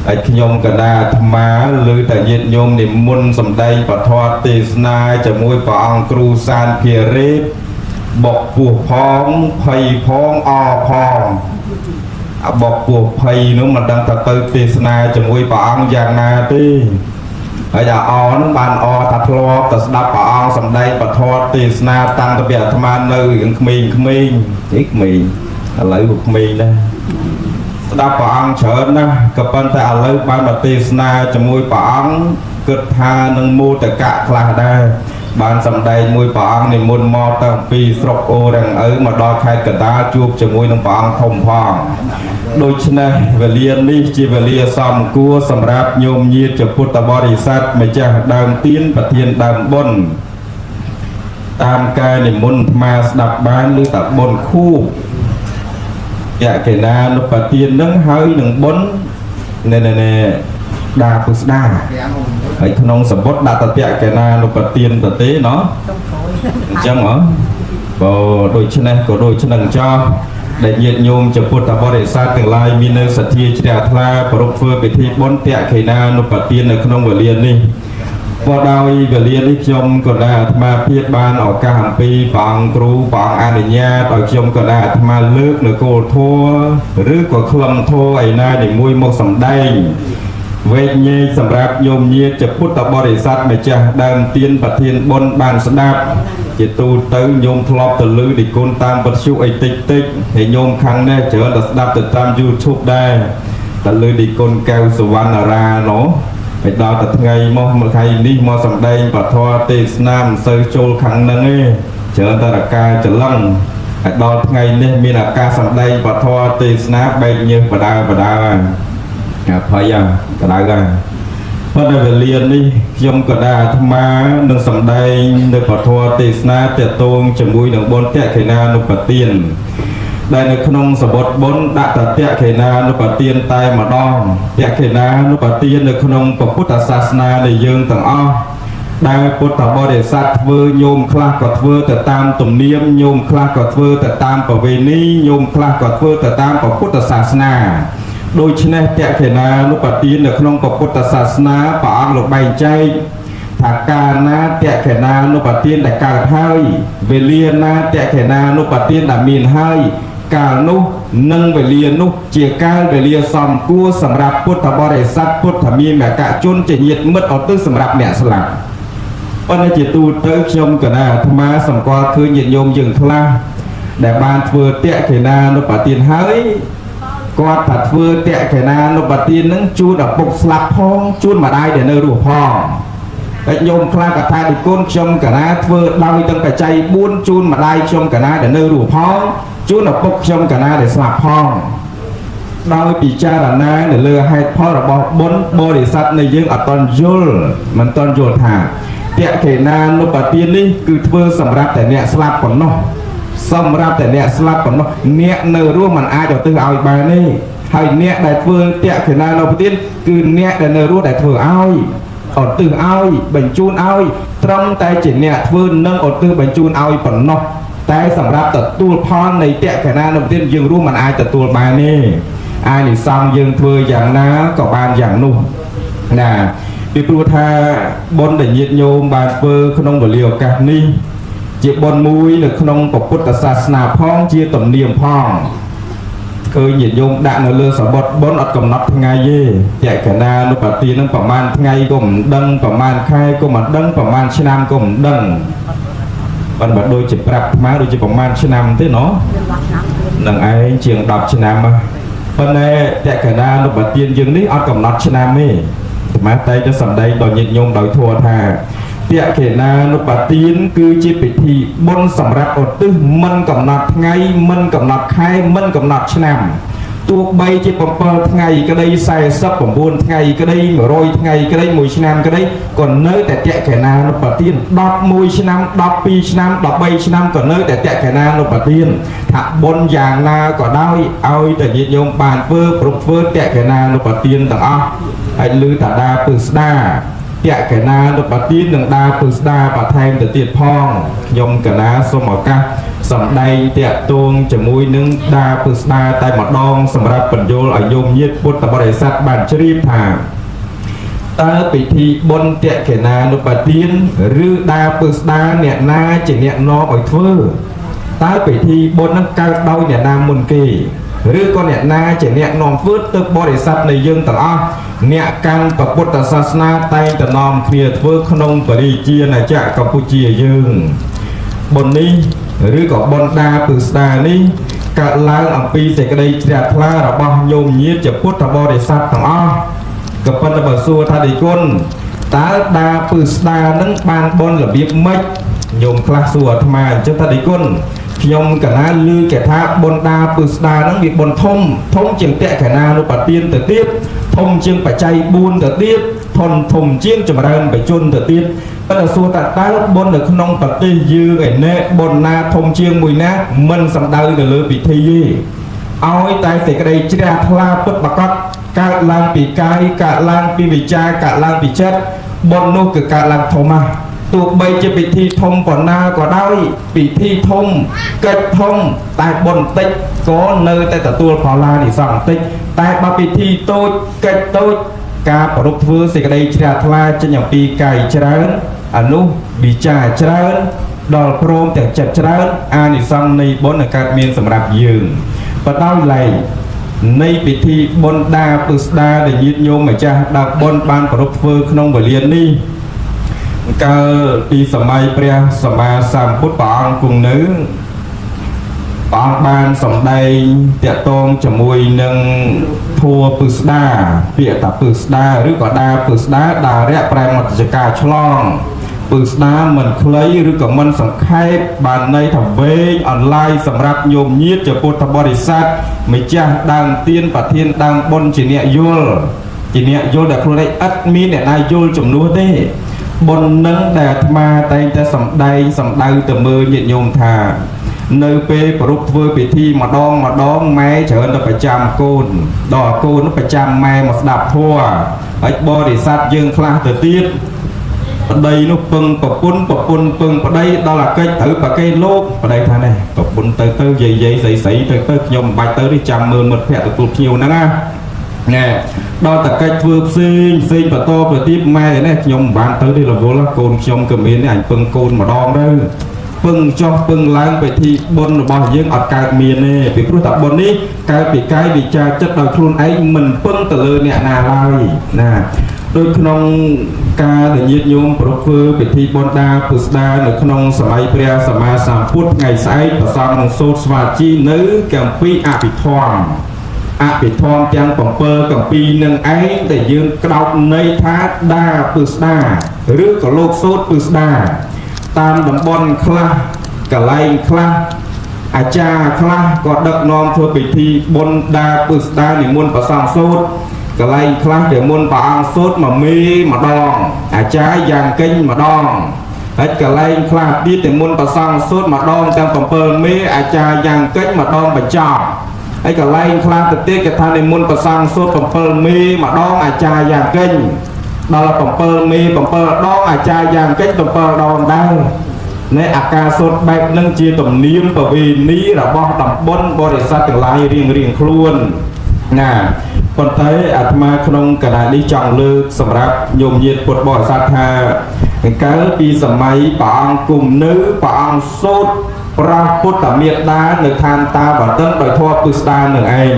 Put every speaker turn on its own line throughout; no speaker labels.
ហើយខ្ញុំកណាអាត្មាឬតែញាតិញោមនិមន្តសម្ដែងពធទេសនាជាមួយព្រះអង្គគ្រូសានភារេតបុកពោះផងភ័យផងអផងអាបុកពោះភ័យនោះមិនដឹងថាទៅទេសនាជាមួយព្រះអង្គយ៉ាងណាទេហើយអាអនោះបានអថាធ្លាប់តែស្ដាប់ព្រះអង្គសម្ដែងពធទេសនាតាំងពីអាត្មានៅរឿងក្មេងៗទេក្មេងឥឡូវក៏ក្មេងដែរ ស្ដាប់ព្រះអង្គច្រើនណាស់ក៏ប៉ុន្តែឥឡូវបានមកទេសនាជាមួយព្រះអង្គគិតថានឹងមោទកៈខ្លះដែរបានសម្ដែងមួយព្រះអង្គនិមន្តមកតាំងពីស្រុកអូរាំងឪមកដល់ខេត្តកណ្ដាលជួបជាមួយនឹងព្រះអង្គធំផងដូច្នេះវេលានេះជាវេលាសំគួរសម្រាប់ញោមញាតិជាពុទ្ធបរិស័ទម្ចាស់ដើមទានប្រធានដើមបុណ្យតាមការនិមន្តអាត្មាស្ដាប់បានឬតាបុណ្យខួប យៈកេណានុបទាននឹងហើយនឹងបុណ្យណែណែណែដាពុស្ដាហើយក្នុងសម្បុត្រដាក់តតៈកេណានុបទានតទេណោះអញ្ចឹងហ៎បើដូច្នេះក៏ដូច្នឹងចោះដែលញាតិញោមជាពុទ្ធបរិស័ទទាំងឡាយមាននៅសទ្ធាជ្រះថ្លាប្រពធ្វើពិធីបុណ្យតៈកេណានុបទាននៅក្នុងវេលានេះ ព្រោះដោយវេលានេះខ្ញុំក៏ដែរអាត្មាភាពបានឱកាសអំពីព្រះអង្គគ្រូព្រះអង្គអនុញ្ញាតឲ្យខ្ញុំក៏ដែរអាត្មាលើកនៅគោលធម៌ឬក៏ខ្លឹមធម៌ឯណានីមួយមកសម្ដែងវែកញែកសម្រាប់ញោមញាតិជាពុទ្ធបរិស័ទម្ចាស់ដើមទានប្រធានបុណ្យបានស្ដាប់ជាទូទៅញោមធ្លាប់ទៅលឺឌីគុណតាមវិទ្យុអីតិចតិចហើយញោមខាងនេះច្រើនតែស្ដាប់ទៅតាម YouTube ដែរតែលឺឌីគុណកៅសវណ្ណរាណោះ ហើយដល់តែថ្ងៃមកមួយថ្ងៃនេះមកសម្ដែងពធទេសនាមិនសូវចូលខាងហ្នឹងទេច្រើនតែរកាច្រឡឹងហើយដល់ថ្ងៃនេះមានឱកាសសម្ដែងពធទេសនាបែកញើសបដើបដើអាភ័យក្តៅហើយប៉ុន្តែវេលានេះខ្ញុំក៏ដែរអាត្មានឹងសម្ដែងនៅពធទេសនាតកតងជាមួយនឹងបុណ្យតក្កេណានុបទាន ដែលនៅក្នុងសបុតបុណ្យដាក់តតៈខេណានុបទានតែម្ដងតៈខេណានុបទាននៅក្នុងពុទ្ធសាសនានៃយើងទាំងអស់ដែលពុទ្ធបរិស័ទធ្វើញោមខ្លះក៏ធ្វើទៅតាមទំនៀមញោមខ្លះក៏ធ្វើទៅតាមប្រវេណីញោមខ្លះក៏ធ្វើទៅតាមពុទ្ធសាសនាដូច្នេះតៈខេណានុបទាននៅក្នុងពុទ្ធសាសនាព្រះអង្គលោកបែងចែក ថាកាលណាតក្កណានុបទានដែលកើតហើយវេលាណាតក្កណានុបទានដែលមានហើយកាលនោះនិងវេលានោះជាកាលវេលាសំគួរសម្រាប់ពុទ្ធបរិស័ទពុទ្ធមានមកជនជាញាតិមិត្តឧទ្ទិសសម្រាប់អ្នកស្លាប់ប៉ុន្តែជាទូទៅខ្ញុំកណាអាត្មាសម្គាល់ឃើញញាតិញោមយើងខ្លះដែលបានធ្វើតក្កណានុបទានហើយគាត់ថាធ្វើតក្កណានុបទាននឹងជូនឪពុកស្លាប់ផងជូនម្ដាយដែលនៅរស់ផង ហើយញោមខ្លះក៏ថាឌីគុណខ្ញុំកណាធ្វើដោយទាំងបច្ច័យ4ជូនម្ដាយខ្ញុំកណាដែលនៅរស់ផងជូនឪពុកខ្ញុំកណាដែលស្លាប់ផងដោយពិចារណានៅលើហេតុផលរបស់បុណ្យបរិស័ទនៃយើងអត់តន់យល់មិនតន់យល់ថាតក្កេណានុបទាននេះគឺធ្វើសម្រាប់តែអ្នកស្លាប់ប៉ុណ្ណោះសម្រាប់តែអ្នកស្លាប់ប៉ុណ្ណោះអ្នកនៅរស់មិនអាចឧទ្ទិសឲ្យបានទេហើយអ្នកដែលធ្វើតក្កេណានុបទានគឺអ្នកដែលនៅរស់ដែលធ្វើឲ្យ ឧទ្ទិសឲ្យបញ្ជូនឲ្យត្រឹមតែជាអ្នកធ្វើនឹងឧទ្ទិសបញ្ជូនឲ្យប៉ុណ្ណោះតែសម្រាប់ទទួលផលនៃតក្កណានុទានយើងរួមមិនអាចទទួលបានទេអានិសង្សយើងធ្វើយ៉ាងណាក៏បានយ៉ាងនោះណាពីព្រោះថាបុណ្យដែលញាតិញោមបានធ្វើក្នុងវេលាឱកាសនេះជាបុណ្យមួយនៅក្នុងពុទ្ធសាសនាផងជាទំនៀមផង ឃើញញាតិញោមដាក់នៅលើសបុតបុណ្យអត់កំណត់ថ្ងៃទេតក្កណានុបទាននឹងប្រហែលថ្ងៃក៏មិនដឹងប្រហែលខែក៏មិនដឹងប្រហែលឆ្នាំក៏មិនដឹងប៉ុន្តែបើដូចជាប្រាប់អាត្មាដូចជាប្រហែលឆ្នាំទេណោះនឹងឯងជាង10ឆ្នាំហ៎ប៉ុន្តែតក្កណានុបទានយើងនេះអត់កំណត់ឆ្នាំទេអាត្មាតែจะសម្ដែងដល់ញាតិញោមដោយធម៌ថាតក្កណានុបទានគឺជាពិធីបុណ្យសម្រាប់ឧទ្ទិសមិនកំណត់ថ្ងៃមិនកំណត់ខែមិនកំណត់ឆ្នាំទោះបីជា7ថ្ងៃក្តី49ថ្ងៃក្តី100ថ្ងៃក្តី1ឆ្នាំក្តីក៏នៅតែតក្កណានុបទាន11ឆ្នាំ12ឆ្នាំ13ឆ្នាំក៏នៅតែតក្កណានុបទានថាបុណ្យយ៉ាងណាក៏ដោយឲ្យតែញាតិញោមបានធ្វើគ្រប់ធ្វើតក្កណានុបទានទាំងអស់ហើយឮតាដាពឹស្ដា តក្កណានុបទាននិងដាពឹស្ដាបន្ថែមទៅទៀតផងខ្ញុំកណាសូមឱកាសសម្ដែងតកតួងជាមួយនឹងដាពឹស្ដាតែម្ដងសម្រាប់បញ្យលឲ្យញោមញាតិពុទ្ធបរិស័ទបានជ្រាបថាតើពិធីបុណ្យតក្កណានុបទានឬដាពឹស្ដាអ្នកណាជាអ្នកនាំឲ្យធ្វើតើពិធីបុណ្យនឹងកើតដោយអ្នកណាមុនគេឬក៏អ្នកណាជាអ្នកនាំធ្វើទៅបរិស័ទនៃយើងទាំងអស់អ្នកកាន់ពុទ្ធសាសនាតែងតែនាំគ្នាធ្វើក្នុងបរិជាណាចក្រកម្ពុជាយើងបុណ្យនេះឬក៏បុណ្យដាពឹស្ដានេះកើតឡើងអំពីសេចក្តីជ្រះថ្លារបស់ញោមញាតិជាពុទ្ធបរិស័ទទាំងអស់ក៏ប៉ុន្តែបើសួរថាដេគុណតើដាពឹស្ដានឹងបានបុណ្យរបៀបម៉េចញោមខ្លះសួរអាត្មាអញ្ចឹងថាដេគុណខ្ញុំកណាឮគេថាបុណ្យដាពឹស្ដានឹងវាបុណ្យធំធំជាងតក្កណានុបទានទៅទៀតធំជាងបច្ច័យ4ទៅទៀតធំធំជាងចម្រើនបជនទៅទៀតប៉ុន្តែសួរថាតើបុណ្យនៅក្នុងប្រទេសយើងឯនេះបុណ្យណាធំជាងមួយណាមិនសំដៅទៅលើពិធីទេឲ្យតែសេចក្តីជ្រះថ្លាពិតប្រាកដកើតឡើងពីកាយកើតឡើងពីវិចារកើតឡើងពីចិត្តបុណ្យនោះគឺកើតឡើងធំណាស់ទោះបីជាពិធីធំប៉ុណ្ណាក៏ដោយពិធីធំកិច្ចធំតែបុណ្យតិចក៏នៅតែទទួលផលឡានិសង្សតិចតែបើពិធីតូចកិច្ចតូចការប្រពធ្វើសេចក្តីជ្រះថ្លាចេញអំពីកាយច្រើនអនុវិចារច្រើនដល់ព្រមទាំងចិត្តច្រើនអានិសង្សនៃបុណ្យនឹងកើតមានសម្រាប់យើងបដោយឡែកនៃពិធីបុណ្យដាពឹស្ដាដែលញាតិញោមម្ចាស់ដើមបុណ្យបានប្រពធ្វើក្នុងវេលានេះកាលពីសម័យព្រះសម្មាសម្ពុទ្ធព្រះអង្គគង់នៅព្រះអង្គបានសម្ដែងតាក់ទងជាមួយនឹងធัวពឹស្ដាពាក្យថាពឹស្ដាឬក៏ដាពឹស្ដាដារៈប្រែមត្តចកាឆ្លងពឹស្ដាមិនខ្លីឬក៏មិនសង្ខេបបានន័យថាវែងអន្លាយសម្រាប់ញោមញាតិជាពុទ្ធបរិស័ទម្ចាស់ដើមទានប្រធានដើមបុណ្យជាអ្នកយល់ជាអ្នកយល់ដែលខ្លួនឯងឥតមានអ្នកណាយល់ជំនួសទេបុណ្យនឹងដែលអាត្មាតែងតែសម្ដែងសម្ដៅទៅមើលញាតិញោមថានៅពេលប្រពធ្វើពិធីម្ដងម្ដងម៉ែច្រើនទៅប្រចាំកូនដល់កូនប្រចាំម៉ែមកស្ដាប់ធម៌ហើយបរិស័ទយើងខ្លះទៅទៀតប្តីនោះពឹងប្រពន្ធប្រពន្ធពឹងប្តីដល់អាកិច្ចត្រូវប្រកេនលោកប្តីថានេះប្រពន្ធទៅទៅយាយយាយស្រីស្រីទៅទៅខ្ញុំមិនបាច់ទៅទេចាំមើលមិត្តភក្តិទទួលភ្ញៀវហ្នឹងណាណែដល់តកិច្ចធ្វើផ្សេងផ្សេងបន្តប្រទីបម៉ែនេះខ្ញុំមិនបានទៅទេរវល់កូនខ្ញុំក៏មាននេះអញពឹងកូនម្ដងទៅពឹងចុះពឹងឡើងពិធីបុណ្យរបស់យើងអត់កើតមានទេពីព្រោះតែបុណ្យនេះកើតពីកាយវិចារចិត្តដោយខ្លួនឯងមិនពឹងទៅលើអ្នកណាឡើយណាដូចក្នុងការដែលញាតិញោមប្រធ្វើពិធីបុណ្យដាពុស្ដានៅក្នុងសម័យព្រះសម្មាសម្ពុទ្ធថ្ងៃស្អែកប្រសងនឹងសូត្រស្វាជីនៅកម្ពីអភិធម្មអភិធម្មទាំង7កម្ពីនឹងឯងដែលយើងក្តោបន័យថាដាពុស្ដាឬក៏លោកសូត្រពុស្ដាតាមតំបន់ខ្លះកន្លែងខ្លះអាចារ្យខ្លះក៏ដឹកនាំធ្វើពិធីបុណ្យដាពុស្ដានិមន្តប្រសងសូត្រកន្លែងខ្លះគេមុនព្រះអង្គសូត្រមួយមេម្ដងអាចារ្យយ៉ាងកេញម្ដងហើយកន្លែងខ្លះទៀតតែមុនប្រសងសូត្រម្ដងទាំង7មេអាចារ្យយ៉ាងកេញម្ដងបញ្ចប់ហើយកន្លែងខ្លះទៅទៀតគេថានិមន្តប្រសងសូត្រ7មេម្ដងអាចារ្យយ៉ាងកេញដល់7មេ7ដងអាចារ្យយ៉ាងកេញ7ដងដែរនៃអាការសូត្របែបនឹងជាទំនៀមប្រវេណីរបស់តំបន់បរិស័ទទាំងឡាយរៀងរៀងខ្លួនណាប៉ុន្តែអាត្មាក្នុងកណ្ដាលនេះចង់លើកសម្រាប់ញោមញាតិពុទ្ធបរិស័ទថាកាលពីសម័យព្រះអង្គគង់នៅព្រះអង្គសូត្រប្រោសពុទ្ធមេត្តានៅឋានតាវតឹងដោយធម៌ពុស្ដានឹងឯង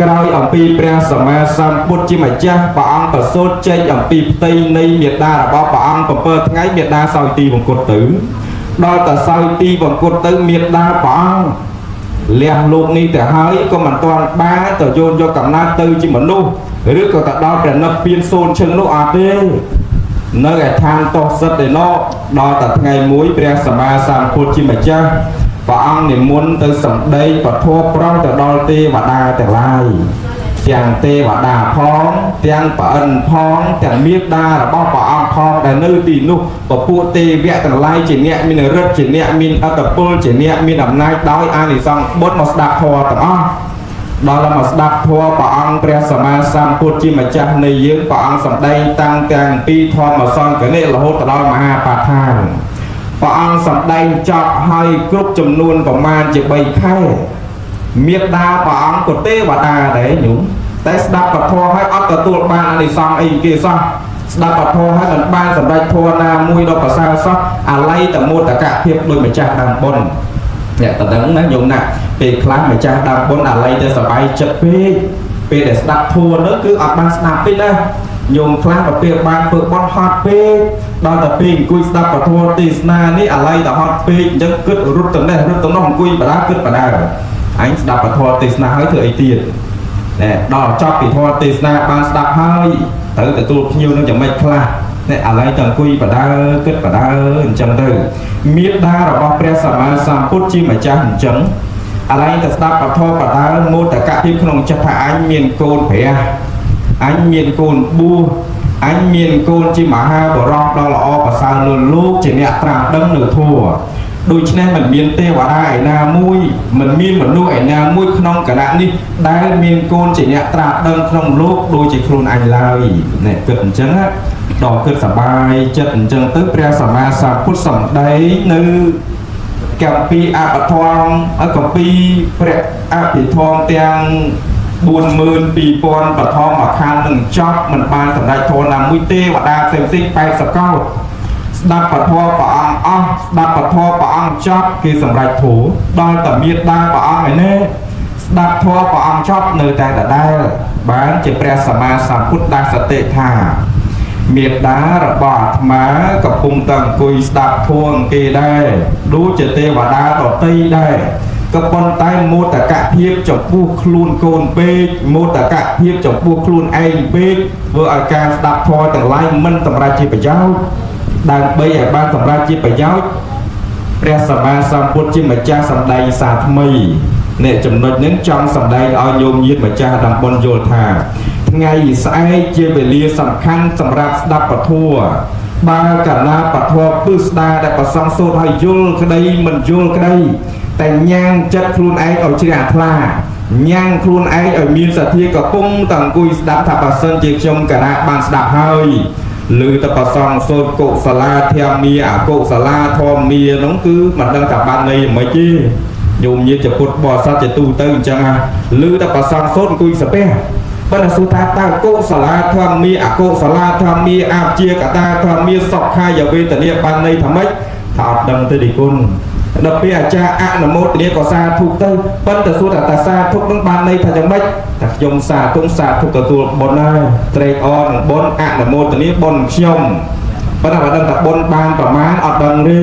ក្រោយអំពីព្រះសម្មាសម្ពុទ្ធជាម្ចាស់ព្រះអង្គប្រសូតចេញអំពីផ្ទៃនៃមេដារបស់ព្រះអង្គ7ថ្ងៃមេដាសោយទីវង្គតទៅដល់តែសោយទីវង្គតទៅមេដាព្រះអង្គលះលោកនេះទៅហើយក៏មិនទាន់បានទៅយោនយកកំណើតទៅជាមនុស្សឬក៏ទៅដល់ព្រះនិព្វានសូនឈឹងនោះអត់ទេនៅឯឋានតោសិទ្ធឯណោដល់តែថ្ងៃមួយព្រះសម្មាសម្ពុទ្ធជាម្ចាស់ព្រះអង្គនិមន្តទៅសម្ដែងពធប្រោសទៅដល់ទេវតាទាំងឡាយទាំងទេវតាផងទាំងប្រអិនផងទាំងមេដារបស់ព្រះអង្គផងដែលនៅទីនោះពពួកទេវៈទាំងឡាយជាអ្នកមានឫទ្ធិជាអ្នកមានអត្តពលជាអ្នកមានអំណាចដោយអានិសង្សបុណ្យមកស្ដាប់ធម៌ទាំងអស់ ដល់មកស្ដាប់ធម៌ព្រះអង្គព្រះសម្មាសម្ពុទ្ធជាម្ចាស់នៃយើងព្រះអង្គសម្ដែងតាំងទាំងពីធម្មសង្កនិរហូតដល់មហាបឋានព្រះអង្គសម្ដែងចប់ហើយគ្រប់ចំនួនប្រមាណជា3ខែមេត្តាព្រះអង្គក៏ទេវតាដែរញោមតែស្ដាប់ពធហើយអត់ទទួលបានអានិសង្សអីគេសោះស្ដាប់ពធហើយមិនបានសម្រេចធម៌ណាមួយដ៏ប្រសើរសោះអាល័យតមោតកភាពដោយម្ចាស់ដើមបុណ្យអ្នកតដឹងណាញោមណាពេលខ្លះម្ចាស់ដើមបុណ្យអាល័យទៅសบายចិត្តពេកពេលដែលស្ដាប់ធម៌នោះគឺអត់បានស្ដាប់ទេណាញោមខ្លះទៅពេលបានធ្វើបុណ្យហត់ពេកដល់តែពេលអង្គុយស្ដាប់ពធទេសនានេះអាល័យតែហត់ពេកអញ្ចឹងគិតរត់ទៅនេះរត់ទៅនោះអង្គុយបដាគិតបដាអញស្ដាប់ពធទេសនាហើយធ្វើអីទៀតណែដល់ចប់ពីធម៌ទេសនាបានស្ដាប់ហើយត្រូវទទួលភ្ញៀវនឹងយ៉ាងម៉េចខ្លះណែអាល័យតែអង្គុយបដាគិតបដាអញ្ចឹងទៅមេត្តារបស់ព្រះសម្មាសម្ពុទ្ធជាម្ចាស់អញ្ចឹងអាល័យតែស្ដាប់ពធបដាមោទកភាពក្នុងចិត្តថាអញមានកូនព្រះអញមានកូនបួសអញមានកូនជាមហាបរោះដ៏ល្អប្រសើរលើលោកជាអ្នកត្រាស់ដឹងនៅធម៌ដូច្នេះមិនមានទេវតាឯណាមួយមិនមានមនុស្សឯណាមួយក្នុងគណៈនេះដែលមានកូនជាអ្នកត្រាស់ដឹងក្នុងលោកដូចជាខ្លួនអញឡើយណែគិតអញ្ចឹងណាដល់គិតសប្បាយចិត្តអញ្ចឹងទៅព្រះសម្មាសម្ពុទ្ធសម្ដែងនៅកម្ពីអបធម្មកម្ពីព្រះអភិធម្មទាំង42000បឋមខណ្ឌនឹងចប់មិនបានសម្រេចធម៌ណាមួយទេវតាផ្សេងផ្សេង80កោដស្ដាប់ពធព្រះអង្គអស់ស្ដាប់ពធព្រះអង្គចប់គេសម្រេចធម៌ដល់តែមេត្តាព្រះអង្គឯនេះស្ដាប់ធម៌ព្រះអង្គចប់នៅតែដដែលបានជាព្រះសម្មាសម្ពុទ្ធដាស់សតិថាមេត្តារបស់អាត្មាកំពុងតែអង្គុយស្ដាប់ធម៌គេដែរដូចជាទេវតាដតីដែរក៏ប៉ុន្តែមោទកភាពចំពោះខ្លួនកូនពេកមោទកភាពចំពោះខ្លួនឯងពេកធ្វើឲ្យការស្ដាប់ធម៌ទាំងឡាយមិនសម្រេចជាប្រយោជន៍ដើម្បីឲ្យបានសម្រេចជាប្រយោជន៍ព្រះសម្មាសម្ពុទ្ធជាម្ចាស់សម្ដែងសារថ្មីអ្នកចំណុចនេះចង់សម្ដែងឲ្យញោមញាតិម្ចាស់តំបន់យល់ថាថ្ងៃស្អែកជាវេលាសំខាន់សម្រាប់ស្ដាប់ពធបើកាលណាពធពឹស្ដាដែលប្រសងសូត្រឲ្យយល់ក្តីមិនយល់ក្តីតែញ៉ាំងចិត្តខ្លួនឯងឲ្យជ្រះថ្លាញ៉ាំងខ្លួនឯងឲ្យមានសទ្ធាកំពុងតែអង្គុយស្ដាប់ថាបើសិនជាខ្ញុំកាលណាបានស្ដាប់ហើយឬតប្រសងសូត្រកុសលាធម្មាអកុសលាធម្មានោះគឺមិនដឹងថាបានន័យយ៉ាងម៉េចទេញោមញាតិជាពុទ្ធបរិស័ទជាទូទៅអញ្ចឹងហ่ะឬតប្រសងសូត្រអង្គុយសាពះប៉ុន្តែសួរថាតើកុសលាធម្មាអកុសលាធម្មាអាជាកតាធម្មាសុខាយវេទនាបានន័យថាម៉េចថាអត់ដឹងទេឌីគុណដល់ពេលអាចារ្យអនុមោទនាក៏សាធុទៅប៉ុន្តែសួរថាតាសាធុនឹងបានន័យថាយ៉ាងម៉េចថាខ្ញុំសាធុសាធុទទួលបុណ្យហើយត្រេកអរនឹងបុណ្យអនុមោទនាបុណ្យខ្ញុំប៉ុន្តែបើដឹងថាបុណ្យបានប្រមាណអត់ដឹងទេ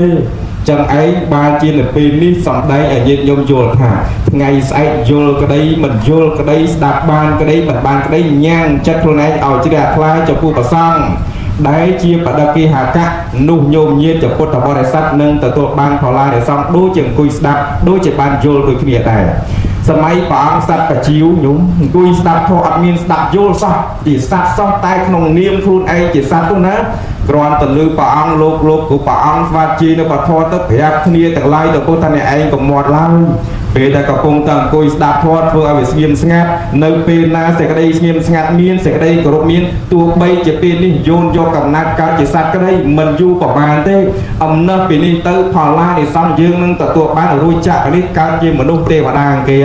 ចឹងឯងបានជានៅពេលនេះសំដែងឲ្យញាតិញោមយល់ថាថ្ងៃស្អែកយល់ក្តីមិនយល់ក្តីស្ដាប់បានក្តីមិនបានក្តីញ៉ាំងចិត្តខ្លួនឯងឲ្យជ្រះថ្លាចំពោះព្រះសង្ឃដែលជាបដិហកៈនោះញោមញាតិពុទ្ធបរិស័ទនឹងទទួលបានផលឡារិសង្ឃដូចជាអង្គុយស្ដាប់ដូចជាបានយល់ដូចគ្នាដែរសម័យព្រះអង្គសត្វបជាវញោមអង្គុយស្ដាប់ធម៌អត់មានស្ដាប់យល់សោះជាសត្វសោះតែក្នុងនាមខ្លួនឯងជាសត្វនោះណាគ្រាន់តែលើព្រះអង្គលោកលោកគឺព្រះអង្គស្វាជីនៅពធទៅប្រាប់គ្នាទាំងឡាយទៅពុទ្ធថាអ្នកឯងកុំមាត់ឡើយពេលដែលកំពុងតែអង្គុយស្ដាប់ធម៌ធ្វើឲ្យវាស្ងៀមស្ងាត់នៅពេលណាសេចក្តីស្ងៀមស្ងាត់មានសេចក្តីគោរពមានទោះបីជាពេលនេះយោនយកកំណាត់កើតជាសត្វក្តីមិនយូរប្រហែលទេអំណះពីនេះទៅផលឡានិសង្ឃយើងនឹងទទួលបានរួចចាក់នេះកើតជាមនុស្សទេវតាគេ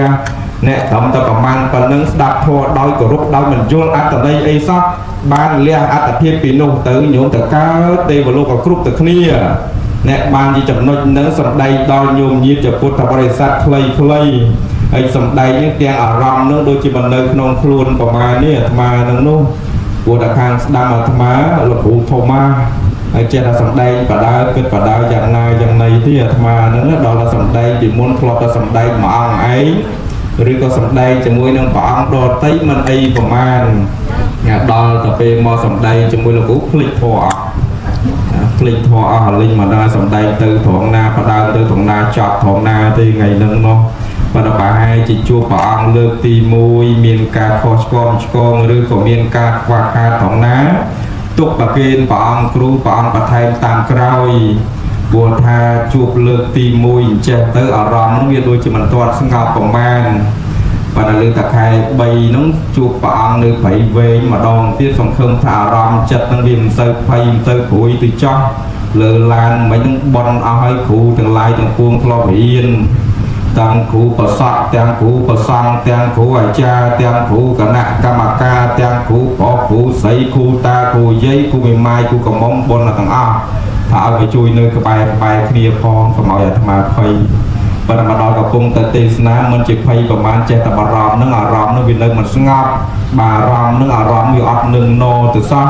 អ្នកត្រឹមតែប្រមាណប៉ុណ្ណឹងស្ដាប់ធម៌ដោយគោរពដោយមិនយល់អត្តន័យអីសោះបានលះអត្តភាពពីនោះទៅញោមទៅកើតទេវលោកក៏គ្រប់ទៅគ្នាអ្នកបានជាចំណុចនឹងសម្ដែងដល់ញោមញាតិជាពុទ្ធបរិស័ទខ្លីៗហើយសម្ដែងនេះទាំងអារម្មណ៍នឹងដូចជាមិននៅក្នុងខ្លួនប្រមាណនេះអាត្មានឹងនោះព្រោះតែខាងស្ដាំអាត្មាលោកគ្រូធម្មហើយចេះតែសម្ដែងបដើគិតបដើយ៉ាងណាយ៉ាងណីទេអាត្មានឹងដល់តែសម្ដែងពីមុនធ្លាប់តែសម្ដែងមួយអង្គឯងឬក៏សម្ដែងជាមួយនឹងព្រះអង្គដតីមិនអីប្រមាណដល់ទៅពេលមកសម្ដែងជាមួយលោកគ្រូភ្លេចធម៌អស់ភ្លេចធម៌អស់លិញមកដល់សម្ដែងទៅត្រង់ណាបដើទៅត្រង់ណាចប់ត្រង់ណាទេថ្ងៃហ្នឹងនោះប៉ុន្តែប្រហែលជាជួបព្រះអង្គលើកទី1មានការខុសឆ្គងឆ្គងឬក៏មានការខ្វះខាតត្រង់ណាទុកប្រគេនព្រះអង្គគ្រូព្រះអង្គបន្ថែមតាមក្រោយព្រោះថាជួបលើកទី1អញ្ចេះទៅអារម្មណ៍វាដូចជាមិនទាន់ស្ងប់ប្រមាណ ប៉ុន្តែលើតាខែ3ហ្នឹងជួបព្រះអង្គនៅព្រៃវែងម្ដងទៀតសង្ឃឹមថាអារម្មណ៍ចិត្តហ្នឹងវាមិនសូវភ័យមិនសូវព្រួយទៅចោះលើឡានមិញហ្នឹងបន់អស់ឲ្យគ្រូទាំងឡាយទាំងពួងធ្លាប់រៀនទាំងគ្រូប្រសក់ទាំងគ្រូប្រសង់ទាំងគ្រូអាចារ្យទាំងគ្រូគណៈកម្មការទាំងគ្រូប្រុសគ្រូស្រីគ្រូតាគ្រូយាយគ្រូមេម៉ាយគ្រូកំមុំបន់ទាំងអស់ថាឲ្យមកជួយនៅក្បែរក្បែរគ្នាផងកុំឲ្យអាត្មាភ័យប៉ុន្តែមកដល់កំពុងតែទេសនាមិនជាភ័យប្រហែលចេះតែបារម្ភនឹងអារម្មណ៍នឹងវានៅមិនស្ងប់បារម្ភនឹងអារម្មណ៍វាអត់នឹងណទៅសោះ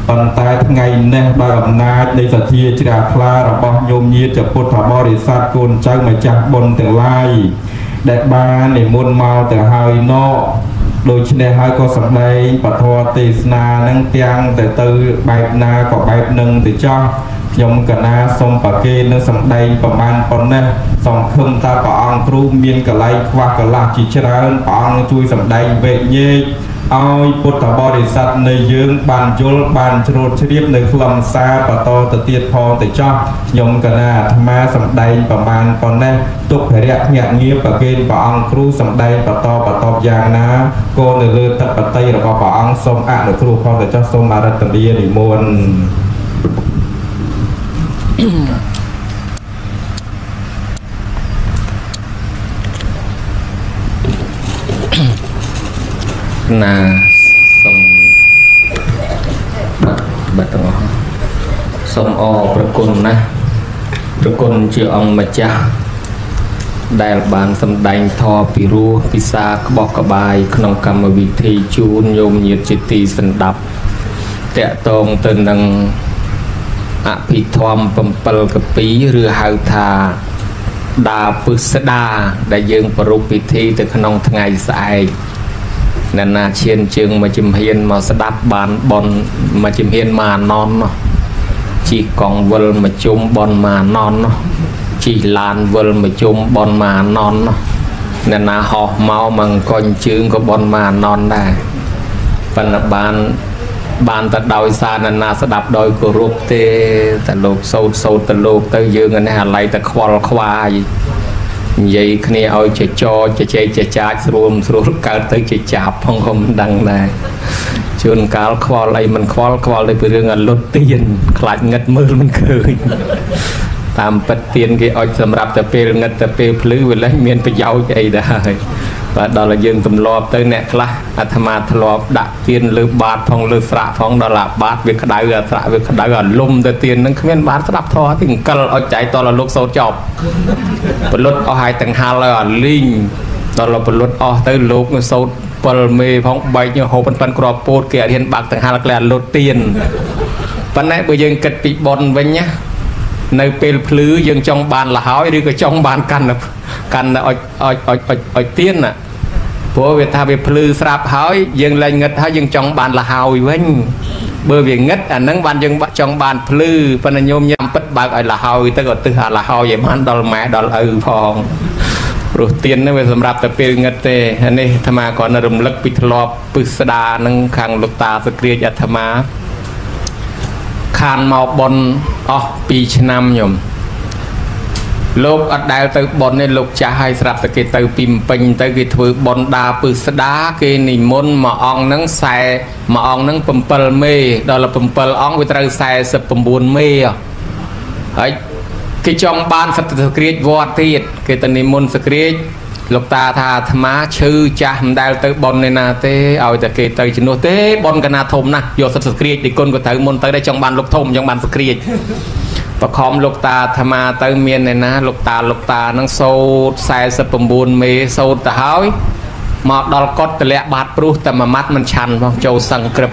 ប៉ុន្តែថ្ងៃនេះដោយអំណាចនៃសទ្ធាជ្រះថ្លារបស់ញោមញាតិពុទ្ធបរិស័ទកូនចៅម្ចាស់បុណ្យទាំងឡាយដែលបាននិមន្តមកទៅហើយណដូច្នេះហើយក៏សម្ដែងពធទេសនានឹងទាំងទៅទៅបែបណាក៏បែបនឹងទៅចោះខ្ញុំកណាសូមប្រគេននឹងសម្ដែងប្រមាណប៉ុណ្ណេះសង្ឃឹមថាព្រះអង្គគ្រូមានកន្លែងខ្វះកន្លះជាច្រើនព្រះអង្គជួយសម្ដែងវែកញែកឲ្យពុទ្ធបរិស័ទនៃយើងបានយល់បានជ្រូតជ្រាបនៅខ្លឹមសារបន្តទៅទៀតផងទៅចោះខ្ញុំកណាអាត្មាសម្ដែងប្រមាណប៉ុណ្ណេះទុកភរៈភ្នាក់ងារប្រគេនព្រះអង្គគ្រូសម្ដែងបន្តបន្តយ៉ាងណាក៏នៅលើទឹកបតីរបស់ព្រះអង្គសូមអនុគ្រោះផងទៅចោះសូមអរតនីនិមន្ត
ណាសូមបាទបាទទាំងអស់សូមអរប្រគុណណាស់ប្រគុណជាអង្គម្ចាស់ដែលបានសម្ដែងធម៌ពីរោះពិសាក្បោះក្បាយក្នុងកម្មវិធីជូនញោមញាតជាទីសន្តាប់តកតងទៅនឹងអភិធម្ម7កពីឬហៅថាដាពឹស្ដាដែលយើងប្រារព្ធពិធីទៅក្នុងថ្ងៃស្អែក អ្នកណាឈានជើងមកជំហានមកស្ដាប់បានបនមកជំហានមកអានននោះជីកង់វិលមកជុំបនមកអានននោះជីឡានវិលមកជុំបនមកអានននោះអ្នកណាហោះមកមកអង្គញជើងក៏បនមកអាននដែរប៉ុន្តែបានបានតែដោយសារអ្នកណាស្ដាប់ដោយគោរពទេតែលោកសោតសោតទៅលោកទៅយើងនេះអាឡ័យតែខ្វល់ខ្វាយ និយាយគ្នាឲ្យចចចជែកចចាចស្រួលមិនស្រួលកើតទៅជាចាប់ផងក៏មិនដឹងដែរជួនកាលខ្វល់អីមិនខ្វល់ខ្វល់ទៅពីរឿងអលុតទៀនខ្លាចងឹតមើលមិនឃើញតាមពិតទៀនគេអុចសម្រាប់តែពេលងឹតតែពេលភ្លឺវាលែងមានប្រយោជន៍អីដែរហើយបាទដល់តែយើងទម្លាប់ទៅអ្នកខ្លះអាត្មាធ្លាប់ដាក់ទៀនលើបាតផងលើស្រាក់ផងដល់អាបាតវាក្តៅអាស្រាក់វាក្តៅអាលុំទៅទៀនហ្នឹងគ្មានបាតស្ដាប់ធម៌ទេអង្គិលអុចចៃតលលោកសូត្រចប់ ពលុតអស់ហើយទាំងហាល់ហើយអាលីងដល់ពលុតអស់ទៅលោកសោត7មេផងបែកហូបប៉ុនៗគ្រាប់ពោតគេអត់ហ៊ានបាក់ទាំងហាល់ក្លែលុតទៀនប៉ុន្តែបើយើងគិតពីប៉ុនវិញណានៅពេលភ្លឺយើងចង់បានលហើយឬក៏ចង់បានកាន់កាន់អុចអុចអុចអុចអុចទៀនណាព្រោះវាថាវាភ្លឺស្រាប់ហើយយើងលែងងឹតហើយយើងចង់បានលហើយវិញបើវាងឹតអាហ្នឹងបានយើងចង់បានភ្លឺប៉ុន្តែញោមញ៉ាំពិតបើកឲ្យលហើយទៅក៏ទឹះអាលហើយឲ្យបានដល់ម៉ែដល់ឪផងព្រោះទៀនហ្នឹងវាសម្រាប់តែពេលងឹតទេអានេះអាត្មាគ្រាន់តែរំលឹកពីធ្លាប់ពឹស្ដាហ្នឹងខាងលោកតាសក្រាចអាត្មាខានមកប៉ុនអស់2ឆ្នាំញោមលោកអត់ដែលទៅប៉ុនទេលោកចាស់ហើយស្រាប់តែគេទៅពីពេញទៅគេធ្វើប៉ុនដាពឹស្ដាគេនិមន្តមួយអង្គហ្នឹងខ្សែមួយអង្គហ្នឹង7មេដល់7អង្គវាត្រូវ49មេហើយគេចង់បានសត្វសក្រាចវត្តទៀតគេទៅនិមន្តសក្រាចលោកតាថាអាត្មាឈឺចាស់មិនដែលទៅប៉ុនឯណាទេឲ្យតែគេទៅជំនួសទេប៉ុនកណាធំណាស់យកសត្វសក្រាចទីគុណក៏ត្រូវមុនទៅដែរចង់បានលោកធំចង់បានសក្រាចបខំលោកតាអាត្មាទៅមានឯណាលោកតាលោកតានឹងសូត្រ49មេសូត្រទៅហើយមកដល់កត់តម្លាក់បាតព្រុសតែមួយម៉ាត់មិនឆាន់ផងចូលសឹងក្រឹប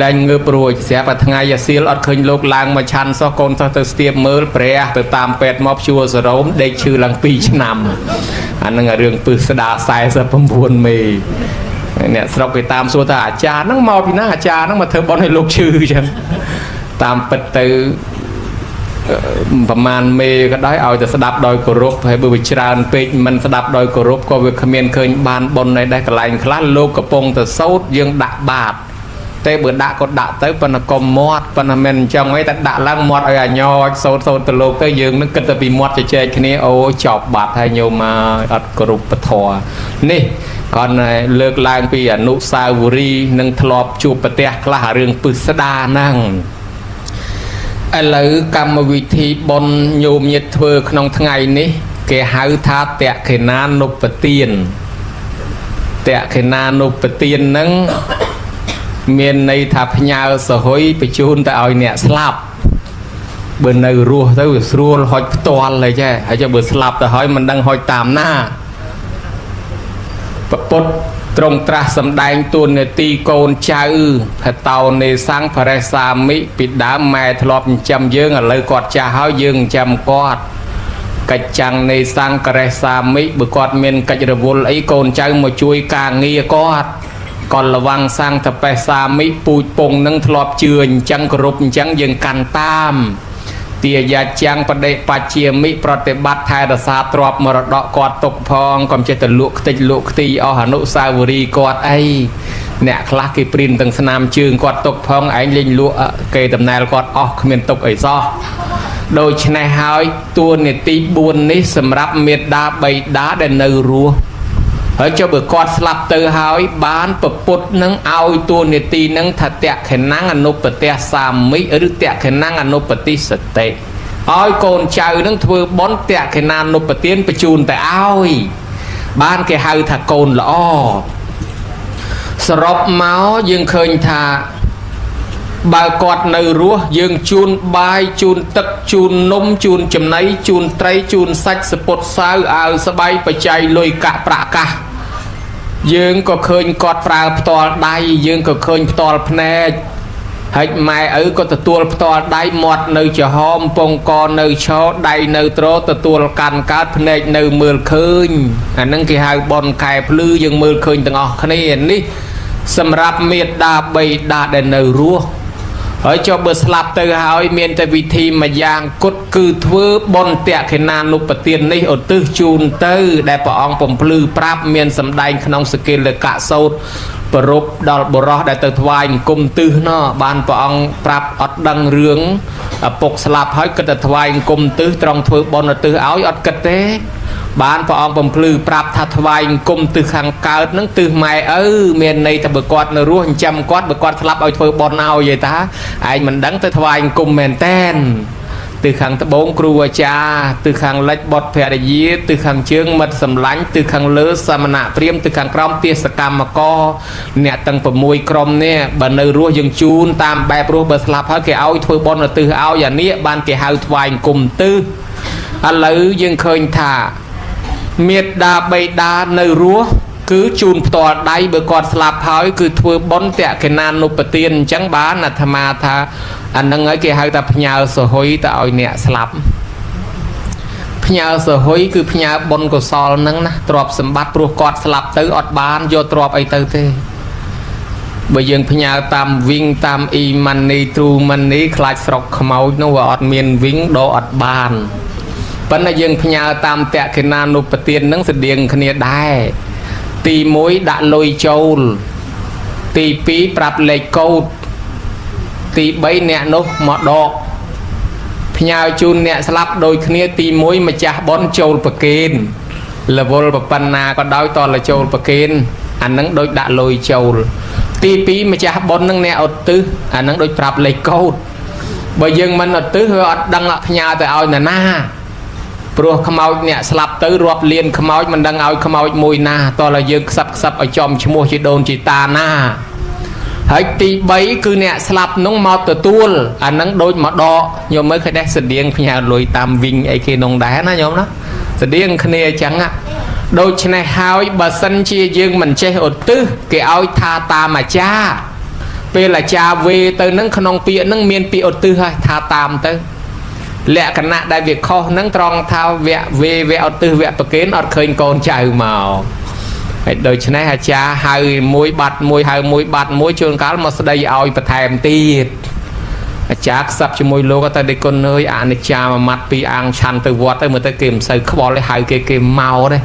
លែងងើបរួចស្រាប់តែថ្ងៃអាសៀលអត់ឃើញលោកឡើងមកឆាន់សោះកូនសោះទៅស្ទាបមើលព្រះទៅតាមពេទ្យមកព្យួរសរោមដេកឈឺឡើង2ឆ្នាំអានឹងរឿងពឹសស្ដា49មេអ្នកស្រុកគេតាមសួរថាអាចារ្យហ្នឹងមកពីណាអាចារ្យហ្នឹងមកធ្វើបុណ្យឲ្យលោកឈឺអញ្ចឹងតាមពិតទៅប្រមាណមេក៏ដោយឲ្យតែស្ដាប់ដោយគោរពហើយបើវាច្រើនពេកមិនស្ដាប់ដោយគោរពក៏វាគ្មានឃើញបានបុណ្យដែរកន្លែងខ្លះលោកកំពុងតែសោតយើងដាក់បាត ទេបើដាក់ក៏ដាក់ទៅប៉ុន្តែកុំមាត់ប៉ុន្តែមិនអញ្ចឹងអីតែដាក់ឡើងមាត់ឲ្យអាញោចសូត្រសូត្រទៅលោកទៅយើងនឹងគិតតែពីមាត់ជជែកគ្នាអូចប់បាត់ហើយញោមមកអត់គ្រប់ពធនេះគាត់លើកឡើងពីអនុសាវរីយ៍នឹងធ្លាប់ជួបប្រទះខ្លះរឿងពឹស្ដាហ្នឹងឥឡូវកម្មវិធីបុណ្យញោមញាតធ្វើក្នុងថ្ងៃនេះគេហៅថាតក្ខិណានុបទានតក្ខិណានុបទានហ្នឹងមានន័យថាផ្ញើសហុយបញ្ជូនទៅឲ្យអ្នកស្លាប់បើនៅរស់ទៅវាស្រួលហុចផ្ទាល់ហើយចេះហើយចុះបើស្លាប់ទៅហើយមិនដឹងហុចតាមណាពពុទ្ធទ្រង់ត្រាស់សម្ដែងទួនាទីកូនចៅភតោនេសង្ឃបរិសាមិពីដើមម៉ែធ្លាប់ចិញ្ចឹមយើងឥឡូវគាត់ចាស់ហើយយើងចិញ្ចឹមគាត់កិច្ចចាំងនេសង្ឃរិសាមិបើគាត់មានកិច្ចរវល់អីកូនចៅមកជួយការងារគាត់កលវੰសង្ឃតបេសាមិពូជពងនឹងធ្លាប់ជឿអញ្ចឹងគោរពអញ្ចឹងយើងកាន់តាមទាយាចាំងបដិបជាមិប្រតិបត្តិថែរក្សាទ្រព្យមរតកគាត់ទុកផងកុំចេះតែលក់ខ្ទេចលក់ខ្ទីអស់អនុសាវរីយ៍គាត់អីអ្នកខ្លះគេព្រៀនទាំងស្នាមជើងគាត់ទុកផងឯងលេងលក់គេតំណែលគាត់អស់គ្មានទុកអីសោះដូច្នេះហើយតួនាទី4នេះសម្រាប់មេដាបៃតាដែលនៅរស់ហើយចុះបើគាត់ស្លាប់ទៅហើយបានពពុទ្ធនឹងឲ្យតួនាទីនឹងថាតក្ខិណੰអនុបទសាមិឬតក្ខិណੰអនុបតិសតិឲ្យកូនចៅនឹងធ្វើបុណ្យតក្ខិណានុបទានបញ្ជូនទៅឲ្យបានគេហៅថាកូនល្អសរុបមកយើងឃើញថាបើគាត់នៅរស់យើងជូនបាយជូនទឹកជូននំជូនចំណីជូនត្រីជូនសាច់សពុតសាវអាវស្បៃបច្ច័យលុយកាក់ប្រាក់កាសយើងក៏ឃើញគាត់ប្រើផ្ទាល់ដៃយើងក៏ឃើញផ្ទាល់ភ្នែកហើយម៉ែឪក៏ទទួលផ្ទាល់ដៃមាត់នៅចំហមពងកនៅឈរដៃនៅត្រទទួលកាន់កើតភ្នែកនៅមើលឃើញអានឹងគេហៅបនកែភ្លឺយើងមើលឃើញទាំងអស់គ្នានេះសម្រាប់មេដាបៃតាដែលនៅរស់ហើយចុះបើស្លាប់ទៅហើយមានតែវិធីមួយយ៉ាងគត់គឺធ្វើបុណ្យតក្ខិណានុបទាននេះឧទ្ទិសជូនទៅដែលព្រះអង្គបំភ្លឺប្រាប់មានសម្ដែងក្នុងសកិលកសោតប្រពដល់បុរសដែលទៅថ្វាយអង្គមទិសណោះបានព្រះអង្គប្រាប់អត់ដឹងរឿងឪពុកស្លាប់ហើយគិតតែថ្វាយអង្គមទិសត្រង់ធ្វើបុណ្យឧទ្ទិសឲ្យអត់គិតទេបានព្រះអង្គបំភ្លឺប្រាប់ថាថ្វាយអង្គមទិសខាងកើតនឹងទិសម៉ែឪមានន័យថាបើគាត់នៅរស់ចិញ្ចឹមគាត់បើគាត់ស្លាប់ឲ្យធ្វើបុណ្យឲ្យឯតាឯងមិនដឹងទៅថ្វាយអង្គមមែនតែនទិសខាងត្បូងគ្រូអាចារ្យទិសខាងលិចបុត្រភរិយាទិសខាងជើងមិត្តសម្លាញ់ទិសខាងលើសមណៈព្រាហ្មណ៍ទិសខាងក្រោមទាសកម្មករអ្នកទាំង6ក្រុមនេះបើនៅរស់យើងជូនតាមបែបរស់បើស្លាប់ហើយគេឲ្យធ្វើបុណ្យឧទ្ទិសឲ្យអានេះបានគេហៅថ្វាយអង្គមទិសឥឡូវយើងឃើញថាមេដាបៃតានៅរស់គឺជូនផ្ទាល់ដៃបើគាត់ស្លាប់ហើយគឺធ្វើបុណ្យតក្ខិណានុបទានអញ្ចឹងបានអាត្មាថាអានឹងហើយគេហៅថាផ្ញើសហុយទៅឲ្យអ្នកស្លាប់ផ្ញើសហុយគឺផ្ញើបុណ្យកុសលហ្នឹងណាទ្រព្យសម្បត្តិព្រោះគាត់ស្លាប់ទៅអត់បានយកទ្រព្យអីទៅទេបើយើងផ្ញើតាមវិញតាម e money true money ខ្លាចស្រុកខ្មោចនោះវាអត់មានវិញដកអត់បានប៉ុន្តែយើងផ្ញើតាមតក្ខិណានុបទាននឹងស្តៀងគ្នាដែរទី1ដាក់លុយចូលទី2ប្រាប់លេខកូដទី3អ្នកនោះមកដកផ្ញើជូនអ្នកស្លាប់ដូចគ្នាទី1ម្ចាស់បុណ្យចូលប្រគេនរវល់ប៉ុណ្ណាក៏ដោយតលចូលប្រគេនអានឹងដូចដាក់លុយចូលទី2ម្ចាស់បុណ្យនឹងអ្នកឧទ្ទិសអានឹងដូចប្រាប់លេខកូដបើយើងមិនឧទ្ទិសវាអត់ដឹងផ្ញើទៅឲ្យនរណាព្រោះខ្មោចអ្នកស្លាប់ទៅរាប់លានខ្មោចមិនដឹងឲ្យខ្មោចមួយណាតោះតែយើងខ្សឹបខ្សឹបឲ្យចំឈ្មោះជាដូនជាតាណាហើយទី3គឺអ្នកស្លាប់នោះមកទទួលអានឹងដូចមកដកញោមមើលឃើញដែរស្តៀងផ្ញើលុយតាមវិញអីគេនងដែរណាញោមណាស្តៀងគ្នាអញ្ចឹងដូច្នេះហើយបើសិនជាយើងមិនចេះឧទ្ទិសគេឲ្យថាតាមអាចារ្យពេលអាចារ្យវេទៅនឹងក្នុងពាក្យនឹងមានពាក្យឧទ្ទិសហើយថាតាមទៅលក្ខណៈដែលវាខុសនឹងត្រង់ថាវៈវេវៈឧទ្ទិសវៈប្រគេនអត់ឃើញកូនចៅមកហើយដូច្នេះអាចារ្យហៅមួយបាត់មួយហៅមួយបាត់មួយជួនកាលមកស្ដីឲ្យបន្ថែមទៀតអាចារ្យខ្សឹបជាមួយលោកទៅដេគុណអើយអនិច្ចាមួយម៉ាត់ពីរអាងឆាន់ទៅវត្តទៅមើលទៅគេមិនសូវខ្វល់ទេហៅគេគេមកទេ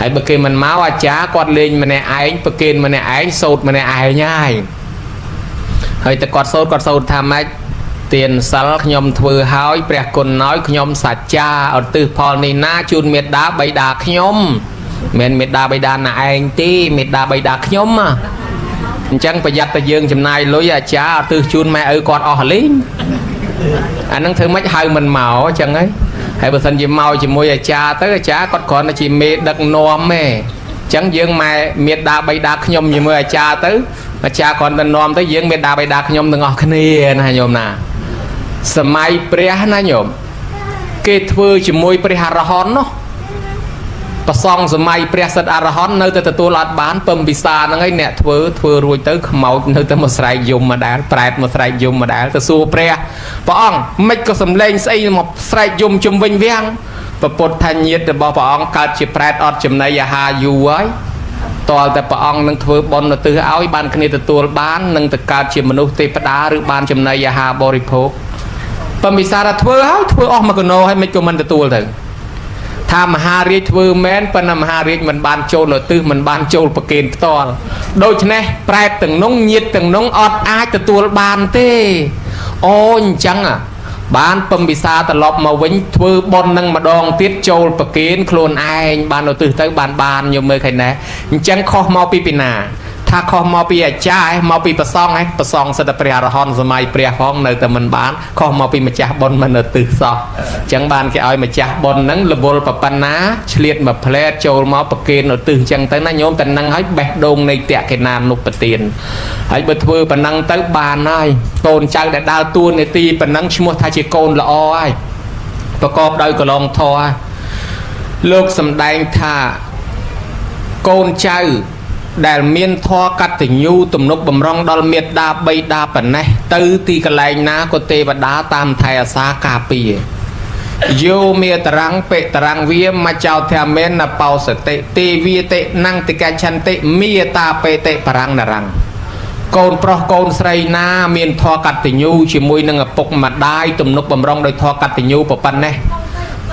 ហើយបើគេមិនមកអាចារ្យគាត់លេងម្នាក់ឯងប្រគេនម្នាក់ឯងសូត្រម្នាក់ឯងហើយ ហើយតែគាត់សូត្រគាត់សូត្រថាម៉េចទានសិលខ្ញុំធ្វើហើយព្រះគុណឲ្យខ្ញុំសច្ចាឧទ្ទិសផលនេះណាជូនមេដាបៃតាខ្ញុំមិនមេដាបៃតាណាឯងទេមេដាបៃតាខ្ញុំហ៎អញ្ចឹងប្រយ័ត្នតែយើងចំណាយលុយអាចារ្យឧទ្ទិសជូនម៉ែឪគាត់អស់លេងអាហ្នឹងធ្វើម៉េចហៅមិនមកអញ្ចឹងហើយហើយបើសិនជាមកជាមួយអាចារ្យទៅអាចារ្យគាត់គ្រាន់តែជាមេដឹកនាំទេអញ្ចឹងយើងម៉ែមេដាបៃតាខ្ញុំជាមួយអាចារ្យទៅអាចារ្យគ្រាន់តែនាំទៅយើងមេដាបៃតាខ្ញុំទាំងអស់គ្នាណាញោមណាសម័យព្រះណាញោមគេធ្វើជាមួយព្រះអរហន្តនោះប្រសងសម័យព្រះសិទ្ធអរហន្តនៅតែទទួលអត់បានពំពិសាហ្នឹងឯងអ្នកធ្វើធ្វើរួចទៅខ្មោចនៅតែមកស្រែកយំម្ដដែលប្រែតមកស្រែកយំម្ដដែលទៅសួរព្រះព្រះអង្គមិនក៏សំលេងស្អីមកស្រែកយំជុំវិញវាំងពពុទ្ធញាតរបស់ព្រះអង្គកើតជាប្រែតអត់ចំណីអាហារយូរហើយតលតែព្រះអង្គនឹងធ្វើបុណ្យឧទ្ទិសឲ្យបានគ្នាទទួលបាននឹងទៅកើតជាមនុស្សទេវតាឬបានចំណីអាហារបរិភោគពំពិសាថាធ្វើហើយធ្វើអស់មកកណោហើយមិនក៏មិនទទួលទៅថាមហារាជធ្វើមែនប៉ុន្តែមហារាជមិនបានចូលឧទ្ទិសមិនបានចូលប្រគេនផ្ទាល់ដូច្នេះប្រែតទាំងនោះញាតទាំងនោះអត់អាចទទួលបានទេអូអញ្ចឹងបានពំពិសាត្រឡប់មកវិញធ្វើបុណ្យនឹងម្ដងទៀតចូលប្រគេនខ្លួនឯងបានឧទ្ទិសទៅបានបានញោមមើលឃើញណាអញ្ចឹងខុសមកពីពីណាថាខុសមកពីអាចារ្យមកពីប្រសងឯងប្រសងសិទ្ធិព្រះអរហន្តសម័យព្រះផងនៅតែមិនបានខុសមកពីម្ចាស់បុណ្យមិនឧទ្ទិសសោះអញ្ចឹងបានគេឲ្យម្ចាស់បុណ្យហ្នឹងរវល់ប៉ុណ្ណាឆ្លៀតមួយផ្លែតចូលមកប្រគេនឧទ្ទិសអញ្ចឹងទៅណាញោមតែនឹងឲ្យបេះដូងនៃតេកិណានុបទានហើយបើធ្វើប៉ុណ្ណឹងទៅបានហើយកូនចៅដែលដើរតួនាទីប៉ុណ្ណឹងឈ្មោះថាជាកូនល្អហើយប្រកបដោយកលងធម៌លោកសំដែងថាកូនចៅដែលមានធម៌កតញ្ញូទំនុកបំរុងដល់មេត្តាបៃតាប៉ុណ្ណេះទៅទីកន្លែងណាក៏ទេវតាតាមថែអាសាការពារយោមេតរੰបិតរੰវាមចោធមេនបោសតិទេវាតិនੰតិកឆន្តិមេតាបេតិបរੰនរੰកូនប្រុសកូនស្រីណាមានធម៌កតញ្ញូជាមួយនឹងឪពុកម្ដាយទំនុកបំរុងដោយធម៌កតញ្ញូប៉ុណ្ណេះ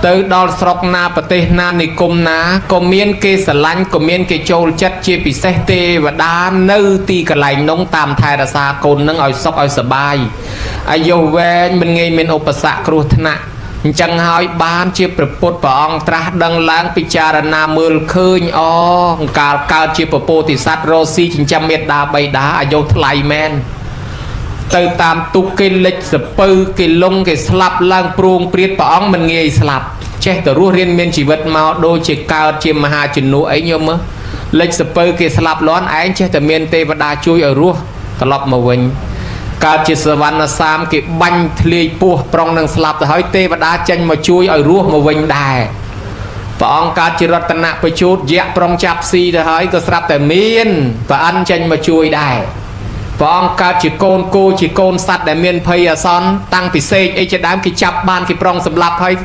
ទៅដល់ស្រុកណាប្រទេសណានិគមណាក៏មានគេស្រឡាញ់ក៏មានគេចូលចិត្តជាពិសេសទេវតានៅទីកន្លែងនោះតាមថែរក្សាកូននឹងឲ្យសុខឲ្យសប្បាយអាយុវែងមិនងាយមានឧបសគ្គគ្រោះថ្នាក់អញ្ចឹងហើយបានជាព្រះពុទ្ធព្រះអង្គត្រាស់ដឹងឡើងពិចារណាមើលឃើញអកាលកើតជាពពោធិសត្វរស់ស៊ីចិញ្ចឹមមេដាបៃតាអាយុថ្លៃមែនទៅតាមទុកគេលិចសពៅគេលងគេស្លាប់ឡើងព្រួងព្រាតព្រះអង្គមិនងាយស្លាប់ចេះតែរស់រៀនមានជីវិតមកដូចជាកើតជាមហាជំនួសអីញោមមើលលិចសពៅគេស្លាប់លាន់ឯងចេះតែមានទេវតាជួយឲ្យរស់ត្រឡប់មកវិញកើតជាសវណ្ណសាមគេបាញ់ធ្លាយពោះប្រុងនឹងស្លាប់ទៅហើយទេវតាចេញមកជួយឲ្យរស់មកវិញដែរព្រះអង្គកើតជារតនបជូតយៈប្រុងចាប់ស៊ីទៅហើយក៏ស្រាប់តែមានព្រះអិនចេញមកជួយដែរព្រះអង្គកើតជាកូនគោជាកូនសត្វដែលមានភ័យអាសន្នតាំងពិសេសអីជាដើមគេចាប់បានគេប្រុងសម្លាប់ហើយ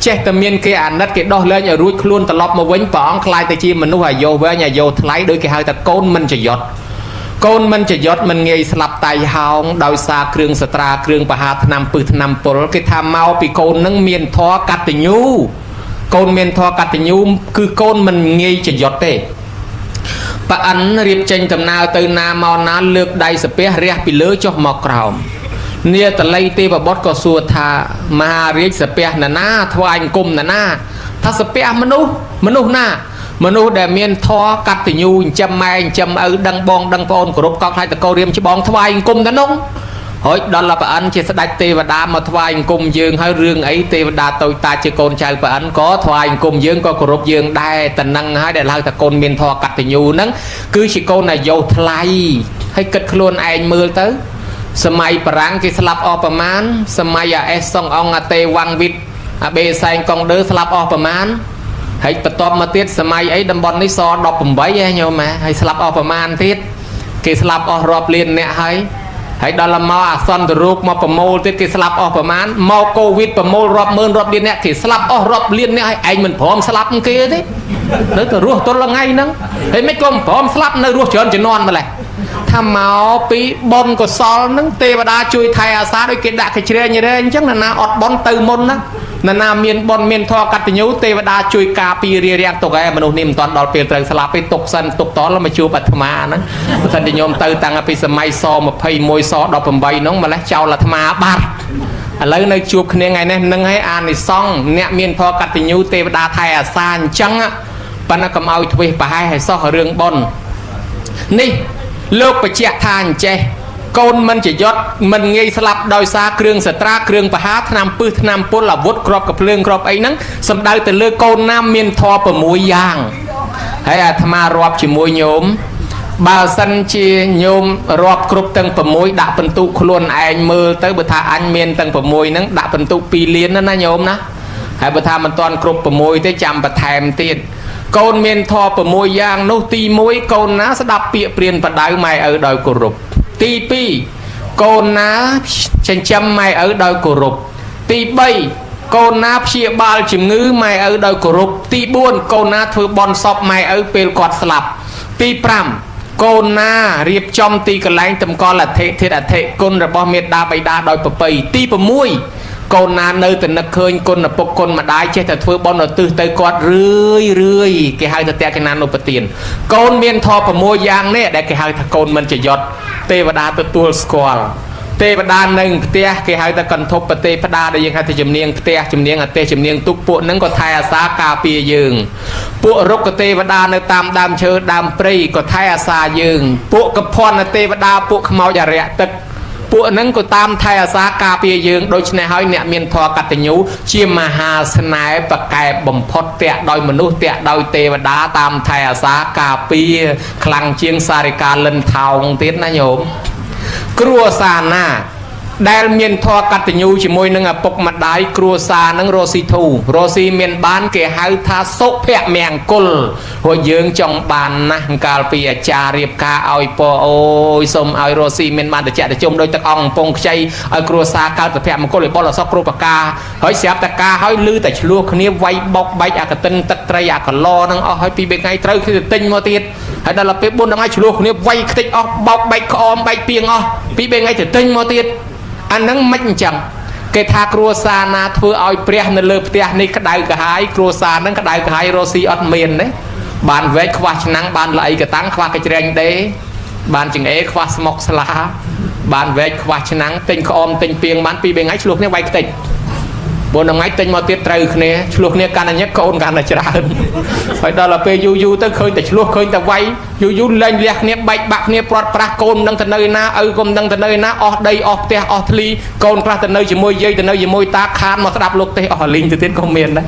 ចេះតែមានគេអាណិតគេដោះលែងឲ្យរួចខ្លួនត្រឡប់មកវិញព្រះអង្គក្លាយទៅជាមនុស្សអាយុវែងអាយុថ្លៃដោយគេហៅថាកូនមិនចយត់កូនមិនចយត់មិនងាយស្លាប់តៃហោងដោយសារគ្រឿងសត្រាគ្រឿងបហាថ្នាំពឹសថ្នាំពុលគេថាមកពីកូននឹងមានធម៌កតញ្ញូកូនមានធម៌កតញ្ញូគឺកូនមិនងាយចយត់ទេប៉អិនរៀបចេញដំណើរទៅណាមកណាលើកដៃសាពះរះពីលើចុះមកក្រោមនាតល័យទេវបុត្រក៏សួរថាមហារាជសាពះណាណាថ្វាយអង្គមណាណាថាសាពះមនុស្សមនុស្សណាមនុស្សដែលមានធម៌កតញ្ញូចិញ្ចឹមម៉ែចិញ្ចឹមឪដឹងបងដឹងប្អូនគោរពកោតខ្លាចតកោរៀមច្បងថ្វាយអង្គមទៅនោះហើយដល់ប្រអិនជាស្ដេចទេវតាមកថ្វាយអង្គមយើងហើយរឿងអីទេវតាតូចតាចជាកូនចៅប្រអិនក៏ថ្វាយអង្គមយើងក៏គោរពយើងដែរតនឹងហើយដែលហៅថាកូនមានធម៌កតញ្ញូហ្នឹងគឺជាកូនអាយុថ្លៃហើយគិតខ្លួនឯងមើលទៅសម័យបារាំងគេស្លាប់អស់ប្រមាណសម័យអាអេសសុងអង្គអាតេវ៉ាំងវិតអាបេសែងកុងដឺស្លាប់អស់ប្រមាណហើយបន្ទាប់មកទៀតសម័យអីតំបន់នេះស18ហ៎ញោមហើយស្លាប់អស់ប្រមាណទៀតគេស្លាប់អស់រាប់លានអ្នកហើយហើយដល់មកអាសន្នរោគមកប្រមូលទៀតគេស្លាប់អស់ប្រមាណមកកូវីដប្រមូលរាប់ម៉ឺនរាប់លានអ្នកគេស្លាប់អស់រាប់លានអ្នកហើយឯងមិនព្រមស្លាប់គេទេនៅតែរស់ទល់ថ្ងៃហ្នឹងហើយមិនក៏មិនព្រមស្លាប់នៅរស់ច្រើនជំនាន់ម្លេះថាមកពីបុណ្យកុសលហ្នឹងទេវតាជួយថែអាសាដូចគេដាក់គេជ្រែងរែងអញ្ចឹងណាអត់បុណ្យទៅមុនណា នរណាមានបុណ្យមានធម៌កតញ្ញូទេវតាជួយការពាររារាំងទុកឯមនុស្សនេះមិនទាន់ដល់ពេលត្រូវស្លាប់ទេទុកសិនទុកតលមកជួបអាត្មាហ្នឹងបើសិនជាញោមទៅតាំងពីសម័យស21ស18ហ្នឹងម្លេះចោលអាត្មាបាត់ឥឡូវនៅជួបគ្នាថ្ងៃនេះនឹងឲ្យអានិសង្ឃអ្នកមានធម៌កតញ្ញូទេវតាថែអាសាអញ្ចឹងប៉ុន្តែកុំឲ្យធ្វេសប្រហែសឲ្យសោះរឿងបុណ្យនេះលោកបញ្ជាក់ថាអញ្ចេះកូនមិនជាយត់មិនងាយស្លាប់ដោយសារគ្រឿងសត្រាគ្រឿងបហាថ្នាំពឹសថ្នាំពុលអាវុធក្របកភ្លើងក្របអីហ្នឹងសំដៅទៅលើកូនណាមានធម៌6យ៉ាងហើយអាត្មារាប់ជាមួយញោមបើសិនជាញោមរាប់គ្រប់ទាំង6ដាក់បន្ទុកខ្លួនឯងមើលទៅបើថាអញមានទាំង6ហ្នឹងដាក់បន្ទុក2លានណាញោមណាហើយបើថាមិនទាន់គ្រប់6ទេចាំបន្ថែមទៀតកូនមានធម៌6យ៉ាងនោះទី1កូនណាស្ដាប់ពាក្យព្រានបដៅម៉ែឪដោយគោរពទី2កូនណាចិញ្ចឹមម៉ែឪដោយគោរពទី3កូនណាព្យាបាលជំងឺម៉ែឪដោយគោរពទី4កូនណាធ្វើបន់សពម៉ែឪពេលគាត់ស្លាប់ទី5កូនណារៀបចំទីកន្លែងតម្កល់អធិធាតុអធិគុណរបស់មេដាបៃតាដោយប្រពៃទី6កូនណានៅតែនឹកឃើញគុណឪពុកគុណម្ដាយចេះតែធ្វើបុណ្យឧទ្ទិសទៅគាត់រឿយរឿយគេហៅថាតេកិណានុបទានកូនមានធម៌6យ៉ាងនេះដែលគេហៅថាកូនមិនចយត់ទេវតាទទួលស្គាល់ទេវតានៅផ្ទះគេហៅថាកន្ធពទេផ្ដាដែលយើងហៅថាជំនាញផ្ទះជំនាញអទេសជំនាញទុកពួកហ្នឹងក៏ថែអាសាការពារយើងពួករុក្ខទេវតានៅតាមដើមឈើដើមព្រៃក៏ថែអាសាយើងពួកកភណ្ឌទេវតាពួកខ្មោចអរិយទឹកពួកហ្នឹងក៏តាមថែអាសាការពារយើងដូច្នេះហើយអ្នកមានធម៌កតញ្ញូជាមហាស្នេហ៍ប្រកែបបំផុតតាក់ដោយមនុស្សតាក់ដោយទេវតាតាមថែអាសាការពារខ្លាំងជាងសារិកាលិនថោងទៀតណាញោមគ្រួសារណាដែលមានធម៌កតញ្ញូជាមួយនឹងឪពុកម្ដាយគ្រួសារនឹងរស់ស៊ីធូរស់ស៊ីមានបានគេហៅថាសុភមង្គលព្រោះយើងចង់បានណាស់កាលពីអាចារ្យរៀបការឲ្យពរអូយសូមឲ្យរស់ស៊ីមានបានតិចតិជុំដោយទឹកអង្គកំពង់ខ្ចីឲ្យគ្រួសារកើតសុភមង្គលវិបុលអសគ្រប់ប្រការហើយស្រាប់តែការឲ្យលឺតែឆ្លោះគ្នាវាយបោកបែកអាកតិនទឹកត្រីអាកឡនឹងអស់ហើយពីរបីថ្ងៃត្រូវគឺទិញមកទៀតហើយដល់ពេល4ថ្ងៃឆ្លោះគ្នាវាយខ្ទេចអស់បោកបែកក្អមបែកពីងអស់ពីរបីថ្ងៃទៅទិញមកទៀតអាហ្នឹងមិនអញ្ចឹងគេថាគ្រួសារណាធ្វើឲ្យព្រះនៅលើផ្ទះនេះក្តៅក្រហាយគ្រួសារហ្នឹងក្តៅក្រហាយរស់ស៊ីអត់មានទេបានវែកខ្វះឆ្នាំងបានល្អីកតាំងខ្វះកច្រែងដេបានចង្អេខ្វះស្មុកស្លាបានវែកខ្វះឆ្នាំងទិញក្អមទិញពីងបានពីរបីថ្ងៃឆ្លោះគ្នាវាយខ្ទេច4ថ្ងៃទិញមកទៀតត្រូវគ្នាឆ្លោះគ្នាកាន់តែញឹកកូនកាន់តែច្រើនហើយដល់ទៅពេលយូរយូរទៅឃើញតែឆ្លោះឃើញតែវាយយូរយូរលែងលះគ្នាបែកបាក់គ្នាព្រាត់ប្រាសកូនមិនដឹងទៅនៅណាឪក៏មិនដឹងទៅនៅណាអស់ដីអស់ផ្ទះអស់ធ្លីកូនខ្លះទៅនៅជាមួយយាយទៅនៅជាមួយតាខានមកស្ដាប់លោកទេសអស់លីងទៅទៀតក៏មានដែរ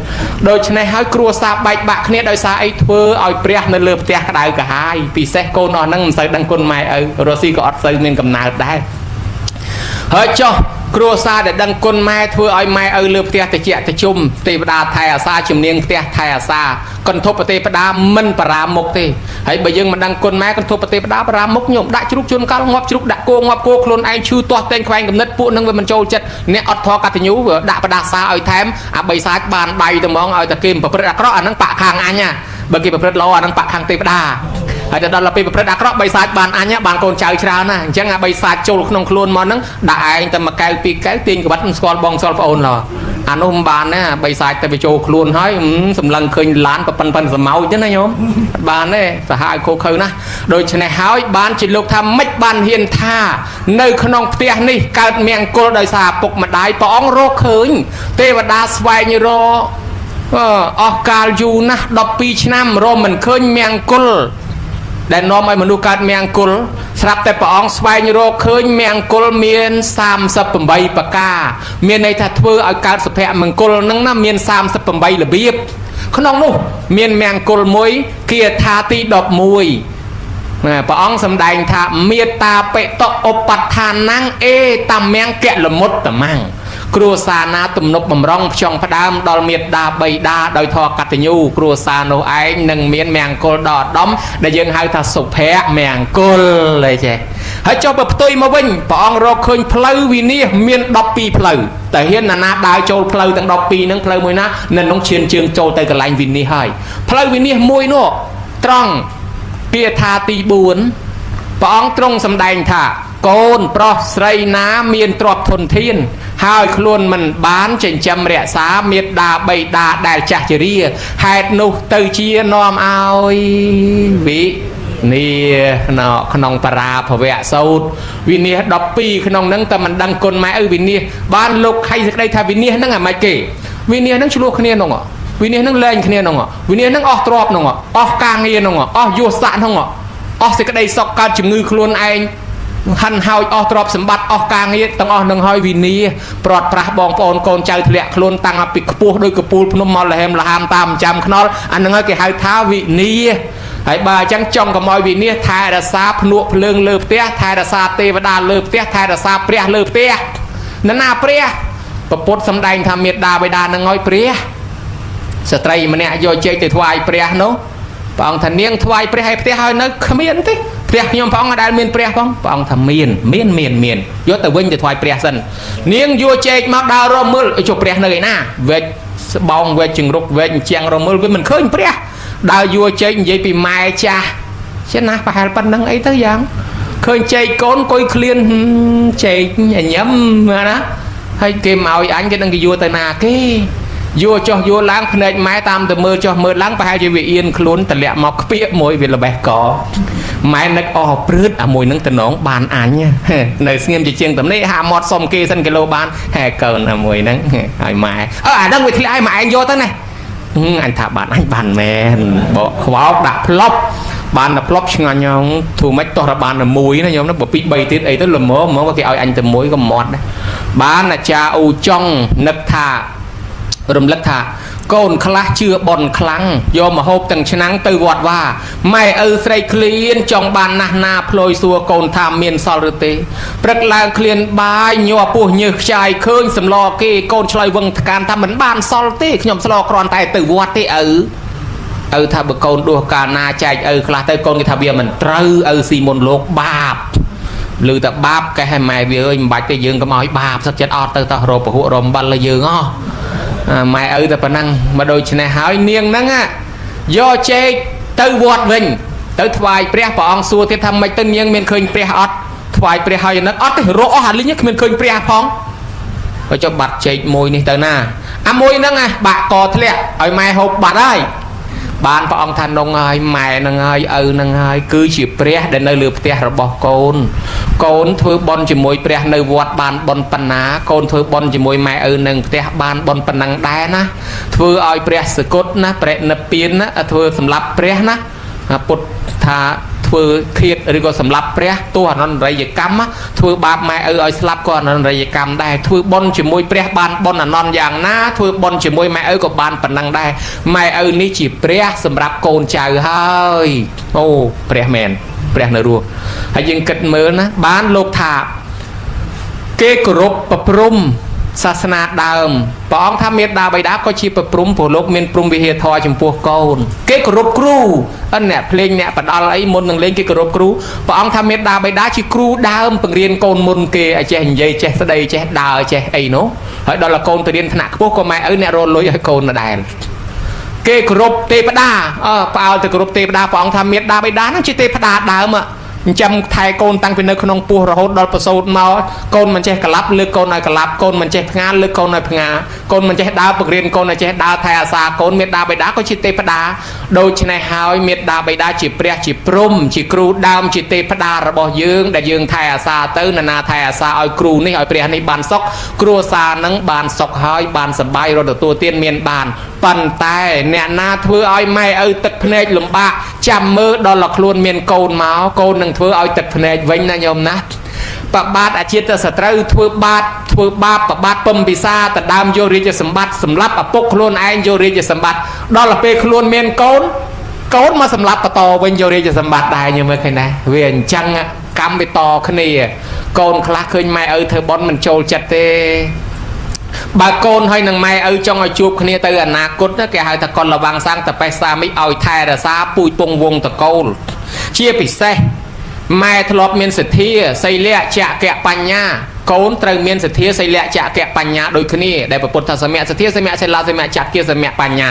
ដូច្នេះហើយគ្រួសារបែកបាក់គ្នាដោយសារអីធ្វើឲ្យព្រះនៅលើផ្ទះក្តៅក្រហាយពិសេសកូនអស់ហ្នឹងមិនសូវដឹងគុណម៉ែឪរស់ស៊ីក៏អត់សូវមានកំណើតដែរហើយចុះគ្រួសារដែលដឹងគុណម៉ែធ្វើឲ្យម៉ែឪលើផ្ទះតិចតិជុំទេវតាថែអាសាជំនាញផ្ទះថែអាសាកន្ធពទេវតាមិនបរាមុខទេហើយបើយើងមិនដឹងគុណម៉ែកន្ធពទេវតាបរាមុខញោមដាក់ជ្រូកជួនកលងាប់ជ្រូកដាក់គោងាប់គោខ្លួនឯងឈឺទាស់តែងខ្វែងកំណត់ពួកនឹងវាមិនចូលចិត្តអ្នកអត់ធរកតញ្ញូវាដាក់បដាសាឲ្យថែមអាបីសាចបានដៃទៅហ្មងឲ្យតែគេប្រព្រឹត្តអាក្រក់អាហ្នឹងបាក់ខាងអញបើគេប្រព្រឹត្តល្អអាហ្នឹងបាក់ខាងទេវតាហើយដល់ដល់ពេលប្រព្រឹត្តអាក្រក់បីសាចបានអញបានកូនចៅច្រើនណាអញ្ចឹងអាបីសាចចូលក្នុងខ្លួនមកហ្នឹងដាក់ឯងតែមួយកែវពីរកែវទាញក្បាត់មិនស្គាល់បងស្គាល់ប្អូនឡអានោះមិនបានណាបីសាចតែវាចូលខ្លួនហើយសម្លឹងឃើញឡានប៉ិនប៉ិនសមោចទេណាញោមអត់បានទេសាហាវខូខើណាដូច្នេះហើយបានជាលោកថាម៉េចបានហ៊ានថានៅក្នុងផ្ទះនេះកើតមង្គលដោយសារពុកម្ដាយព្រះអង្គរកឃើញទេវតាស្វែងរកអស់កាលយូរណាស់12ឆ្នាំរមមិនឃើញមង្គលដែលនាំឲ្យមនុស្សកើតមង្គលស្រាប់តែព្រះអង្គស្វែងរកឃើញមង្គលមាន38ប្រការមានន័យថាធ្វើឲ្យកើតសុភមង្គលនឹងណាមាន38របៀបក្នុងនោះមានមង្គលមួយគាថាទី11ណាព្រះអង្គសម្ដែងថាមេត្តាបិតុឧបដ្ឋានំអេតាមង្គលមុតតមੰគ្រួសារណាទំនប់បំរុងផ្ចង់ផ្ដើមដល់មេត្តាបៃតាដោយធម៌កតញ្ញូគ្រួសារនោះឯងនឹងមានមង្គលដ៏ឧត្តមដែលយើងហៅថាសុភមង្គលអីចេះហើយចុះបើផ្ទុយមកវិញព្រះអង្គរកឃើញផ្លូវវិនិច្ឆ័យមាន12ផ្លូវតែហ៊ានណាណាដើរចូលផ្លូវទាំង12ហ្នឹងផ្លូវមួយណានៅក្នុងឈានជើងចូលទៅកន្លែងវិនិច្ឆ័យហើយផ្លូវវិនិច្ឆ័យមួយនោះត្រង់ពាក្យថាទី4ព្រះអង្គទ្រង់សម្ដែងថា កូនប្រុសស្រីណាមានទ្រព្យធនធាន ហើយខ្លួនមិនបានចិញ្ចឹមរក្សាមេដាបៃតាដែលចាស់ជរាហេតុនោះទៅជានាំឲ្យវិនាណក្នុងបរាភវៈសោតវិនាស12ក្នុងហ្នឹងតែមិនដឹងគុណម៉ែឪវិនាសបានលោកខៃសេចក្តីថាវិនាសហ្នឹងអាម៉េចគេវិនាសហ្នឹងឆ្លោះគ្នាហ្នឹងវិនាសហ្នឹងលែងគ្នាហ្នឹងវិនាសហ្នឹងអស់ទ្រព្យហ្នឹងអស់ការងារហ្នឹងអស់យុស័កហ្នឹងអស់សេចក្តីសុខកើតជំងឺខ្លួនឯងហិនហោចអស់ទ្រព្យសម្បត្តិអស់ការងារទាំងអស់នឹងហើយវិនាសប្រត់ប្រាស់បងប្អូនកូនចៅធ្លាក់ខ្លួនតាំងពីខ្ពស់ដោយកពូលភ្នំមកលហេមលហាមតាមចាំខ្នល់អានឹងហើយគេហៅថាវិនាសហើយបើអញ្ចឹងចង់កុំឲ្យវិនាសថែរក្សាភ្នក់ភ្លើងលើផ្ទះថែរក្សាទេវតាលើផ្ទះថែរក្សាព្រះលើផ្ទះនរណាព្រះពពុទ្ធសំដែងថាមេដាបិតានឹងឲ្យព្រះស្ត្រីម្នាក់យកជែកទៅថ្វាយព្រះនោះព្រះអង្គថានាងថ្វាយព្រះឲ្យផ្ទះហើយនៅគ្មានទេផ្ទះខ្ញុំព្រះអង្គអត់ដែលមានព្រះផងព្រះអង្គថាមានមានមានមានយកទៅវិញទៅថ្វាយព្រះសិននាងយកជែកមកដើររមើលចុះព្រះនៅឯណាវែកស្បោងវែកជង្រុកវែកជាងរមើលវាមិនឃើញព្រះដើរយួរជែកនិយាយពីម៉ែចាស់ចេះណាប្រហែលប៉ុណ្្នឹងអីទៅយ៉ាងឃើញជែកកូនគុយឃ្លានជែកញញឹមណាហើយគេមកឲ្យអញគេនឹងគេយួរទៅណាគេយួរចុះយួរឡើងភ្នែកម៉ែតាមទៅមើលចុះមើលឡើងប្រហែលជាវាអៀនខ្លួនតម្លាក់មកខ្ពៀកមួយវាល្បេះកម៉ែនឹកអស់ព្រឺតអាមួយនឹងតំណងបានអញនៅស្ងៀមជាជាងតំនេះហាមាត់សុំគេសិនគីឡូបានហែកូនអាមួយហ្នឹងឲ្យម៉ែអើអាហ្នឹងវាធ្លាក់ឲ្យម៉ែឯងយកទៅណាអញថាបានអញបានមែនបកខ្វោកដាក់ផ្លប់បានតែផ្លប់ឆ្ងាញ់ហ្នឹងធ្វើម៉េចតោះតែបានតែមួយណាញោមណាបើពីរ3ទៀតអីទៅល្មមហ្មងគេឲ្យអញតែមួយក៏មាត់ដែរបានអាចារ្យអ៊ូចុងនឹកថារំលឹកថាកូនខ្លះជឿបនខ្លាំងយកមកហូបទាំងឆ្នាំងទៅវត្តវាម៉ែឪស្រីឃ្លានចង់បានណាស់ណាភ្លុយសួរកូនថាមានសល់ឬទេព្រឹកឡើងឃ្លានបាយញ័រពោះញើសខ្ចាយឃើញសម្លគេកូនឆ្លើយវឹងថ្កានថាមិនបានសល់ទេខ្ញុំស្លគ្រាន់តែទៅវត្តទេឪឪថាបើកូនដួសកាលណាចែកឪខ្លះទៅកូនគេថាវាមិនត្រូវឪស៊ីមុនលោកបាបឬតែបាបកេះឲ្យម៉ែវាអើយមិនបាច់ទេយើងកុំឲ្យបាបសឹកចិត្តអត់ទៅតោះរកពហុរំបាល់លើយើងហ៎ម៉ែឪតែប៉ុណ្ណឹងមកដូច្នេះហើយនាងហ្នឹងយកជែកទៅវត្តវិញទៅថ្វាយព្រះព្រះអង្គសួរទៀតថាម៉េចទៅនាងមានឃើញព្រះអត់ថ្វាយព្រះហើយហ្នឹងអត់ទេរកអស់អាលីងគ្មានឃើញព្រះផងក៏ចុះបាត់ជែកមួយនេះទៅណាអាមួយហ្នឹងបាក់កធ្លាក់ឲ្យម៉ែហូបបាត់ហើយបានព្រះអង្គថានងហើយម៉ែនឹងហើយឪនឹងហើយគឺជាព្រះដែលនៅលើផ្ទះរបស់កូនកូនធ្វើបុណ្យជាមួយព្រះនៅវត្តបានបុណ្យប៉ុណ្ណាកូនធ្វើបុណ្យជាមួយម៉ែឪនៅផ្ទះបានបុណ្យប៉ុណ្ណឹងដែរណាធ្វើឲ្យព្រះសគត់ណាព្រះនិព្វានណាធ្វើសម្រាប់ព្រះណាពុទ្ធថាធ្វើឃាតឬក៏សម្លាប់ព្រះទោះអនន្តរិយកម្មធ្វើបាបម៉ែឪឲ្យស្លាប់ក៏អនន្តរិយកម្មដែរធ្វើបុណ្យជាមួយព្រះបានបុណ្យអនន្តយ៉ាងណាធ្វើបុណ្យជាមួយម៉ែឪក៏បានប៉ុណ្ណឹងដែរម៉ែឪនេះជាព្រះសម្រាប់កូនចៅហើយអូព្រះមែនព្រះនៅរស់ហើយយើងគិតមើលណាបានលោកថាគេគោរពប្រព្រំសាសនាដើមព្រះអង្គថាមេដាបៃតាក៏ជាប្រព្រំព្រោះលោកមានព្រំវិហារធម៌ចំពោះកូនគេគោរពគ្រូអិនអ្នកភ្លេងអ្នកបដលអីមុននឹងលេងគេគោរពគ្រូព្រះអង្គថាមេដាបៃតាជាគ្រូដើមបង្រៀនកូនមុនគេឲ្យចេះនិយាយចេះស្ដីចេះដើរចេះអីនោះហើយដល់កូនទៅរៀនថ្នាក់ខ្ពស់ក៏ម៉ែឪអ្នករលុយឲ្យកូនដដែលគេគោរពទេវតាអើផ្អើលទៅគោរពទេវតាព្រះអង្គថាមេដាបៃតាហ្នឹងជាទេវតាដើមចិញ្ចឹមថែកូនតាំងពីនៅក្នុងពោះរហូតដល់ប្រសូតមកកូនមិនចេះក្លាប់លើកកូនឲ្យក្លាប់កូនមិនចេះផ្ងាលើកកូនឲ្យផ្ងាកូនមិនចេះដើរបង្រៀនកូនឲ្យចេះដើរថែអាសាកូនមេដាបៃតាក៏ជាទេវតាដូច្នេះហើយមេដាបៃតាជាព្រះជាព្រំជាគ្រូដើមជាទេវតារបស់យើងដែលយើងថែអាសាទៅនរណាថែអាសាឲ្យគ្រូនេះឲ្យព្រះនេះបានសុខគ្រួសារនឹងបានសុខហើយបានសប្បាយរត់ទទួលទានមានបានប៉ុន្តែអ្នកណាធ្វើឲ្យម៉ែឪទឹកភ្នែកលំបាកចាំមើលដល់ខ្លួនមានកូនមកកូននឹងធ្វើឲ្យទឹកភ្នែកវិញណាញោមណាបបាទអាជាតិសត្រូវធ្វើបាបធ្វើបាបបបាទពំពិសាតដើមយករាជសម្បត្តិសម្លាប់ឪពុកខ្លួនឯងយករាជសម្បត្តិដល់ពេលខ្លួនមានកូនកូនមកសម្លាប់បន្តវិញយករាជសម្បត្តិដែរញោមមើលឃើញដែរវាអញ្ចឹងកម្មវាតគ្នាកូនខ្លះឃើញម៉ែឪធ្វើបុណ្យមិនចូលចិត្តទេបើកូនហើយនឹងម៉ែឪចង់ឲ្យជួបគ្នាទៅអនាគតគេហៅថាកុលវាំងសាំងតបេះសាមិឲ្យថែរក្សាពូជពងវងតកូលជាពិសេសម៉ែធ្លាប់មានសទ្ធាសីលៈចកៈបញ្ញាកូនត្រូវមានសទ្ធាសីលៈចកៈបញ្ញាដូចគ្នាដែលពុទ្ធសមៈសទ្ធាសមៈសីលៈសមៈចកៈសមៈបញ្ញា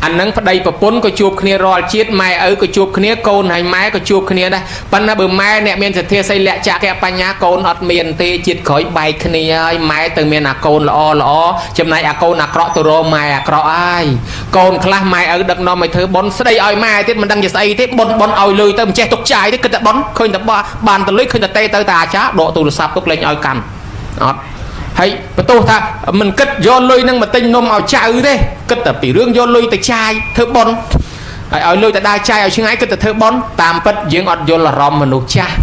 អានឹងប្តីប្រពន្ធក៏ជួបគ្នារាល់ជាតិម៉ែឪក៏ជួបគ្នាកូនហើយម៉ែក៏ជួបគ្នាដែរប៉ុន្តែបើម៉ែអ្នកមានសទ្ធាសីលៈចកៈបញ្ញាកូនអត់មានទេជាតិក្រោយបែកគ្នាហើយម៉ែទៅមានអាកូនល្អល្អចំណែកអាកូនអាក្រក់ទៅរកម៉ែអាក្រក់ហើយកូនខ្លះម៉ែឪដឹកនាំឲ្យធ្វើបុណ្យស្ដីឲ្យម៉ែទៀតមិនដឹងជាស្អីទេបុណ្យបុណ្យឲ្យលុយទៅមិនចេះទុកចាយទេគិតតែបុណ្យឃើញតែបានទៅលុយឃើញតែទេទៅតាអាចារ្យដកទូរស័ព្ទទុកលែងឲ្យកាន់អត់ហើយបន្ទោសថាមិនគិតយកលុយនឹងមកទិញនំឲ្យចៅទេគិតតែពីរឿងយកលុយទៅចាយធ្វើបុណ្យហើយឲ្យលុយទៅដើរចាយឲ្យឆ្ងាយគិតតែធ្វើបុណ្យតាមពិតយើងអត់យល់អារម្មណ៍មនុស្សចាស់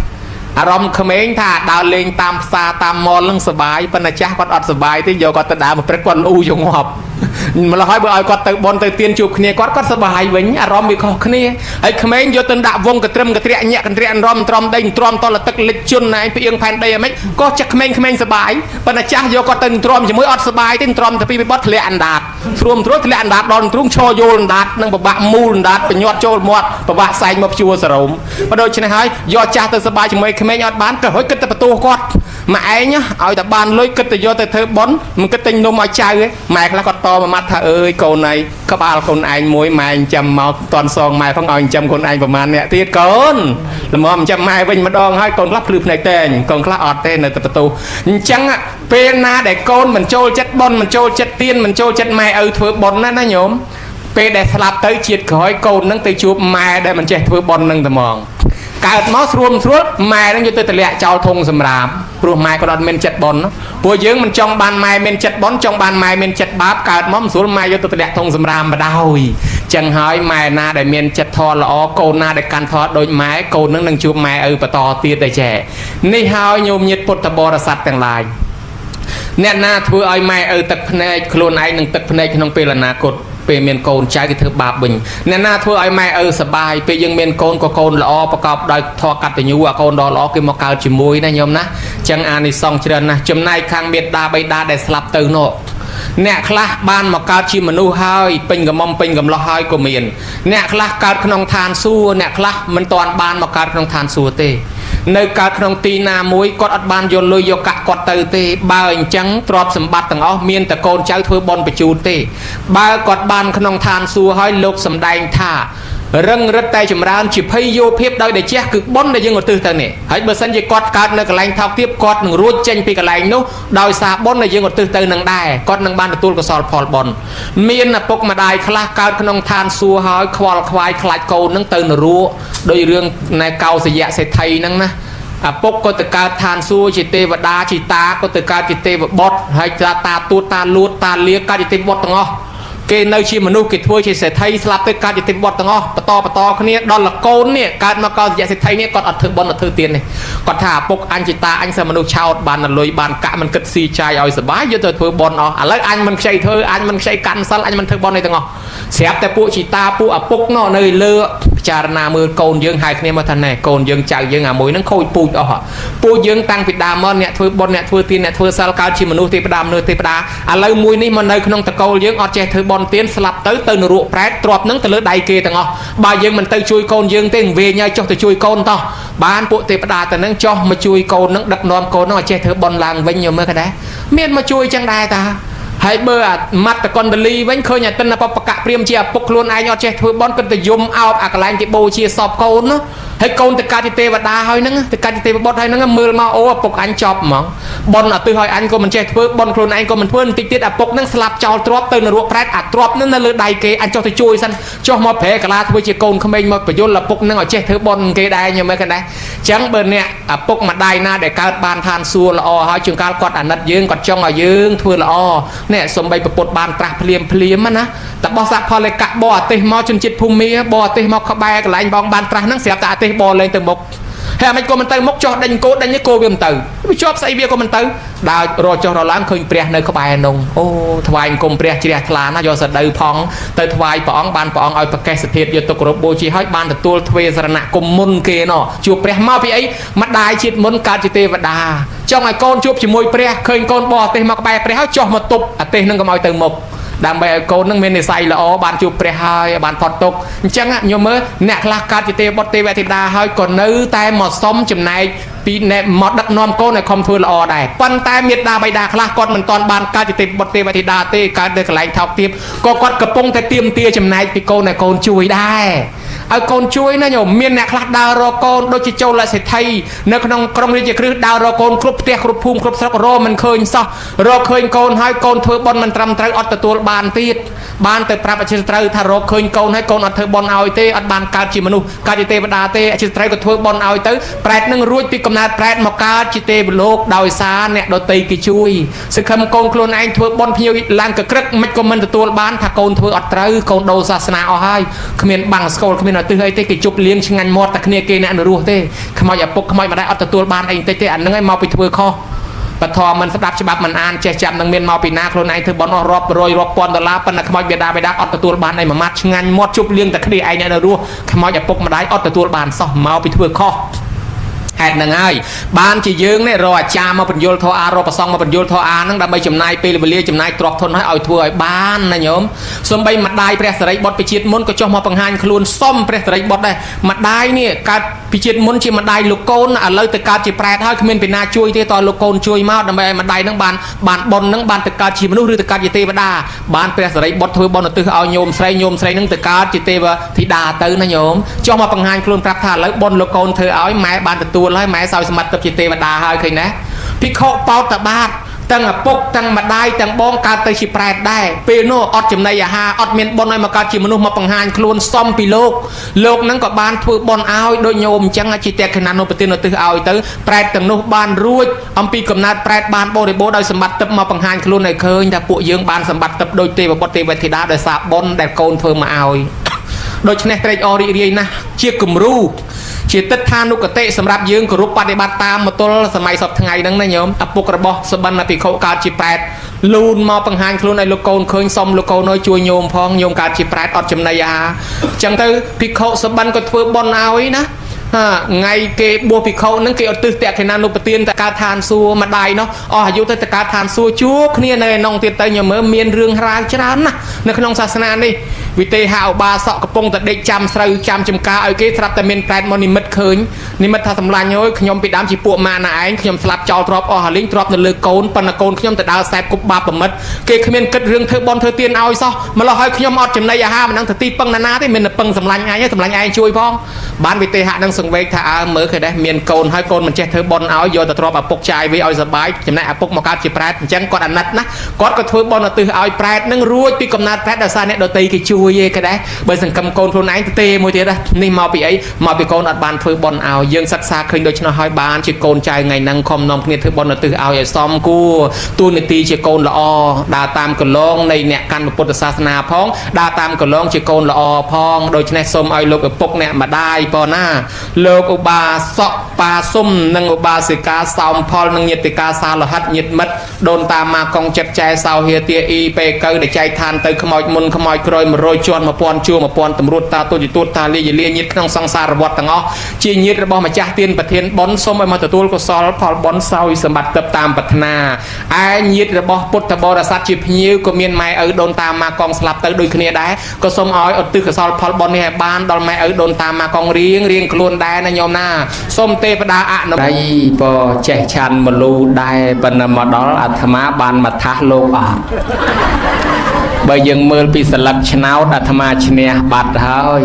អារម្មណ៍ក្មេងថាដើរលេងតាមផ្សារតាមមលនឹងសបាយប៉ុន្តែចាស់គាត់អត់សបាយទេយកគាត់ទៅដើរមកព្រឹកគាត់លូយងាប់ម្ល៉េះហើយបើឲ្យគាត់ទៅបុណ្យទៅទៀនជួបគ្នាគាត់គាត់សបាយវិញអារម្មណ៍វាខុសគ្នាហើយក្មេងយកទៅដាក់វងកត្រឹមកត្រាក់ញាក់កន្ត្រាក់រំទ្រាំដីទ្រាំតលទឹកលិចជន់ឯងផ្អៀងផែនដីអីមិនក៏ចាស់ក្មេងក្មេងសបាយប៉ុន្តែចាស់យកគាត់ទៅទ្រាំជាមួយអត់សបាយទេទ្រាំតែពីបត់ធ្លាក់អណ្ដាតស្រួមត្រួតធ្លាក់អណ្ដាតដល់ទ្រូងឈរយោលអណ្ដាតនឹងពិបាកមូលអណ្ដាតបញ្ញត្តិចូលមាត់ពិបាកសែងមកព្យួរសរោមបើដូច្នេះហើយយកចាស់ទៅសបាយជាមួយក្មេងអត់បានក៏ហុយគិតតែបន្ទោសគាត់ម៉ែឯងឲ្យតែបានលុយគិតតែយកទៅធ្វើបុណ្យមិនគិតទិញនំឲ្យចៅទេម៉ែខ្លះគាត់តមួយម៉ាត់ថាអើយកូនឯងក្បាលកូនឯងមួយម៉ែចិញ្ចឹមមកតន់សងម៉ែផងឲ្យចិញ្ចឹមកូនឯងប្រហែលអ្នកទៀតកូនល្មមចិញ្ចឹមម៉ែវិញម្ដងហើយកូនខ្លះភ្លឺភ្នែកតែងកូនខ្លះអត់ទេនៅតែបន្ទោសអញ្ចឹងពេលណាដែលកូនមិនចូលចិត្តបុណ្យមិនចូលចិត្តទៀនមិនចូលចិត្តម៉ែឪធ្វើបុណ្យណាណាញោមពេលដែលស្លាប់ទៅជាតិក្រោយកូននឹងទៅជួបម៉ែដែលមិនចេះធ្វើបុណ្យនឹងតែហ្មងកើតមកស្រួលស្រួលម៉ែនឹងយកទៅតម្លាក់ចោលធុងសម្រាមព្រោះម៉ែគាត់អត់មានចិត្តបុណ្យព្រោះយើងមិនចង់បានម៉ែមានចិត្តបុណ្យចង់បានម៉ែមានចិត្តបាបកើតមកមិនស្រួលម៉ែយកទៅតម្លាក់ធុងសម្រាមបដ ாய் ចឹងហើយម៉ែណាដែលមានចិត្តធម៌ល្អកូនណាដែលកាន់ធម៌ដូចម៉ែកូននឹងនឹងជួបម៉ែឪបន្តទៀតតែចេះនេះហើយញោមញាតពុទ្ធបរិស័ទទាំងឡាយអ្នកណាធ្វើឲ្យម៉ែឪទឹកភ្នែកខ្លួនឯងនឹងទឹកភ្នែកក្នុងពេលអនាគតពេលមានកូនចៅគេធ្វើបាបវិញអ្នកណាធ្វើឲ្យម៉ែឪសបាយពេលយើងមានកូនក៏កូនល្អប្រកបដោយធម៌កតញ្ញូអាកូនដ៏ល្អគេមកកើតជាមួយណាញោមណាចឹងអានិសង្សច្រើនណាស់ចំណែកខាងមេដាបៃតាដែលស្លាប់ទៅនោះអ្នកខ្លះបានមកកើតជាមនុស្សហើយពេញកំមុំពេញកំឡោះហើយក៏មានអ្នកខ្លះកើតក្នុងឋានសួគ៌អ្នកខ្លះមិនទាន់បានមកកើតក្នុងឋានសួគ៌ទេនៅកើតក្នុងទីណាមួយគាត់អត់បានយកលុយយកកាក់គាត់ទៅទេបើអញ្ចឹងទ្រព្យសម្បត្តិទាំងអស់មានតែកូនចៅធ្វើបុណ្យបញ្ជូនទេបើគាត់បានក្នុងឋានសួគ៌ហើយលោកសំដែងថារឹងរិតតែចម្រើនជាភ័យយោភាពដោយដែលជះគឺបុណ្យដែលយើងឧទ្ទិសទៅនេះហើយបើសិនជាគាត់កើតនៅកន្លែងថោកទាបគាត់នឹងរួចចេញពីកន្លែងនោះដោយសារបុណ្យដែលយើងឧទ្ទិសទៅនឹងដែរគាត់នឹងបានទទួលកុសលផលបុណ្យមានឪពុកម្ដាយខ្លះកើតក្នុងឋានសួគ៌ហើយខ្វល់ខ្វាយខ្លាចកូននឹងទៅនរកដោយរឿងណែកោសយៈសេដ្ឋីហ្នឹងណាឪពុកក៏ទៅកើតឋានសួគ៌ជាទេវតាជីតាក៏ទៅកើតជាទេវបុត្រហើយតាតាទួតតាលួតតាលាកើតជាទេវបុត្រទាំងអស់គេនៅជាមនុស្សគេធ្វើជាសេដ្ឋីស្លាប់ទៅកើតជាទេវបុត្រទាំងអស់បន្តបន្តគ្នាដល់លកូននេះកើតមកកោសយៈសេដ្ឋីនេះគាត់អត់ធ្វើបុណ្យអត់ធ្វើទាននេះគាត់ថាឪពុកអញជាតាអញសមនុស្សឆោតបានលុយបានកាក់មិនគិតស៊ីចាយឲ្យសបាយយកទៅធ្វើបុណ្យអស់ឥឡូវអញមិនខ្ចីធ្វើអញមិនខ្ចីកាន់សិលអញមិនធ្វើបុណ្យអីទាំងអស់ស្រាប់តែពួកជីតាពួកឪពុកនោះនៅលើពិចារណាមើលកូនយើងហៅគ្នាមកថាណែកូនយើងចៅយើងអាមួយហ្នឹងខូចពូជអស់ពូជយើងតាំងពីដើមមកអ្នកធ្វើបុណ្យអ្នកធ្វើទានអ្នកធ្វើសិលកើតជាមនុស្សទេវតាមនុស្សទេវតាឥឡូវមួយនេះមកនៅក្នុងតកូលយើងអត់ចេះធ្វើបុណ្យទានស្លាប់ទៅទៅនរកប្រែតទ្របហ្នឹងទៅលើដៃគេទាំងអស់បើយើងមិនទៅជួយកូនយើងទេវែងហើយចុះទៅជួយកូនតោះបានពួកទេវតាទៅហ្នឹងចុះមកជួយកូនហ្នឹងដឹកនាំកូនហ្នឹងឲ្យចេះធ្វើបុណ្យឡើងវិញមើលក៏ដែរមានមកជួយចឹងដែរតាហើយបើអាម៉ាត់តកុណ្ដលីវិញឃើញអាទិនបបកៈព្រាមជាឪពុកខ្លួនឯងអត់ចេះធ្វើបុណ្យគិតតែយំអោបអាកន្លែងគេបូជាសពកូននោះហើយកូនទៅកើតជាទេវតាហើយហ្នឹងទៅកើតជាទេវបុត្រហើយហ្នឹងមើលមកអូឪពុកអញចប់ហ្មងបុណ្យអទិសឲ្យអញក៏មិនចេះធ្វើបុណ្យខ្លួនឯងក៏មិនធ្វើបន្តិចទៀតឪពុកហ្នឹងស្លាប់ចោលទ្រព្យទៅនរកប្រែតអាទ្រព្យហ្នឹងនៅលើដៃគេអញចុះទៅជួយសិនចុះមកប្រែកាឡាធ្វើជាកូនក្មេងមកបញ្យលឪពុកហ្នឹងឲ្យចេះធ្វើបុណ្យគេដែរញ៉ឹមមើលកណ្ដែរអញ្ចឹងបើអ្នកឪពុកម្ដាយណាដែលកើតបានឋានសួគ៌ល្អហើយជួនកាលគាត់អាណិតយើងគាត់ចង់ឲ្យយើងធ្វើល្អនេះសំបីប្រពុតបានត្រាស់ភ្លាមភ្លាមណាតបោះស័កផលេកៈបរទេសមកជនជាតិភូមាបរទេសមកក្បែរកន្លែងបងបានត្រាស់ហ្នឹងស្រាប់តែអាទេសបរលេងទៅមុខហើយអាមិនក៏មិនទៅមុខចុះដេញគោដេញគោវាមិនទៅវាជាប់ស្អីវាក៏មិនទៅដើររកចុះរឡើងឃើញព្រះនៅក្បែរនោះអូថ្វាយអង្គមព្រះជ្រះថ្លាណាយកសដៅផងទៅថ្វាយព្រះអង្គបានព្រះអង្គឲ្យប្រកេសធាតយកទុកគោរពបូជាឲ្យបានទទួលទ្វេសរណគមមុនគេណោះជួបព្រះមកពីអីម្ដាយជាតិមុនកើតជាទេវតាចង់ឲ្យកូនជួបជាមួយព្រះឃើញកូនបរទេសមកក្បែរព្រះហើយចុះមកទប់អាទេសនឹងកុំឲ្យទៅមុខ
ដើម្បីឲ្យកូននឹងមាននិស្ស័យល្អបានជួបព្រះហើយបានផុតទុក្ខអញ្ចឹងញោមមើលអ្នកខ្លះកើតជាទេវបុត្រទេវធីតាហើយក៏នៅតែមកសុំចំណែកពីអ្នកមកដឹកនាំកូនឲ្យខំធ្វើល្អដែរប៉ុន្តែមេដាបៃតាខ្លះគាត់មិនទាន់បានកើតជាទេវបុត្រទេវធីតាទេកើតនៅកន្លែងថោកទាបក៏គាត់កំពុងតែទៀមទាចំណែកពីកូនឲ្យកូនជួយដែរឲ្យកូនជួយណាញោមមានអ្នកខ្លះដើររកកូនដូចជាចូលលសិទ្ធិនៅក្នុងក្រុងរាជក្រឹសដើររកកូនគ្រប់ផ្ទះគ្រប់ភូមិគ្រប់ស្រុករកមិនឃើញសោះរកឃើញកូនហើយកូនធ្វើបុណ្យមិនត្រឹមត្រូវអត់ទទួលបានទៀតបានទៅប្រាប់អចិន្ត្រៃយ៍ថារកឃើញកូនហើយកូនអត់ធ្វើបុណ្យឲ្យទេអត់បានកើតជាមនុស្សកើតជាទេវតាទេអចិន្ត្រៃយ៍ក៏ធ្វើបុណ្យឲ្យទៅប្រែតនឹងរួចពីកំណើតប្រែតមកកើតជាទេវលោកដោយសារអ្នកដតីគេជួយសង្ឃឹមកូនខ្លួនឯងធ្វើបុណ្យភ្ញៀវឡើងកក្រឹកមិនក៏មិនទទួលបានថាកូនធ្វើអត់ត្រូវកូនដូរសាសនាអស់ហើយគ្មានបាំងស្កូលគ្មានអត់ទិសអីទេគេជប់លៀងឆ្ងាញ់មាត់តែគ្នាគេអ្នកនរស់ទេខ្មោចឪពុកខ្មោចម្ដាយអត់ទទួលបានអីបន្តិចទេអានឹងឯងមកពីធ្វើខុសបធមមិនស្ដាប់ច្បាប់មិនអានចេះចាំនឹងមានមកពីណាខ្លួនឯងធ្វើបន់អស់រាប់រយរាប់ពាន់ដុល្លារប៉ុន្តែខ្មោចបេដាបេដាអត់ទទួលបានអីមួយម៉ាត់ឆ្ងាញ់មាត់ជប់លៀងតែគ្នាឯងអ្នកនៅរស់ខ្មោចឪពុកម្ដាយអត់ទទួលបានសោះមកពីធ្វើខុសហេតុហ្នឹងហើយបានជាយើងនេះរកអាចារ្យមកបញ្យលធរអារកប្រសងមកបញ្យលធរអាហ្នឹងដើម្បីចំណាយពេលវេលាចំណាយទ្រព្យធនឲ្យឲ្យធ្វើឲ្យបានណាញោមសំបីម្ដាយព្រះសរិបុត្រពីជាតិមុនក៏ចុះមកបង្ហាញខ្លួនសុំព្រះសរិបុត្រដែរម្ដាយនេះកើតពីជាតិមុនជាម្ដាយលោកកូនឥឡូវទៅកើតជាប្រែតហើយគ្មានពីណាជួយទេតលោកកូនជួយមកដើម្បីឲ្យម្ដាយហ្នឹងបានបានបុណ្យហ្នឹងបានទៅកើតជាមនុស្សឬទៅកើតជាទេវតាបានព្រះសរិបុត្រធ្វើបុណ្យឧទ្ទិសឲ្យញោមស្រីញោមស្រីហ្នឹងទៅកើតជាទេវធីតាទៅណាញោមចុះមកបង្ហាញខ្លួនប្រាប់ថាឥឡូវបុណ្យលោកកូនធ្វើឲ្យម៉ែបានទទួលហើយម៉ែសោយសម្បត្តិទៅជាទេវតាហើយឃើញណាភិក្ខុបោតបាតទាំងឪពុកទាំងម្ដាយទាំងបងកើតទៅជាប្រែតដែរពេលនោះអត់ចំណីអាហារអត់មានបុណ្យឲ្យមកកើតជាមនុស្សមកបង្ហាញខ្លួនសុំពីលោកលោកហ្នឹងក៏បានធ្វើបុណ្យឲ្យដូចញោមអញ្ចឹងជាតេខណានុប្រទានឧទ្ទិសឲ្យទៅប្រែតទាំងនោះបានរួចអំពីកំណើតប្រែតបានបរិបូរណ៍ដោយសម្បត្តិទឹកមកបង្ហាញខ្លួនឲ្យឃើញថាពួកយើងបានសម្បត្តិទឹកដូចទេវបុត្រទេវធីតាដោយសារបុណ្យដែលកូនធ្វើមកឲ្យដូច្នេះត្រេកអររីករាយណាស់ជាគំរូជាទិដ្ឋានុគតិសម្រាប់យើងគោរពបដិបត្តិតាមមទល់សម័យសពថ្ងៃហ្នឹងណាញោមឪពុករបស់សបិនភិក្ខុកើតជាប្រែតលូនមកបង្ហាញខ្លួនឲ្យលោកកូនឃើញសុំលោកកូនឲ្យជួយញោមផងញោមកើតជាប្រែតអត់ចំណីអាហារអញ្ចឹងទៅភិក្ខុសបិនក៏ធ្វើបុណ្យឲ្យណាថ្ងៃគេបួសភិក្ខុហ្នឹងគេឧទ្ទិសតក្ខិណានុប្រទានតកើតឋានសួគ៌ម្ដាយនោះអស់អាយុទៅតកើតឋានសួគ៌ជួបគ្នានៅឯនោះទៀតទៅញោមមើលមានរឿងរ៉ាវច្រើនណាស់នៅក្នុងសាសនានេះវិទេហឧបាសកកំពុងតែដេកចាំស្រូវចាំចំការឲ្យគេស្រាប់តែមានប្រែតមកនិមិត្តឃើញនិមិត្តថាសម្លាញ់ហើយខ្ញុំពីដើមជាពួកម៉ាណាឯងខ្ញុំស្លាប់ចោលទ្រព្យអស់អាលីងទ្រព្យនៅលើកូនប៉ុន្តែកូនខ្ញុំទៅដើរសែបគប់បាបប្រមិតគេគ្មានគិតរឿងធ្វើបន់ធ្វើទានឲ្យសោះម្ល៉េះហើយខ្ញុំអត់ចំណីអាហារមិនដឹងទៅទីពឹងណាណាទេមានតែពឹងសម្លាញ់ឯងសម្លាញ់ឯងជួយផងបានវិទេហៈនឹងសង្វេគថាអើមើលគេដែរមានកូនហើយកូនមិនចេះធ្វើបន់ឲ្យយកទៅទ្រព្យឪពុកចាយវាឲ្យសបាយចំណែកឪពុកមកកើតជាប្រែតអញ្ចឹងគាត់អាណិតណាគាត់ក៏ធ្វើបន់ឧទ្ទិសឲ្យប្រែតនឹងរួចពីកំណើតប្រែតដោយសារអ្នកដតីគេជួយឯងគេដែរបើសង្កឹមកូនខ្លួនឯងទៅទេមួយទៀតនេះមកពីអីមកពីកូនអត់បានធ្វើបន់ឲ្យយើងសិក្សាឃើញដូច្នោះហើយបានជាកូនចៅថ្ងៃហ្នឹងខំនាំគ្នាធ្វើបន់ឧទ្ទិសឲ្យឲ្យសមគួរទូនាទីជាកូនល្អដើរតាមកលងនៃអ្នកកាន់ពុទ្ធសាសនាផងដើរតាមកលងជាកូនល្អផងដូច្នេះសូមឲ្យលោកឪពុកអ្នកម្ដាយប៉ុណ្ណាលោកឧបាសកបាសុំនិងឧបាសិកាសោមផលនិងញាតិកាសាលហិតញាតិមិត្តដូនតាម៉ាកងចិត្តចែសោហៀទាអ៊ីពេកៅដែលចែកឋានទៅខ្មោចមុនខ្មោចក្រោយ100ជាន់1000ជួរ1000តម្រួតតាទូចទូតតាលាយលាញាតិក្នុងសង្សារវដ្តទាំងអស់ជាញាតិរបស់ម្ចាស់ទានប្រធានបុណ្យសូមឲ្យមកទទួលកុសលផលបុណ្យសោយសម្បត្តិទឹកតាមប្រាថ្នាឯញាតិរបស់ពុទ្ធបរិស័ទជាភ្ញៀវក៏មានម៉ែឪដូនតាម៉ាកងស្លាប់ទៅដូចគ្នាដែរក៏សូមឲ្យឧទ្ទិសកុសលផលបុណ្យនេះឲ្យបានដល់ម៉ែឪដូនតាម៉ាកងរៀងរៀងខ្លួនដែរណាញោមណាសូមទេវតាអនុមោពចេះឆាន់មលូដែរប៉ុន្តែមកដល់អាត្មាបានមកថាសលោកអត់បើយើងមើលពីស្លឹកឆ្នោតអាត្មាឈ្នះបាត់ហើយ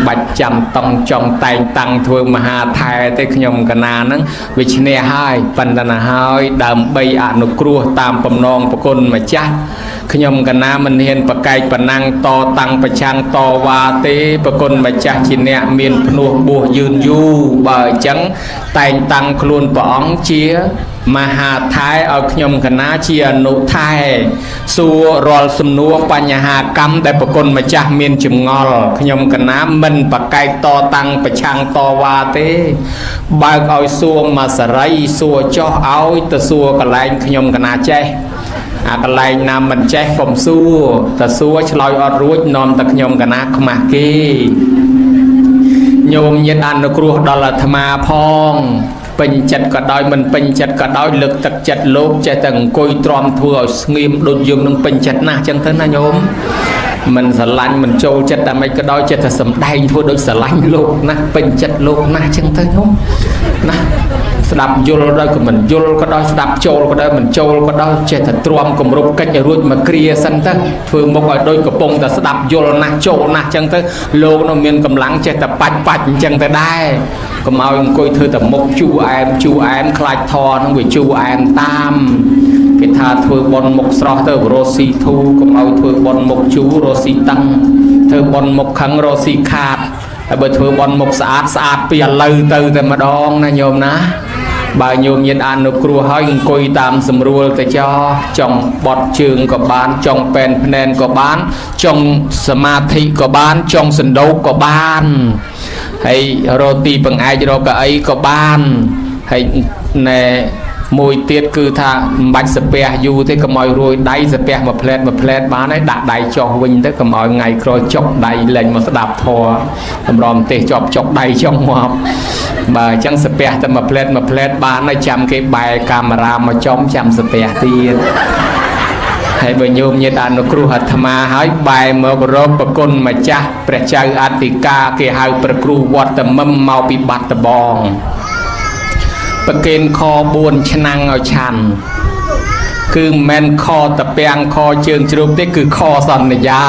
បាច់ចាំតង់ចង់តែងតាំងធ្វើមហាថែទេខ្ញុំកណាហ្នឹងវាឈ្នះហើយប៉ុន្តែណាហើយដើម្បីអនុគ្រោះតាមបំណងប្រគុណម្ចាស់ខ្ញុំកណាមិនហ៊ានប្រកែកប្រណាំងតតាំងប្រឆាំងតវ៉ាទេប្រគុណម្ចាស់ជាអ្នកមានភ្នោះបួសយឺនយូរបើអញ្ចឹងតែងតាំងខ្លួនព្រះអង្គជាមហាថែឲ្យខ្ញុំកណាជាអនុថែសួររាល់សំណួរបញ្ហាកម្មដែលប្រគុណម្ចាស់មានចម្ងល់ខ្ញុំកណាមិនប្រកែកតតាំងប្រឆាំងតវ៉ាទេបើកឲ្យសួរមកសរីសួរចោះឲ្យទៅសួរកន្លែងខ្ញុំកណាចេះអាកន្លែងណាមិនចេះកុំសួរតែសួរឆ្លើយអត់រួចនាំតែខ្ញុំកណាខ្មាស់គេញោមញាតអនុគ្រោះដល់អាត្មាផង
ពេញចិត្តក៏ដោយមិនពេញចិត្តក៏ដោយលើកទឹកចិត្តលោកចេះតែអង្គុយទ្រាំធ្វើឲ្យស្ងៀមដូចយើងនឹងពេញចិត្តណាស់ចឹងទៅណាញោមមិនស្រឡាញ់មិនចូលចិត្តតែមិនក៏ដោយចេះតែសំដែងធ្វើដូចស្រឡាញ់លោកណាស់ពេញចិត្តលោកណាស់ចឹងទៅញោមណាស្ដាប់យល់ដោយក៏មិនយល់ក៏ដោយស្ដាប់ចូលក៏ដោយមិនចូលក៏ដោយចេះតែទ្រាំគម្រប់កិច្ចឲ្យរួចមកគ្រាសិនទៅធ្វើមុខឲ្យដូចកំពុងតែស្ដាប់យល់ណាស់ចូលណាស់ចឹងទៅលោកនៅមានកម្លាំងចេះតែបាច់បាច់អញ្ចឹងទៅដែរកុំឲ្យអង្គុយធ្វើតែមុខជូរអែមជូរអែមខ្លាចធរនឹងវាជូរអែមតាមគេថាធ្វើបន់មុខស្រស់ទៅរស់ស៊ីធូកុំឲ្យធ្វើបន់មុខជូររស់ស៊ីតឹងធ្វើបន់មុខខឹងរស់ស៊ីខាតហើយបើធ្វើបន់មុខស្អាតស្អាតពីឥឡូវទៅតែម្ដងណាញោមណាបើញោមញាតអនុគ្រោះហើយអង្គុយតាមស្រួលទៅចោចង់បត់ជើងក៏បានចង់ពេនភ្នែនក៏បានចង់សមាធិក៏បានចង់សណ្ដូកក៏បានហើយរកទីបង្អែករកកៅអីក៏បានហើយណែមួយទៀតគឺថាមិនបាច់សាពះយូរទេកុំឲ្យរួយដៃសាពះមួយផ្លែតមួយផ្លែតបានហើយដាក់ដៃចុះវិញទៅកុំឲ្យថ្ងៃក្រោយចុកដៃលែងមកស្ដាប់ធម៌តម្រាំទេសជាប់ចុកដៃចុងងាប់បើអញ្ចឹងសាពះតែមួយផ្លែតមួយផ្លែតបានហើយចាំគេបែរកាមេរ៉ាមកចំចាំសាពះទៀតហើយបើញោមញាតអនុគ្រោះអាត្មាហើយបែរមករកប្រគុណម្ចាស់ព្រះចៅអធិការគេហៅព្រះគ្រូវត្តមឹមមកពីបាត់ដបងប្រកេនខ4ឆ្នាំងឲ្យឆាន់គឺមិនមែនខតពាំងខជើងជ្រូកទេគឺខសន្យា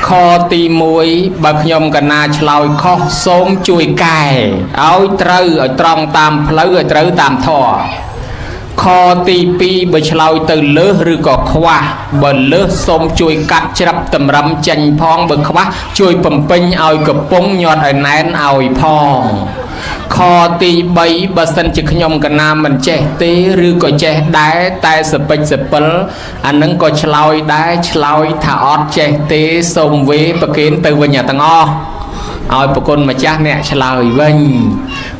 ខទី1បើខ្ញុំកណាឆ្លើយខុសសូមជួយកែឲ្យត្រូវឲ្យត្រង់តាមផ្លូវឲ្យត្រូវតាមធម៌ខទី2បើឆ្លើយទៅលើសឬក៏ខ្វះបើលើសសូមជួយកាត់ច្រឹបតម្រឹមចេញផងបើខ្វះជួយបំពេញឲ្យកំពុងញាត់ឲ្យណែនឲ្យផងខទី3បើសិនជាខ្ញុំកណាមិនចេះទេឬក៏ចេះដែរតែសពេចសពិលអានឹងក៏ឆ្លើយដែរឆ្លើយថាអត់ចេះទេសូមវេប្រគេនទៅវិញអាទាំងអស់ឲ្យប្រគុណម្ចាស់អ្នកឆ្លើយវិញ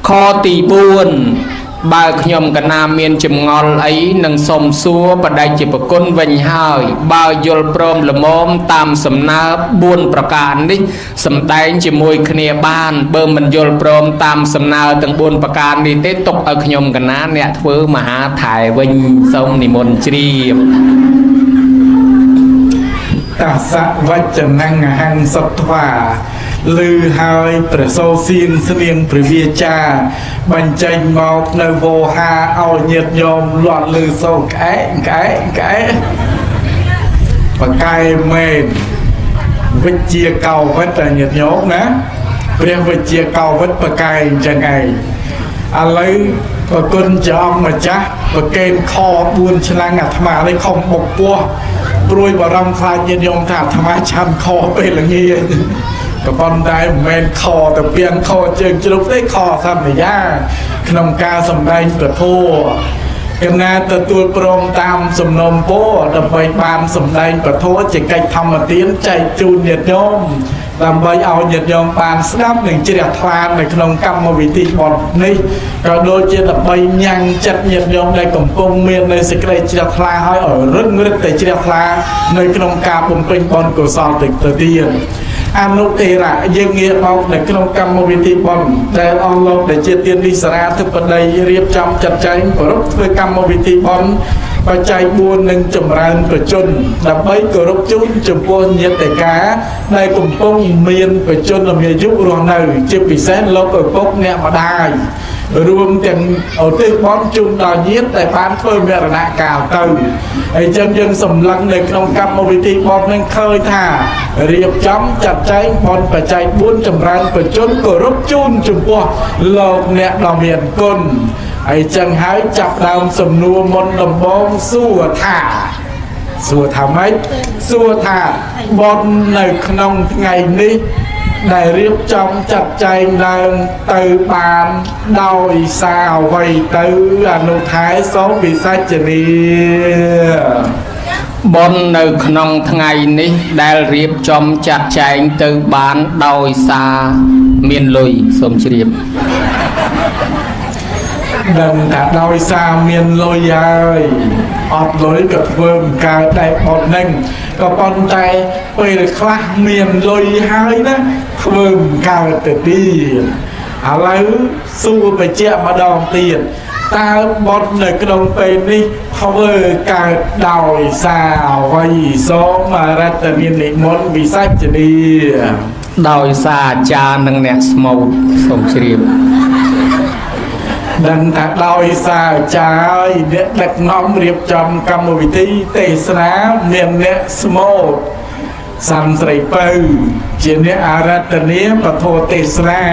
ខទី4បើខ្ញុំកណាមានចម្ងល់អីនឹងសុំសួរបដិជាប្រគុណវិញហើយបើយល់ព្រមល្មមតាមសំណើ4ប្រការនេះសំដែងជាមួយគ្នាបានបើមិនយល់ព្រមតាមសំណើទាំង4ប្រការនេះទេទុកឲ្យខ្ញុំកណាអ្នកធ្វើមហាថែវិញសូមនិមន្តជ្រាប
តសវចនំអហង្សត្វាឮហើយព្រះសូរសៀងស្នៀងព្រះវាចាបញ្ចេញមកនៅវោហាឲ្យញាតិញោមលាន់ឮសូរក្អែកក្អែកក្អែកបកែមែនវិជ្ជាកោវិតញាតិញោមណាព្រះវិជ្ជាកោវិតបកែអញ្ចឹងឯងឥឡូវប្រគុណជាអង្គម្ចាស់ប្រកេនខ4ឆ្នាំអាត្មានេះខំបុកពោះព្រួយបារម្ភខ្លាចញាតិញោមថាអាត្មាឆាន់ខពេលល្ងាចក៏ប៉ុន្តែមិនមែនខទៅពីងខជើងជ្រុកទេខសន្យាក្នុងការសម្ដែងព្រះធម៌កណាទទួលព្រមតាមសំណូមពរដើម្បីបានសម្ដែងព្រះធម៌ជាកិច្ចធម្មទានចែកជូនញាតិញោមដើម្បីឲ្យញាតិញោមបានស្ដាប់និងជ្រះថ្លានៅក្នុងកម្មវិធីបុណ្យនេះក៏ដូចជាដើម្បីញ៉ាំងចិត្តញាតិញោមដែលកំពុងមាននៅសេចក្តីជ្រះថ្លាឲ្យរឹងរិតតែជ្រះថ្លានៅក្នុងការបំពេញបុណ្យកុសលទៅទៀតអនុតេរៈយើងងាកមកនៅក្នុងកម្មវិធីបុណ្យដែលអស់លោកដែលជាទាននិសរាធិបតីរៀបចំចាត់ចែងប្រារព្ធធ្វើកម្មវិធីបុណ្យបច្ច័យ4នឹងចម្រើនប្រជជនដើម្បីគោរពជូនចំពោះញាតិកាដែលកំពុងមានប្រជជនមានអាយុរស់នៅជាពិសេសលោកឪពុកអ្នកម្ដាយរួមទាំងឧទ្ទិសបុណ្យជូនដល់ញាតិដែលបានធ្វើមរណកាលទៅហើយចឹងយើងសម្លឹងនៅក្នុងកម្មវិធីបុណ្យនឹងឃើញថារៀបចំចាត់ចែងបុណ្យបច្ច័យ4ចម្រើនប្រជជនគោរពជូនចំពោះលោកអ្នកដ៏មានគុណហើយចឹងហើយចាប់ដើមសំណួរមុនដំបូងសួរថាម៉េចសួរថាបុណ្យនៅក្នុងថ្ងៃនេះដែលរៀបចំចាត់ចែងឡើងទៅបានដោយសារអ្វីទៅអនុថែសូមវិសាចនី
បុណ្យនៅក្នុងថ្ងៃនេះដែលរៀបចំចាត់ចែងទៅបានដោយសារមានលុយសូមជ្រាប
ដឹងថាដោយសារមានលុយហើយអត់លុយក៏ធ្វើមិនកើតដែរបុណ្យហ្នឹងក៏ប៉ុន្តែពេលខ្លះមានលុយហើយណាធ្វើមិនកើតទៅទៀត ឥឡូវសួរបញ្ជាក់ម្ដងទៀតតើបុណ្យនៅក្នុងពេលនេះធ្វើកើតដោយសារអ្វីសូមរតនានិមន្តវិសាចនី
ដោយសារអាចារ្យនិងអ្នកស្មូតសូមជ្រាប
ដឹងថាដោយសារអាចារ្យហើយអ្នកដឹកនាំរៀបចំកម្មវិធីទេសនាមានអ្នកស្មូតសំស្រីពៅជាអ្នកអារាធនាពធទេសនា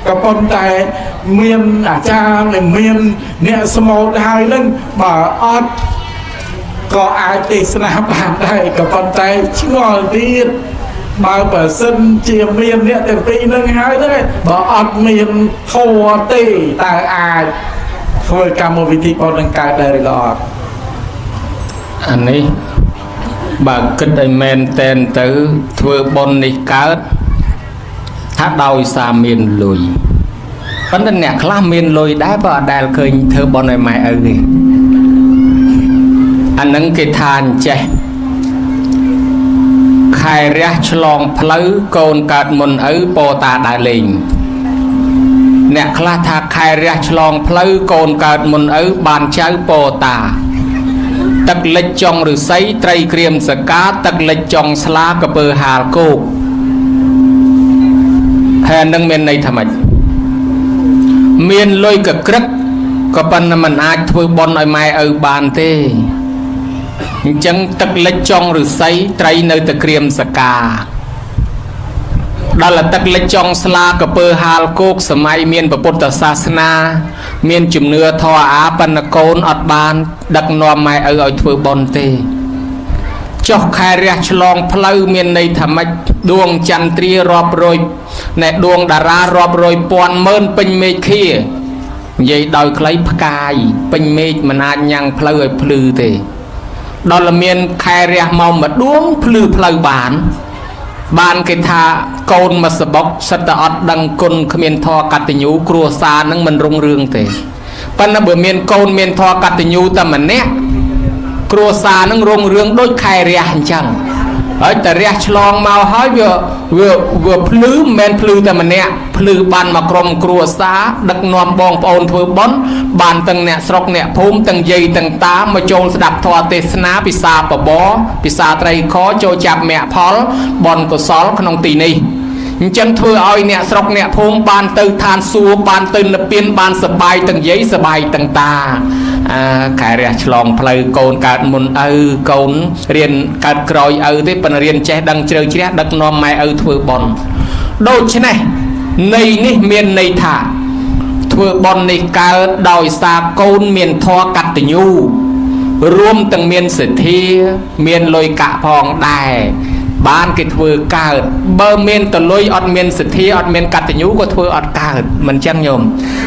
ក៏ប៉ុន្តែមានអាចារ្យនិងមានអ្នកស្មូតហើយនឹងបើអត់ក៏អាចទេសនាបានដែរក៏ប៉ុន្តែឆ្ងល់ទៀតបើបើសិនជាមានអ្នកទាំងពីរនឹងហើយហ្នឹងបើអត់មានធម៌ទេតើអាចធ្វើកម្មវិធីបុណ្យនឹងកើតដែរឬក៏អត់
អានេះបើគិតឲ្យមែនតែនទៅធ្វើបុណ្យនេះកើតថាដោយសារមានលុយប៉ុន្តែអ្នកខ្លះមានលុយដែរបើអត់ដែលឃើញធ្វើបុណ្យឲ្យម៉ែឪទេអានឹងគេថាអញ្ចេះខែរះឆ្លងផ្លូវកូនកើតមុនឪពោតាដើរលេងអ្នកខ្លះថាខែរះឆ្លងផ្លូវកូនកើតមុនឪបានចៅពោតា ទឹកលិចចុងឫស្សីត្រីក្រៀមសកាទឹកលិចចុងស្លាកពើហាលគោកហើយអានឹងមានន័យថាម៉េចមានលុយកក្រឹកក៏ប៉ុន្តែมันអាចធ្វើបុណ្យឲ្យម៉ែឪបានទេអញ្ចឹងទឹកលិចចុងឫស្សីត្រីនៅតែក្រៀមសកាដល់តែទឹកលិចចុងស្លាកពើហាលគោកសម័យមានពុទ្ធសាសនា មានជំនឿធម៌អាប៉ុន្តែកូនអត់បាន ដឹកនាំម៉ែឪឲ្យធ្វើបុណ្យទេចុះខែរះឆ្លងផ្លូវមានន័យថាម៉េចដួងចន្ទ្រារាប់រយណែដួងតារារាប់រយពាន់ម៉ឺនពេញមេឃានិយាយដោយខ្លីផ្កាយពេញមេឃមិនអាចញ៉ាំងផ្លូវឲ្យភ្លឺទេដល់តែមានខែរះមកមួយដួងភ្លឺផ្លូវបាន បានគេថាកូនមកសបុកសិតតែអត់ដឹងគុណគ្មានធម៌កតញ្ញូគ្រួសារនឹងមិនរុងរឿងទេប៉ុន្តែបើមានកូនមានធម៌កតញ្ញូតែម្នាក់គ្រួសារនឹងរុងរឿងដូចខែរះអញ្ចឹងហើយតែរះឆ្លងមកហើយវាវាវាភ្លឺមិនមែនភ្លឺតែម្នាក់ភ្លឺបានមកក្រុមគ្រួសារដឹកនាំបងប្អូនធ្វើបុណ្យបានទាំងអ្នកស្រុកអ្នកភូមិទាំងយាយទាំងតាមកចូលស្ដាប់ធម៌ទេសនាពិសាបបរពិសាត្រីខចូលចាប់មគ្គផលបុណ្យកុសលក្នុងទីនេះអញ្ចឹងធ្វើឲ្យអ្នកស្រុកអ្នកភូមិបានទៅឋានសួគ៌បានទៅនិព្វានបានសប្បាយទាំងយាយសប្បាយទាំងតាអាខែរះឆ្លងផ្លូវកូនកើតមុនឪកូនរៀនកើតក្រោយឪទេប៉ុន្តែរៀនចេះដឹងជ្រៅជ្រះដឹកនាំម៉ែឪធ្វើបុណ្យដូច្នេះន័យនេះមានន័យថាធ្វើបុណ្យនេះកើតដោយសារកូនមានធម៌កតញ្ញូរួមទាំងមានសទ្ធាមានលុយកាក់ផងដែរបានគេធ្វើកើតបើមានតលុយអត់មានសទ្ធាអត់មានកតញ្ញូក៏ធ្វើអត់កើតមិនចឹងញោម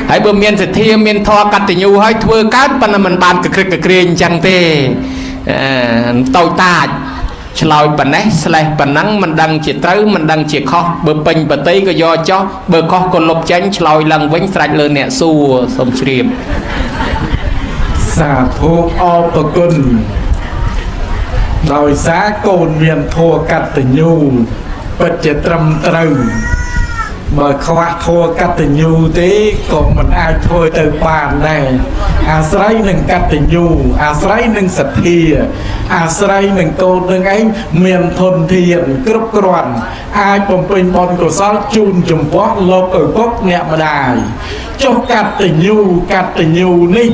ហើយបើមានសទ្ធាមានធម៌កតញ្ញូហើយធ្វើកើតប៉ុន្តែមិនបានកក្រឹកកក្រែងចឹងទេអឺតូចតាចឆ្លើយប៉ុណ្ណេះស្លេះប៉ុណ្ណឹងមិនដឹងជាត្រូវមិនដឹងជាខុសបើពេញបតីក៏យកចោះបើខុសក៏លុបចេញឆ្លើយឡើងវិញស្រេចលើអ្នកសួរសូមជ្រាប
សាធុអរប្រគុណដោយសារកូនមានធម៌កតញ្ញូពិតជាត្រឹមត្រូវបើខ្វះធម៌កតញ្ញូទេក៏មិនអាចធ្វើទៅបានដែរអាស្រ័យនឹងកតញ្ញូអាស្រ័យនឹងសទ្ធាអាស្រ័យនឹងកូននឹងឯងមានធនធានគ្រប់គ្រាន់អាចបំពេញបុណ្យកុសលជូនចំពោះលោកឪពុកអ្នកម្ដាយចុះកតញ្ញូកតញ្ញូនេះ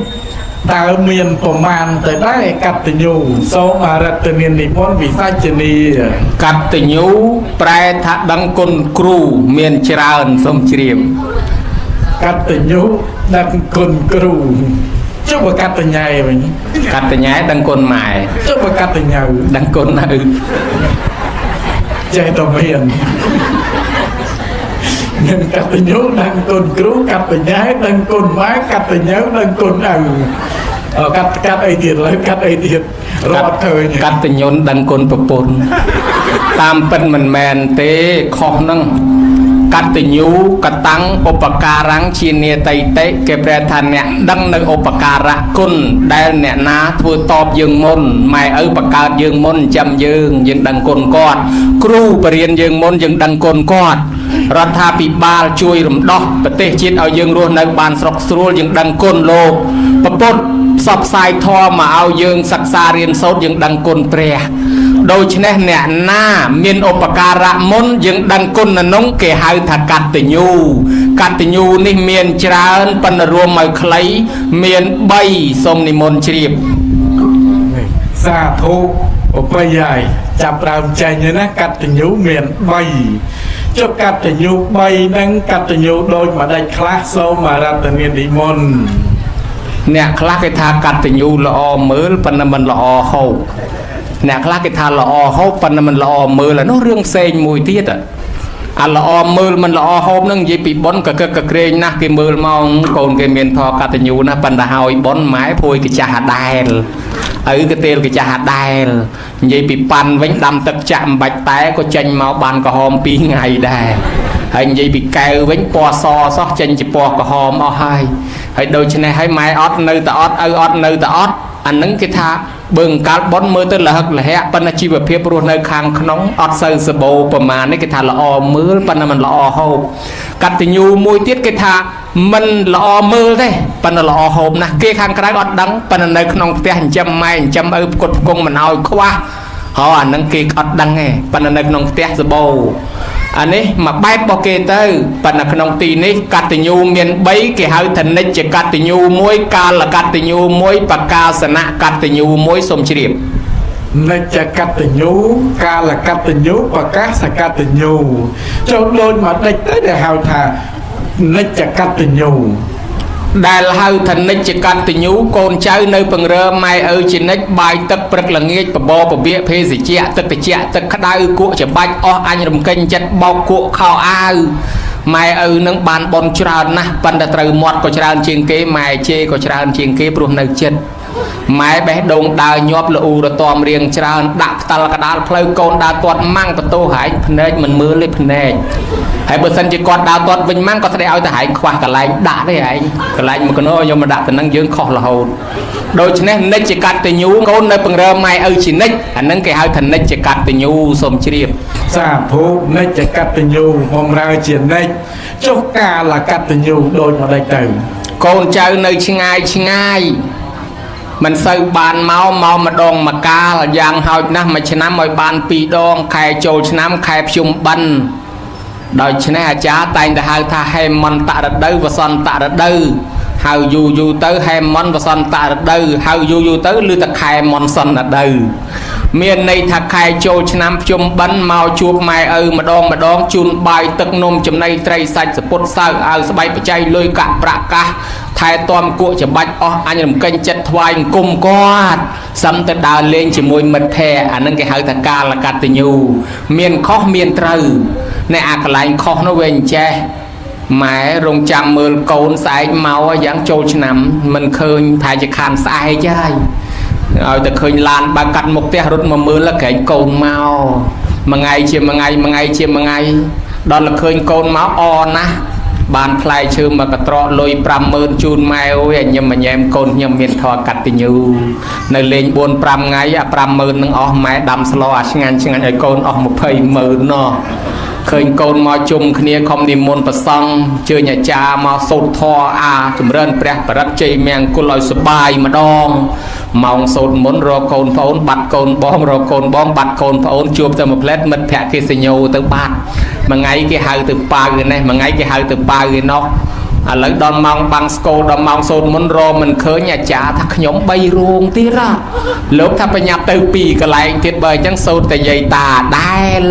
តើមានប្រមាណទៅដែរកតញ្ញូសូមអរតនានិមន្តវិសាចនី
កតញ្ញូប្រែថាដឹងគុណគ្រូមានច្រើនសូមជ្រាប
កតញ្ញូដឹងគុណគ្រូចុះបើកតញ្ញែវិញ
កតញ្ញែដឹងគុណម៉ែ
ចុះបើកតញ្ញូ
ដឹងគុណឪ
ចេះតែមាននឹងកតញ្ញូដឹងគុណគ្រូកតញ្ញែដឹងគុណម៉ែកតញ្ញូដឹងគុណឪអកាត់កាត់អីទៀតលើកាត់អីទៀតរត់ឃើញ
កតញ្ញូដឹងគុណប្រពន្ធតាមពិតមិនមែនទេខុសហ្នឹងកតញ្ញូកតាំងឧបការៈជានេតិតិគេប្រែថាអ្នកដឹងនៅឧបការៈគុណដែលអ្នកណាធ្វើតបយើងមុនម៉ែឪបង្កើតយើងមុនចាំយើងយើងដឹងគុណគាត់គ្រូបរៀនយើងមុនយើងដឹងគុណគាត់
រដ្ឋាភិបាលជួយរំដោះប្រទេសជាតិឲ្យយើងរស់នៅបានស្រុកស្រួលយើងដឹងគុណលោកពពុទ្ធផ្សព្វផ្សាយធម៌មកឲ្យយើងសិក្សារៀនសូត្រយើងដឹងគុណព្រះដូច្នេះអ្នកណាមានឧបការៈមុនយើងដឹងគុណនងគេហៅថាកតញ្ញូកតញ្ញូនេះមានច្រើនប៉ុន្តែរួមឲ្យខ្លីមាន3សូមនិមន្តជ្រាប
នេះសាធុឧបយាយចាប់ដើមចេញហើយណាកតញ្ញូមាន3ចុះកតញ្ញូ3ហ្នឹងកតញ្ញូដូចម្ដេចខ្លះសូមអរតនានិមន្ត
អ្នកខ្លះគេថាកតញ្ញូល្អមើលប៉ុន្តែមិនល្អហូបអ្នកខ្លះគេថាល្អហូបប៉ុន្តែមិនល្អមើលអានោះរឿងផ្សេងមួយទៀតអាល្អមើលមិនល្អហូបនឹងនិយាយពីប៉ុនកកកក្រែងណាស់គេមើលមកកូនគេមានធកតញ្ញូណាស់ប៉ុន្តែហើយប៉ុនម៉ែភួយកចាស់អាដែលឪកទេលកចាស់អាដែលនិយាយពីប៉ាន់វិញដាំទឹកចាក់មិនបាច់តែក៏ចេញមកបានក្រហម2ថ្ងៃដែរហើយនិយាយពីកែវវិញពណ៌សសោះចេញជាពណ៌ក្រហមអស់ហើយហើយដូច្នេះហើយម៉ែអត់នៅតែអត់ឪអត់នៅតែអត់អានឹងគេថាបើអង្កាលប៉ុនមើលទៅលហឹកលហៈប៉ុន្តែជីវភាពរស់នៅខាងក្នុងអត់សូវសបោប្រមាណនេះគេថាល្អមើលប៉ុន្តែមិនល្អហូបកតញ្ញូមួយទៀតគេថាមិនល្អមើលទេប៉ុន្តែល្អហូបណាស់គេខាងក្រៅអត់ដឹងប៉ុន្តែនៅក្នុងផ្ទះចិញ្ចឹមម៉ែចិញ្ចឹមឪផ្គត់ផ្គង់មិនឲ្យខ្វះហោអានឹងគេអត់ដឹងទេប៉ុន្តែនៅក្នុងផ្ទះសបោអានេះមួយបែបរបស់គេទៅប៉ុន្តែក្នុងទីនេះកតញ្ញូមាន3គេហៅថានិច្ចកតញ្ញូ1កាលកតញ្ញូ1បកាសនៈកតញ្ញូ1សូមជ្រាប
និច្ចកតញ្ញូកាលកតញ្ញូប្រកាសកតញ្ញូចូលដូចម្ដេចទៅដែលហៅថានិច្ចកតញ្ញូ
ដែលហៅថានិច្ចកតញ្ញូកូនចៅនៅពង្រើម៉ែឪជានិច្ចបាយទឹកព្រឹកល្ងាចបបរបៀកភេសជ្ជៈទឹកត្រជាក់ទឹកក្តៅគក់ច្បាច់អស់អញរំកិញចិត្តបោកគក់ខោអាវម៉ែឪនឹងបានបនច្រើនណាស់ប៉ុន្តែត្រូវមាត់ក៏ច្រើនជាងគេម៉ែជេរក៏ច្រើនជាងគេព្រោះនៅចិត្តម៉ែបេះដូងដើរញាប់លូរតំរៀងច្រើនដាក់ផ្តាល់កដាលផ្លូវកូនដើរទាត់ម៉ាំងបន្ទោហែងភ្នែកមិនមើលទេភ្នែកហើយបើសិនជាគាត់ដើរទាត់វិញម៉ាំងក៏ស្ដីឲ្យតែហែងខ្វះកន្លែងដាក់ទេហែងកន្លែងមកកណោខ្ញុំមកដាក់ទៅនឹងយើងខុសរហូតដូច្នេះនិច្ចកតញ្ញូកូននៅពង្រើម៉ែឪជានិច្ចអានឹងគេហៅថានិច្ចកតញ្ញូសូមជ្រាប
សាធុនិច្ចកតញ្ញូបំរើជានិច្ចចុះកាលកតញ្ញូដូចម្ដេចទៅ
កូនចៅនៅឆ្ងាយឆ្ងាយមិនសូវបានមកម្ដងមកកាលយ៉ាងហោចណាស់មួយឆ្នាំឲ្យបាន2ដងខែចូលឆ្នាំខែភ្ជុំបិណ្ឌដូច្នេះអាចារ្យតែងតែហៅថាហេមន្តរដូវវសន្តរដូវហៅយូរយូរទៅហេមន្តវសន្តរដូវហៅយូរយូរទៅឮតែខែមនសុនរដូវមានន័យថាខែចូលឆ្នាំភ្ជុំបិណ្ឌមកជួបម៉ែឪម្ដងម្ដងជូនបាយទឹកនំចំណីត្រីសាច់សពុតសើអាវស្បែកបច្ច័យលុយកាក់ប្រាក់កាសថែទាំគក់ច្បាច់អស់អញរំកិញចិត្តថ្វាយអង្គមគាត់សឹមទៅដើរលេងជាមួយមិត្តភ័ក្តិអានឹងគេហៅថាកាលកតញ្ញូមានខុសមានត្រូវអ្នកអាកន្លែងខុសនោះវាអញ្ចេះម៉ែរងចាំមើលកូនស្អែកមកយ៉ាងចូលឆ្នាំមិនឃើញថាជាខានស្អែកហើយឲ្យតែឃើញឡានបើកាត់មុខផ្ទះរត់មកមើលក្រែងកូនមកមួយថ្ងៃជាមួយថ្ងៃមួយថ្ងៃជាមួយថ្ងៃដល់តែឃើញកូនមកអណាស់បានផ្លែឈើមកកត្រកលុយ50000ជូនម៉ែអូយអញញឹមញែមកូនខ្ញុំមានធម៌កតញ្ញូនៅលេង4 5ថ្ងៃអា50000នឹងអស់ម៉ែដាំស្លអាឆ្ងាញ់ឆ្ងាញ់ឲ្យកូនអស់200,000ណោះឃើញកូនមកជុំគ្នាខំនិមន្តប្រសង់ជើញអាចារ្យមកសូត្រធម៌អាចម្រើនព្រះបរិត្តជ័យមង្គលឲ្យសប្បាយម្ដងម៉ោងសូត្រមុនរកកូនប្អូនបាត់កូនបងរកកូនបងបាត់កូនប្អូនជួបតែមួយផ្លែតមិត្តភក្តិគេសញ្ញោទៅបាត់មួយថ្ងៃគេហៅទៅប៉ាវឯនេះមួយថ្ងៃគេហៅទៅប៉ាវឯនោះឥឡូវដល់ម៉ោងបាំងស្គោដល់ម៉ោងសូត្រមុនរមិនឃើញអាចារ្យថាខ្ញុំ3រូងទៀតហ៎លោកថាបញ្ញាប់ទៅ2កន្លែងទៀតបើអញ្ចឹងសូត្រតែយាយតាដែល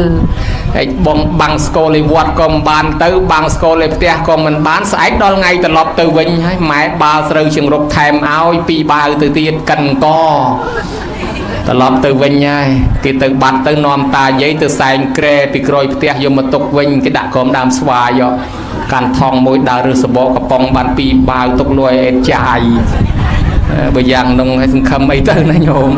ហើយបងបាំងស្គលឯវត្តក៏មិនបានទៅបាំងស្គលឯផ្ទះក៏មិនបានស្អែកដល់ថ្ងៃត្រឡប់ទៅវិញហើយម៉ែបាល់ស្រូវជាងរុកថែមឲ្យពីរបាវទៅទៀតកិនកត្រឡប់ទៅវិញហើយគេទៅបាត់ទៅនាំតាយាយទៅសែងក្រែពីក្រោយផ្ទះយកមកទុកវិញគេដាក់ក្រោមដើមស្វាយកាន់ថងមួយដើររើសសបកកំប៉ុងបានពីរបាវទុកលួយអេតចាយបើយ៉ាងនោះឲ្យសង្ឃឹមអីទៅណាញោម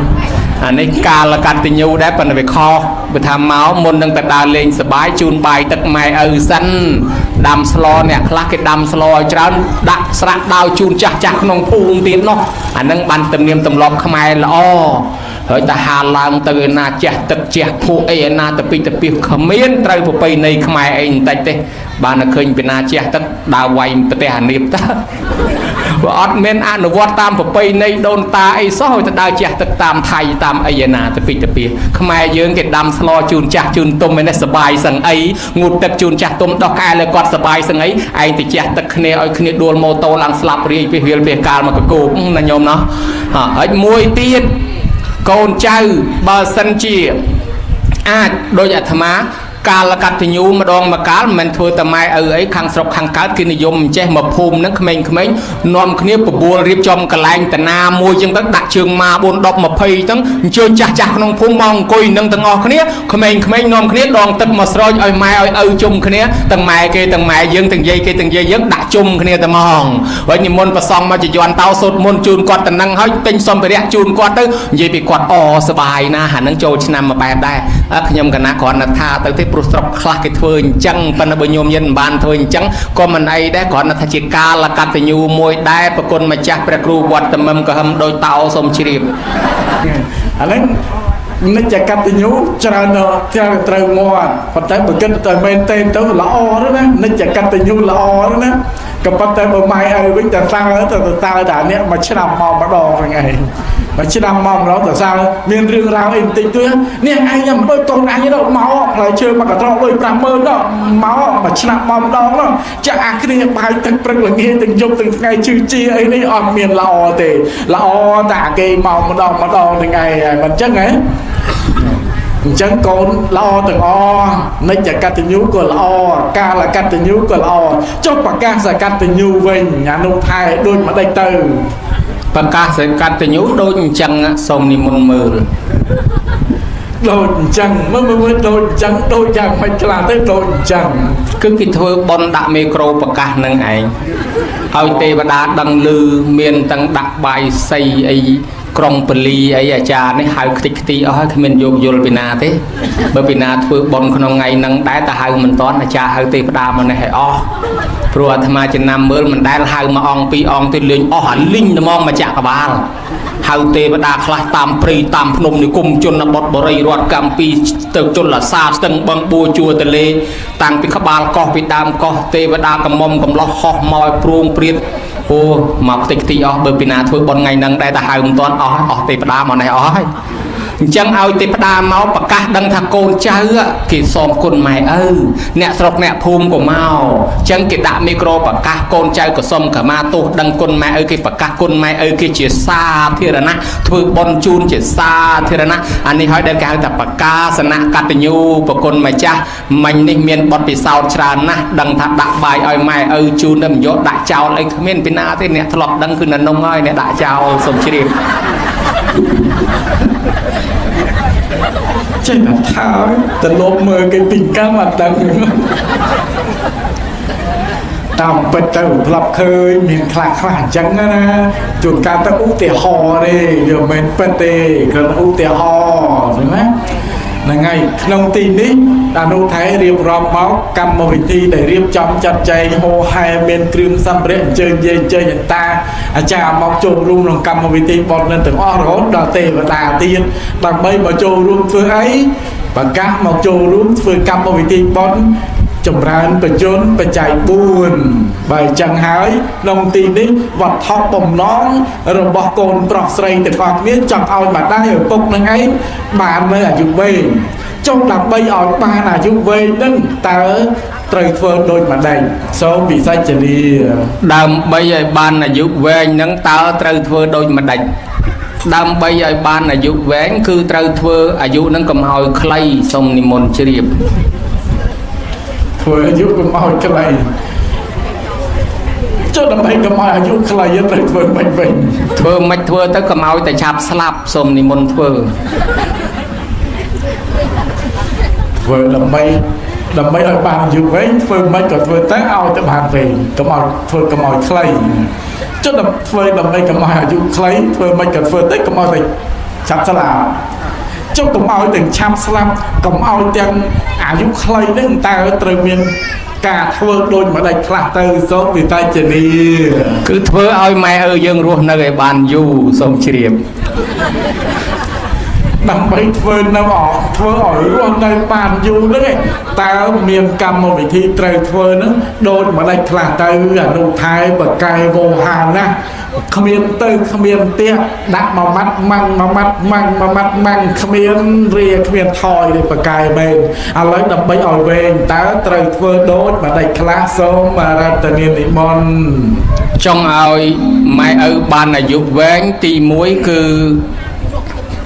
អានេះកាលកតញ្ញូដែរប៉ុន្តែវាខុសបើថាមកមុននឹងទៅដើរលេងសបាយជូនបាយទឹកម៉ែឪសិនដាំស្លអ្នកខ្លះគេដាំស្លឲ្យច្រើនដាក់ស្រាក់ដាវជូនចាស់ចាស់ក្នុងភូមិទៀតនោះអានឹងបានទំនៀមទម្លាប់ខ្មែរល្អ ហើយតែហាលឡើងទៅឯណាជះទឹកជះភក់អីឯណាទៅពីទៅពីគ្មានត្រូវប្រពៃណីខ្មែរអីបន្តិចទេបានតែឃើញពីណាជះទឹកដើរវាយប្រទេសអានៀបតើ បើអត់មានអនុវត្តតាមប្រពៃណីដូនតាអីសោះឲ្យទៅដើរជះទឹកតាមថៃតាមអីឯណាទៅពីទៅពីខ្មែរយើងគេដាំស្លជូនចាស់ជូនទុំឯនេះសបាយសឹងអីងូតទឹកជូនចាស់ទុំដោះកែលើគាត់សបាយសឹងអីឯងទៅជះទឹកគ្នាឲ្យគ្នាដួលម៉ូតូឡើងស្លាប់រាយពីវាលពីកាលមកកគោកណាញោមណោះហើយមួយទៀតកូនចៅបើសិនជាអាចដូចអាត្មាកាលកតញ្ញូម្ដងមកកាលមិនមែនធ្វើតែម៉ែឪអីខាងស្រុកខាងកើតគេនិយមអញ្ចេះមកភូមិហ្នឹងក្មេងៗនាំគ្នាបបួលរៀបចំកន្លែងតាណាមួយចឹងទៅដាក់ជើងម៉ា4 10 20ចឹងអញ្ជើញចាស់ចាស់ក្នុងភូមិមកអង្គុយនឹងទាំងអស់គ្នាក្មេងៗនាំគ្នាដងទឹកមកស្រោចឲ្យម៉ែឲ្យឪជុំគ្នាទាំងម៉ែគេទាំងម៉ែយើងទាំងយាយគេទាំងយាយយើងដាក់ជុំគ្នាតែហ្មងហើយនិមន្តប្រសងមកជាយន្តតោសូត្រមន្តជូនគាត់តំណឹងហើយទិញសម្ភារៈជូនគាត់ទៅនិយាយពីគាត់អសបាយណាស់អានឹងចូលឆ្នាំមួយបែបដែរខ្ញុំកណាគ្រាន់តែថាទៅទេព្រោះស្រុកខ្លះគេធ្វើអញ្ចឹងប៉ុន្តែបើញោមយិនមិនបានធ្វើអញ្ចឹងក៏មិនអីដែរគ្រាន់តែថាជាកាលកតញ្ញូមួយដែរប្រគុណម្ចាស់ព្រះគ្រូវត្តមឹមកហឹមដោយតោសូមជ្រាប
អាហ្នឹងនិច្ចកតញ្ញូច្រើនច្រើនត្រូវមាត់ប៉ុន្តែបើគិតតែមែនទេទៅល្អទៅណានិច្ចកតញ្ញូល្អទៅណាក៏ប៉ុន្តែបើម៉ែឪវិញតែតើទៅតើតែអ្នកមួយឆ្នាំមកម្ដងហ្នឹងឯងមួយឆ្នាំមកម្ដងតែសើមានរឿងរ៉ាវអីបន្តិចតួចនេះឯងមិនដូចកូនអញទៅមកផ្លែឈើមកកត្រកលុយ50000ដល់មកមួយឆ្នាំមកម្ដងនោះចាក់អាគ្នាបាយទឹកព្រឹកល្ងាចទាំងយប់ទាំងថ្ងៃឈឺជាអីនេះអត់មានល្អទេល្អតែអាគេមកម្ដងម្ដងហ្នឹងឯងមិនចឹងហ៎អញ្ចឹងកូនល្អទាំងអស់និច្ចកតញ្ញូក៏ល្អកាលកតញ្ញូក៏ល្អចុះប្រកាសកតញ្ញូវិញអានោះថែដូចម្ដេចទៅ
ប្រកាសកតញ្ញូដូចអញ្ចឹងសូមនិមន្តមើល
ដូចអញ្ចឹងមើលមើលដូចអញ្ចឹងដូចយ៉ាងមិនខ្លះទៅដូចអញ្ចឹង
គឺគេធ្វើបន់ដាក់មេក្រូប្រកាសនឹងឯងឲ្យទេវតាដឹងឮមានទាំងដាក់បាយសីអីក្រុងពលីអីអាចារ្យនេះហៅខ្ទេចខ្ទីអស់ហើយគ្មានយោគយល់ពីណាទេបើពីណាធ្វើបន់ក្នុងថ្ងៃហ្នឹងដែរតែហៅមិនតាន់អាចារ្យហៅទេវតាមកនេះឲ្យអស់ព្រោះអាត្មាចំណាំមើលមិនដែលហៅមួយអង្គពីរអង្គទេលេងអស់អាលីងត្មងមកចាក់កបាលហៅទេវតាខ្លះតាមព្រៃតាមភ្នំនិគមជនបទបរិយរដ្ឋកម្ពីទៅជលសាស្ទឹងបឹងបួជួរទលេតាំងពីក្បាលកោះពីដើមកោះទេវតាកំមុំកំឡោះហោះមកឲ្យព្រួងព្រាតអូមកខ្ទេចខ្ទីអស់បើពីណាធ្វើបន់ថ្ងៃហ្នឹងដែរតែហៅមិនតាន់អស់អស់ទេវតាមកនេះអស់ហើយអញ្ចឹងឲ្យទេវតាមកប្រកាសដឹងថាកូនចៅគេសងគុណម៉ែឪអ្នកស្រុកអ្នកភូមិក៏មកអញ្ចឹងគេដាក់មីក្រូប្រកាសកូនចៅក៏សុំខមាទោសដឹងគុណម៉ែឪគេប្រកាសគុណម៉ែឪគេជាសាធារណៈធ្វើបុណ្យជូនជាសាធារណៈអានេះហើយដែលគេហៅថាប្រកាសនកតញ្ញូប្រគុណម្ចាស់មិញនេះមានបទពិសោធន៍ច្រើនណាស់ដឹងថាដាក់បាយឲ្យម៉ែឪជូនតែមិនយកដាក់ចោលអីគ្មានពីណាទេអ្នកធ្លាប់ដឹងគឺនៅនងហើយអ្នកដាក់ចោលសូមជ្រាប
ចេះតែថាទៅលបមើលគេពីកម្មអត់ដឹងតាមពិតទៅធ្លាប់ឃើញមានខ្លះខ្លះអញ្ចឹងណាជួនកាលទៅឧទាហរណ៍ទេវាមិនមែនពិតទេគ្រាន់ឧទាហរណ៍ឃើញណាហ្នឹងហើយក្នុងទីនេះអនុថែរៀបរាប់មកកម្មវិធីដែលរៀបចំចាត់ចែងហោហែមានគ្រឿងសម្ភារៈអញ្ជើញយាយអញ្ជើញអន្តាអាចារ្យមកចូលរួមក្នុងកម្មវិធីបុណ្យនឹងទាំងអស់រហូតដល់ទេវតាទៀតដើម្បីមកចូលរួមធ្វើអីប្រកាសមកចូលរួមធ្វើកម្មវិធីបុណ្យចម្រើនបជនបច្ច័យ4បើអញ្ចឹងហើយក្នុងទីនេះវត្ថុបំណងរបស់កូនប្រុសស្រីទាំងអស់គ្នាចង់ឲ្យម្ដាយឪពុកនឹងឯងបាននៅអាយុវែងចុះដើម្បីឲ្យបានអាយុវែងនឹងតើត្រូវធ្វើដូចម្ដេចសូមវិសាចនី
ដើម្បីឲ្យបានអាយុវែងនឹងតើត្រូវធ្វើដូចម្ដេចដើម្បីឲ្យបានអាយុវែងគឺត្រូវធ្វើអាយុនឹងកុំឲ្យខ្លីសូមនិមន្តជ្រាប
ធ្វើអាយុកុំឲ្យខ្លីចុះដើម្បីកុំឲ្យអាយុខ្លីត្រូវធ្វើមិនវិញ
ធ្វើមិនធ្វើទៅកុំឲ្យតែឆាប់ស្លាប់សូមនិមន្តធ្វើ
ធ្វើដើម្បីដើម្បីឲ្យបានអាយុវែងធ្វើមិនក៏ធ្វើទៅឲ្យទៅបានវែងកុំឲ្យធ្វើកុំឲ្យខ្លីចុះដើម្បីធ្វើដើម្បីកុំឲ្យអាយុខ្លីធ្វើមិនក៏ធ្វើទៅកុំឲ្យតែឆាប់ស្លាប់ចុះកុំឲ្យទាំងឆាប់ស្លាប់កុំឲ្យទាំងអាយុខ្លីហ្នឹងតើត្រូវមានការធ្វើដូចម្ដេចខ្លះទៅសូមវិតជនី
គឺធ្វើឲ្យម៉ែឪយើងរស់នៅឲ្យបានយូរសូមជ្រាប
ដើម្បីធ្វើនៅអធ្វើឲ្យរស់នៅបានយូរហ្នឹងឯងតើមានកម្មវិធីត្រូវធ្វើហ្នឹងដូចម្ដេចខ្លះទៅអនុថែបកែវោហាណាស់គ្មានទៅគ្មានផ្ទះដាក់មួយម៉ាត់ម៉ាំងមួយម៉ាត់ម៉ាំងមួយម៉ាត់ម៉ាំងគ្មានរាគ្មានថយទេបកែមែនឥឡូវដើម្បីឲ្យវែងតើត្រូវធ្វើដូចម្ដេចខ្លះសូមរតនានិមន្ត
ចង់ឲ្យម៉ែឪបានអាយុវែងទី1គឺ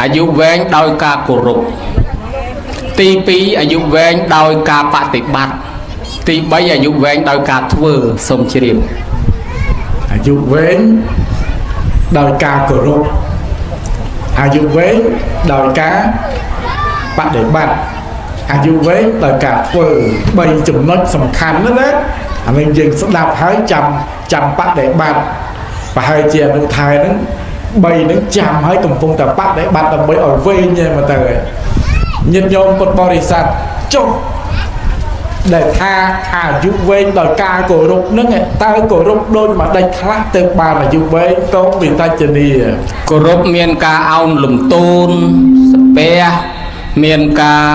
អាយុវែងដោយការគោរពទី2អាយុវែងដោយការបប្រតិបត្តិទី3អាយុវែងដោយការធ្វើសូមជ្រាប
អាយុវែងដោយការគោរពអាយុវែងដោយការបដិបត្តិអាយុវែងដោយការធ្វើបីចំណុចសំខាន់ណាស់ណាអានេះយើងស្ដាប់ហើយចាំចាំបដិបត្តិប្រហែលជាអនុថែហ្នឹងបីហ្នឹងចាំហើយកំពុងតែបដិបត្តិដើម្បីឲ្យវែងឯងមកទៅឯងញាតិញោមពុទ្ធបរិស័ទចុះដែលថាអាយុវែងដោយការគោរពហ្នឹងឯងតើគោរពដូចម្ដេចខ្លះទៅបានអាយុវែងតោវិតច្ចនី
គោរពមានការអោនលំទោនស្ពះមានការ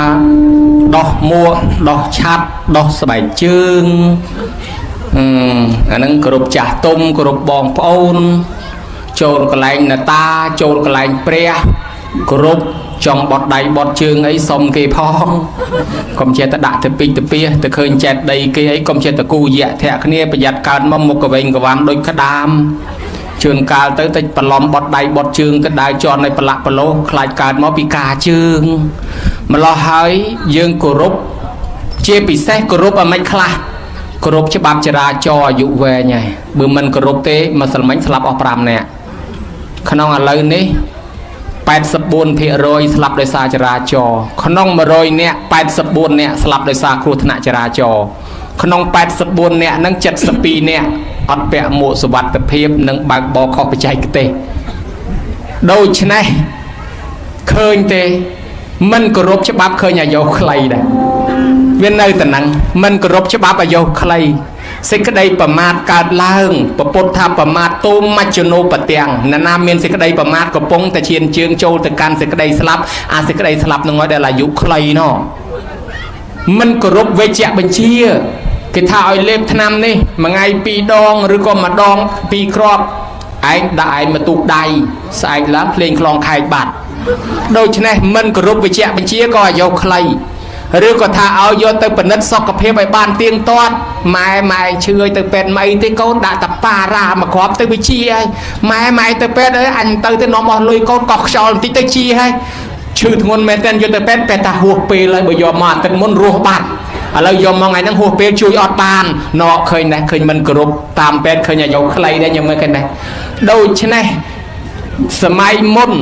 ដោះមួកដោះឆាត់ដោះស្បែកជើងអឺអាហ្នឹងគោរពចាស់ទុំគោរពបងប្អូន ចូលកន្លែងនតាចូលកន្លែងព្រះគោរពចង់បត់ដៃបត់ជើងអីសុំគេផងកុំចេះតែដាក់ទៅពីទៅពីទៅឃើញចេតដីគេអីកុំចេះតែគូយៈធាក់គ្នាប្រយ័ត្នកើតមកមុខកវែងកវាំដូចក្តាម ជឿនកាលទៅតិចប្រឡំបត់ដៃបត់ជើងទៅដើរជន់ឲ្យប្រឡាក់ប្រឡោសខ្លាចកើតមកពីការជើងម្លោះហើយយើងគោរពជាពិសេសគោរពអាម៉េចខ្លះគោរពច្បាប់ចរាចរណ៍អាយុវែងហើយបើមិនគោរពទេម្សិលមិញស្លាប់អស់5នាក់ក្នុងឥឡូវនេះ84%ស្លាប់ដោយសារចរាចរណ៍ក្នុង100នាក់84នាក់ស្លាប់ដោយសារគ្រោះថ្នាក់ចរាចរណ៍ក្នុង84នាក់ហ្នឹង72នាក់អត់ពាក់មួកសុវត្ថិភាពនិងបើកបរខុសបច្ចេកទេសដូច្នេះឃើញទេមិនគោរពច្បាប់ឃើញអាយុខ្លីដែរវានៅតែហ្នឹងមិនគោរពច្បាប់អាយុខ្លីសេចក្តីប្រមាទកើតឡើងពពុទ្ធថាប្រមាទទូមច្ចនោបទាំងណានាមានសេចក្តីប្រមាទកំពុងតែឈានជើងចូលទៅកាន់សេចក្តីស្លាប់អាសេចក្តីស្លាប់ហ្នឹងហើយដែលអាយុខ្លីណោះមិនគោរពវេជ្ជបញ្ជាគេថាឲ្យលេបថ្នាំនេះមួយថ្ងៃពីរដងឬក៏ម្ដងពីរគ្រាប់ឯងដាក់ឯងមកទូកដៃស្អែកឡើងភ្លេងខ្លងខែកបាត់ដូច្នេះមិនគោរពវិជ្ជបញ្ជាក៏អាយុខ្លីឬក៏ថាឲ្យយកទៅពិនិត្យសុខភាពឲ្យបានទៀងទាត់ម៉ែម៉ែឈឺឲ្យទៅពេទ្យមិនអីទេកូនដាក់តាប៉ារ៉ាមកគ្រាប់ទៅវិជាហើយម៉ែម៉ែទៅពេទ្យអើយអញទៅទៅនាំអស់លុយកូនកោះខ្យល់បន្តិចទៅជាហើយឈឺធ្ងន់មែនតើយកទៅពេទ្យពេទ្យថាហួសពេលហើយបើយកមកអាទិត្យមុនរស់បាត់ឥឡូវយកមកថ្ងៃហ្នឹងហួសពេលជួយអត់បានណកឃើញដែរឃើញមិនគោរពតាមពេទ្យឃើញអាយុខ្លីដែរខ្ញុំមើលឃើញដែរដូច្នេះសម័យមុន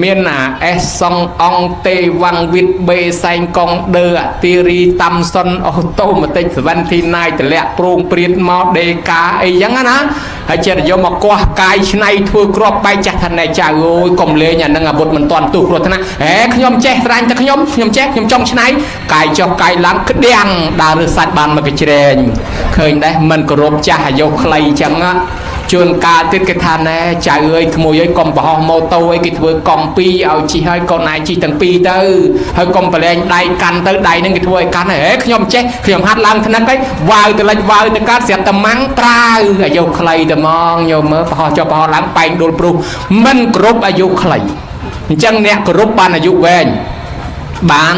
មានអាអេសសុងអង្គទេវ៉ាំងវិតបេសែងកងដឺអទីរីតាំសុនអូតូម៉ាទិក79តម្លាក់ប្រងព្រាតមកដេកាអីចឹងណាហើយចេះតែយកមកកោះកាយឆ្នៃធ្វើក្របបែកចាស់ថាណែចៅអើយកុំលេងអានឹងអាវុធមិនតាន់ទុះគ្រោះថ្នាក់ហេខ្ញុំចេះស្រាញ់តែខ្ញុំខ្ញុំចេះខ្ញុំចង់ឆ្នៃកាយចុះកាយឡើងក្តាំងដើររើសសាច់បានមកកច្រែងឃើញដែរមិនគោរពចាស់អាយុខ្លីចឹងណាជួនកាលទៀតគេថាណែចៅអើយក្មួយអើយកុំប្រហោះម៉ូតូអីគេធ្វើកង់ពីរឲ្យជិះហើយកូនឯងជិះទាំងពីរទៅហើយកុំប្រឡែងដៃកាន់ទៅដៃហ្នឹងគេធ្វើឲ្យកាន់ហេខ្ញុំចេះខ្ញុំហាត់ឡើងថ្នឹកអីវ៉ាវទៅលិចវ៉ាវទៅកាត់ស្រាប់តែម៉ាំងប្រាវអាយុខ្លីតែហ្មងញោមមើលប្រហោះចុះប្រហោះឡើងបែងដួលព្រុសមិនគ្រប់អាយុខ្លីអញ្ចឹងអ្នកគ្រប់បានអាយុវែងបាន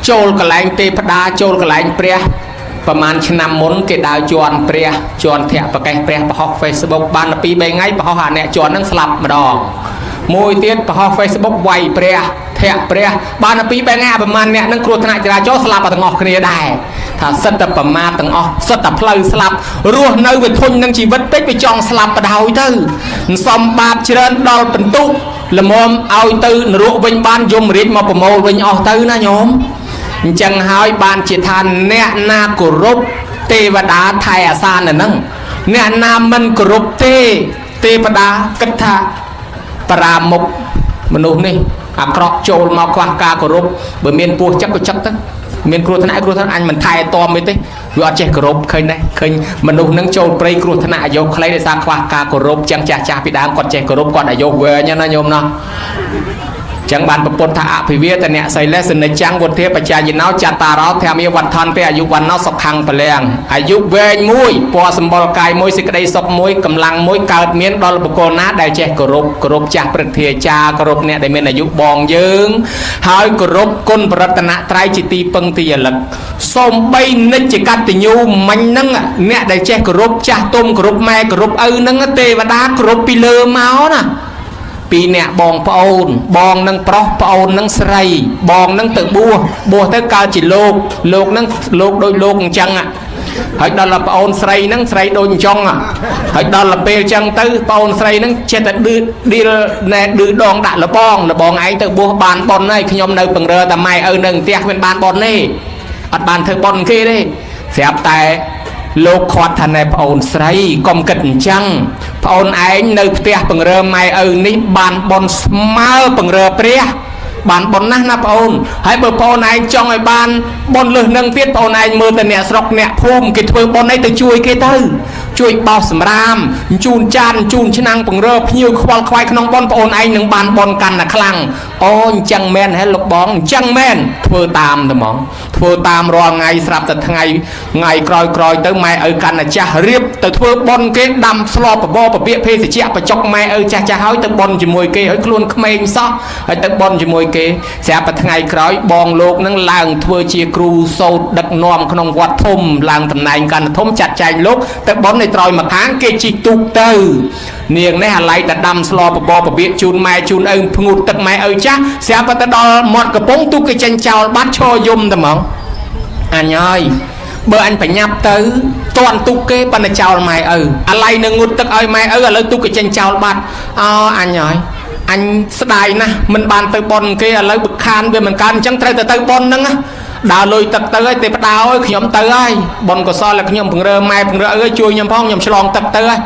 ចូលកន្លែងទេពតាចូលកន្លែងព្រះប្រហែលឆ្នាំមុនគេដើរជន់ព្រះជន់ធាក់ប្រកេះព្រះប្រហោះ Facebook បានទៅ2 3ថ្ងៃប្រហោះអាអ្នកជន់ហ្នឹងស្លាប់ម្ដងមួយទៀតប្រហោះ Facebook វាយព្រះធាក់ព្រះបានទៅ2 3ថ្ងៃប្រហែលអ្នកហ្នឹងគ្រោះថ្នាក់ចរាចរណ៍ស្លាប់ទាំងអស់គ្នាដែរថាសិតតែប្រមាទទាំងអស់សិតតែផ្លូវស្លាប់រស់នៅវាធុញនឹងជីវិតពេកវាចង់ស្លាប់បដ ாய் ទៅសំបាបច្រើនដល់បន្ទុកល្មមឲ្យទៅនរកវិញបានយមរាជមកប្រមូលវិញអស់ទៅណាញោមអញ្ចឹងហើយបានជាថាអ្នកណាគោរពទេវតាថែអាសាននៅហ្នឹងអ្នកណាមិនគោរពទេទេវតាគិតថាប្រាមុខមនុស្សនេះអាក្រក់ចូលមកខ្វះការគោរពបើមានពោះចឹកក៏ចឹកទៅមានគ្រោះថ្នាក់គ្រោះថ្នាក់អញមិនថែទាំអីទេវាអត់ចេះគោរពឃើញដែរឃើញមនុស្សនឹងចូលព្រៃគ្រោះថ្នាក់អាយុខ្លីដោយសារខ្វះការគោរពចឹងចាស់ចាស់ពីដើមគាត់ចេះគោរពគាត់អាយុវែងណាញោមណោះ
ចឹងបានប្រពុតថាអភិវាទនៈសីលេសនិច្ចំវុធាបច្ចាយណោចតារោធម្មាវត្ថន្តិអាយុវណ្ណោសុខੰពលំអាយុវែងមួយពណ៌សម្បុរកាយមួយសេចក្តីសុខមួយកម្លាំងមួយកើតមានដល់បុគ្គលណាដែលចេះគោរពគោរពចាស់ព្រឹទ្ធាចារ្យគោរពអ្នកដែលមានអាយុបងយើងហើយគោរពគុណប្រតនត្រ័យជាទីពឹងទីរលឹកសូម្បីនិច្ចកតញ្ញូមិញហ្នឹងអ្នកដែលចេះគោរពចាស់ទុំគោរពម៉ែគោរពឪហ្នឹងទេវតាគោរពពីលើមកណាពីអ្នកបងប្អូនបងនឹងប្រុសប្អូននឹងស្រីបងនឹងទៅបួសបួសទៅកើតជាលោកលោកនឹងលោកដូចលោកអញ្ចឹងហើយដល់ដល់ប្អូនស្រីនឹងស្រីដូចអញ្ចឹងហើយដល់ដល់ពេលអញ្ចឹងទៅប្អូនស្រីនឹងចេះតែឌឺឌីលណែឌឺដងដាក់លបងលបងឯងទៅបួសបានប៉ុនហើយខ្ញុំនៅពង្រើតែម៉ែឪនៅផ្ទះគ្មានបានប៉ុនទេអត់បានធ្វើប៉ុនគេទេស្រាប់តែលោកខាត់ថាណែប្អូនស្រីកុំគិតអញ្ចឹងប្អូនឯងនៅផ្ទះពង្រើម៉ែឪនេះបានប៉ុនស្មើពង្រើព្រះបានប៉ុនណាស់ណាប្អូនហើយបើប្អូនឯងចង់ឲ្យបានប៉ុនលើសនឹងទៀតប្អូនឯងមើលទៅអ្នកស្រុកអ្នកភូមិគេធ្វើប៉ុនអីទៅជួយគេទៅជួយបោសសម្រាមជូនចានជូនឆ្នាំងពង្រើភ្ញៀវខ្វល់ខ្វាយក្នុងប៉ុនប្អូនឯងនឹងបានប៉ុនកាន់តែខ្លាំងអូអញ្ចឹងមែនហេលោកបងអញ្ចឹងមែនធ្វើតាមតែហ្មងធ្វើតាមរាល់ថ្ងៃស្រាប់តែថ្ងៃថ្ងៃក្រោយក្រោយទៅម៉ែឪកាន់តែចាស់រៀបទៅធ្វើប៉ុនគេដាំស្លបបពពាកភេសជ្ជៈបចុកម៉ែឪចាស់ចាស់ហើយទៅប៉ុនជាមួយគេហើយខ្លួនក្មេងសោះហើយទៅប៉ុនជាមួយគេស្រាប់តែថ្ងៃក្រោយបងលោកនឹងឡើងធ្វើជាគ្រូសូត្រដឹកនាំក្នុងវត្តធំឡើងតំណែងកាន់ធំចាត់ចែងលោកទៅប៉ុនในត្រយមកខាងគេជីកទូកទៅនាងនេះអាឡ័យតែដាំស្លបបពពាកជូនម៉ែជូនឪភ្ងូតទឹកម៉ែឪចាស់ស្រាប់តែទៅដល់មាត់កំពង់ទូកគេចេញចោលបាត់ឈរយំតែហ្មងអញហើយបើអញបញ្ញាប់ទៅតន់ទូកគេប៉ុន្តែចោលម៉ែឪអាឡ័យនឹងងូតទឹកឲ្យម៉ែឪឥឡូវទូកគេចេញចោលបាត់អអញហើយអញស្ដាយណាស់មិនបានទៅប៉ុនគេឥឡូវបខានវាមិនកើតអញ្ចឹងត្រូវតែទៅប៉ុនហ្នឹងណាដើរលុយទឹកទៅហើយទេផ្ដាអើយខ្ញុំទៅហើយប៉ុនកសលឲ្យខ្ញុំពង្រើម៉ែពង្រើឪជួយខ្ញុំផងខ្ញុំឆ្លងទឹកទៅហើយ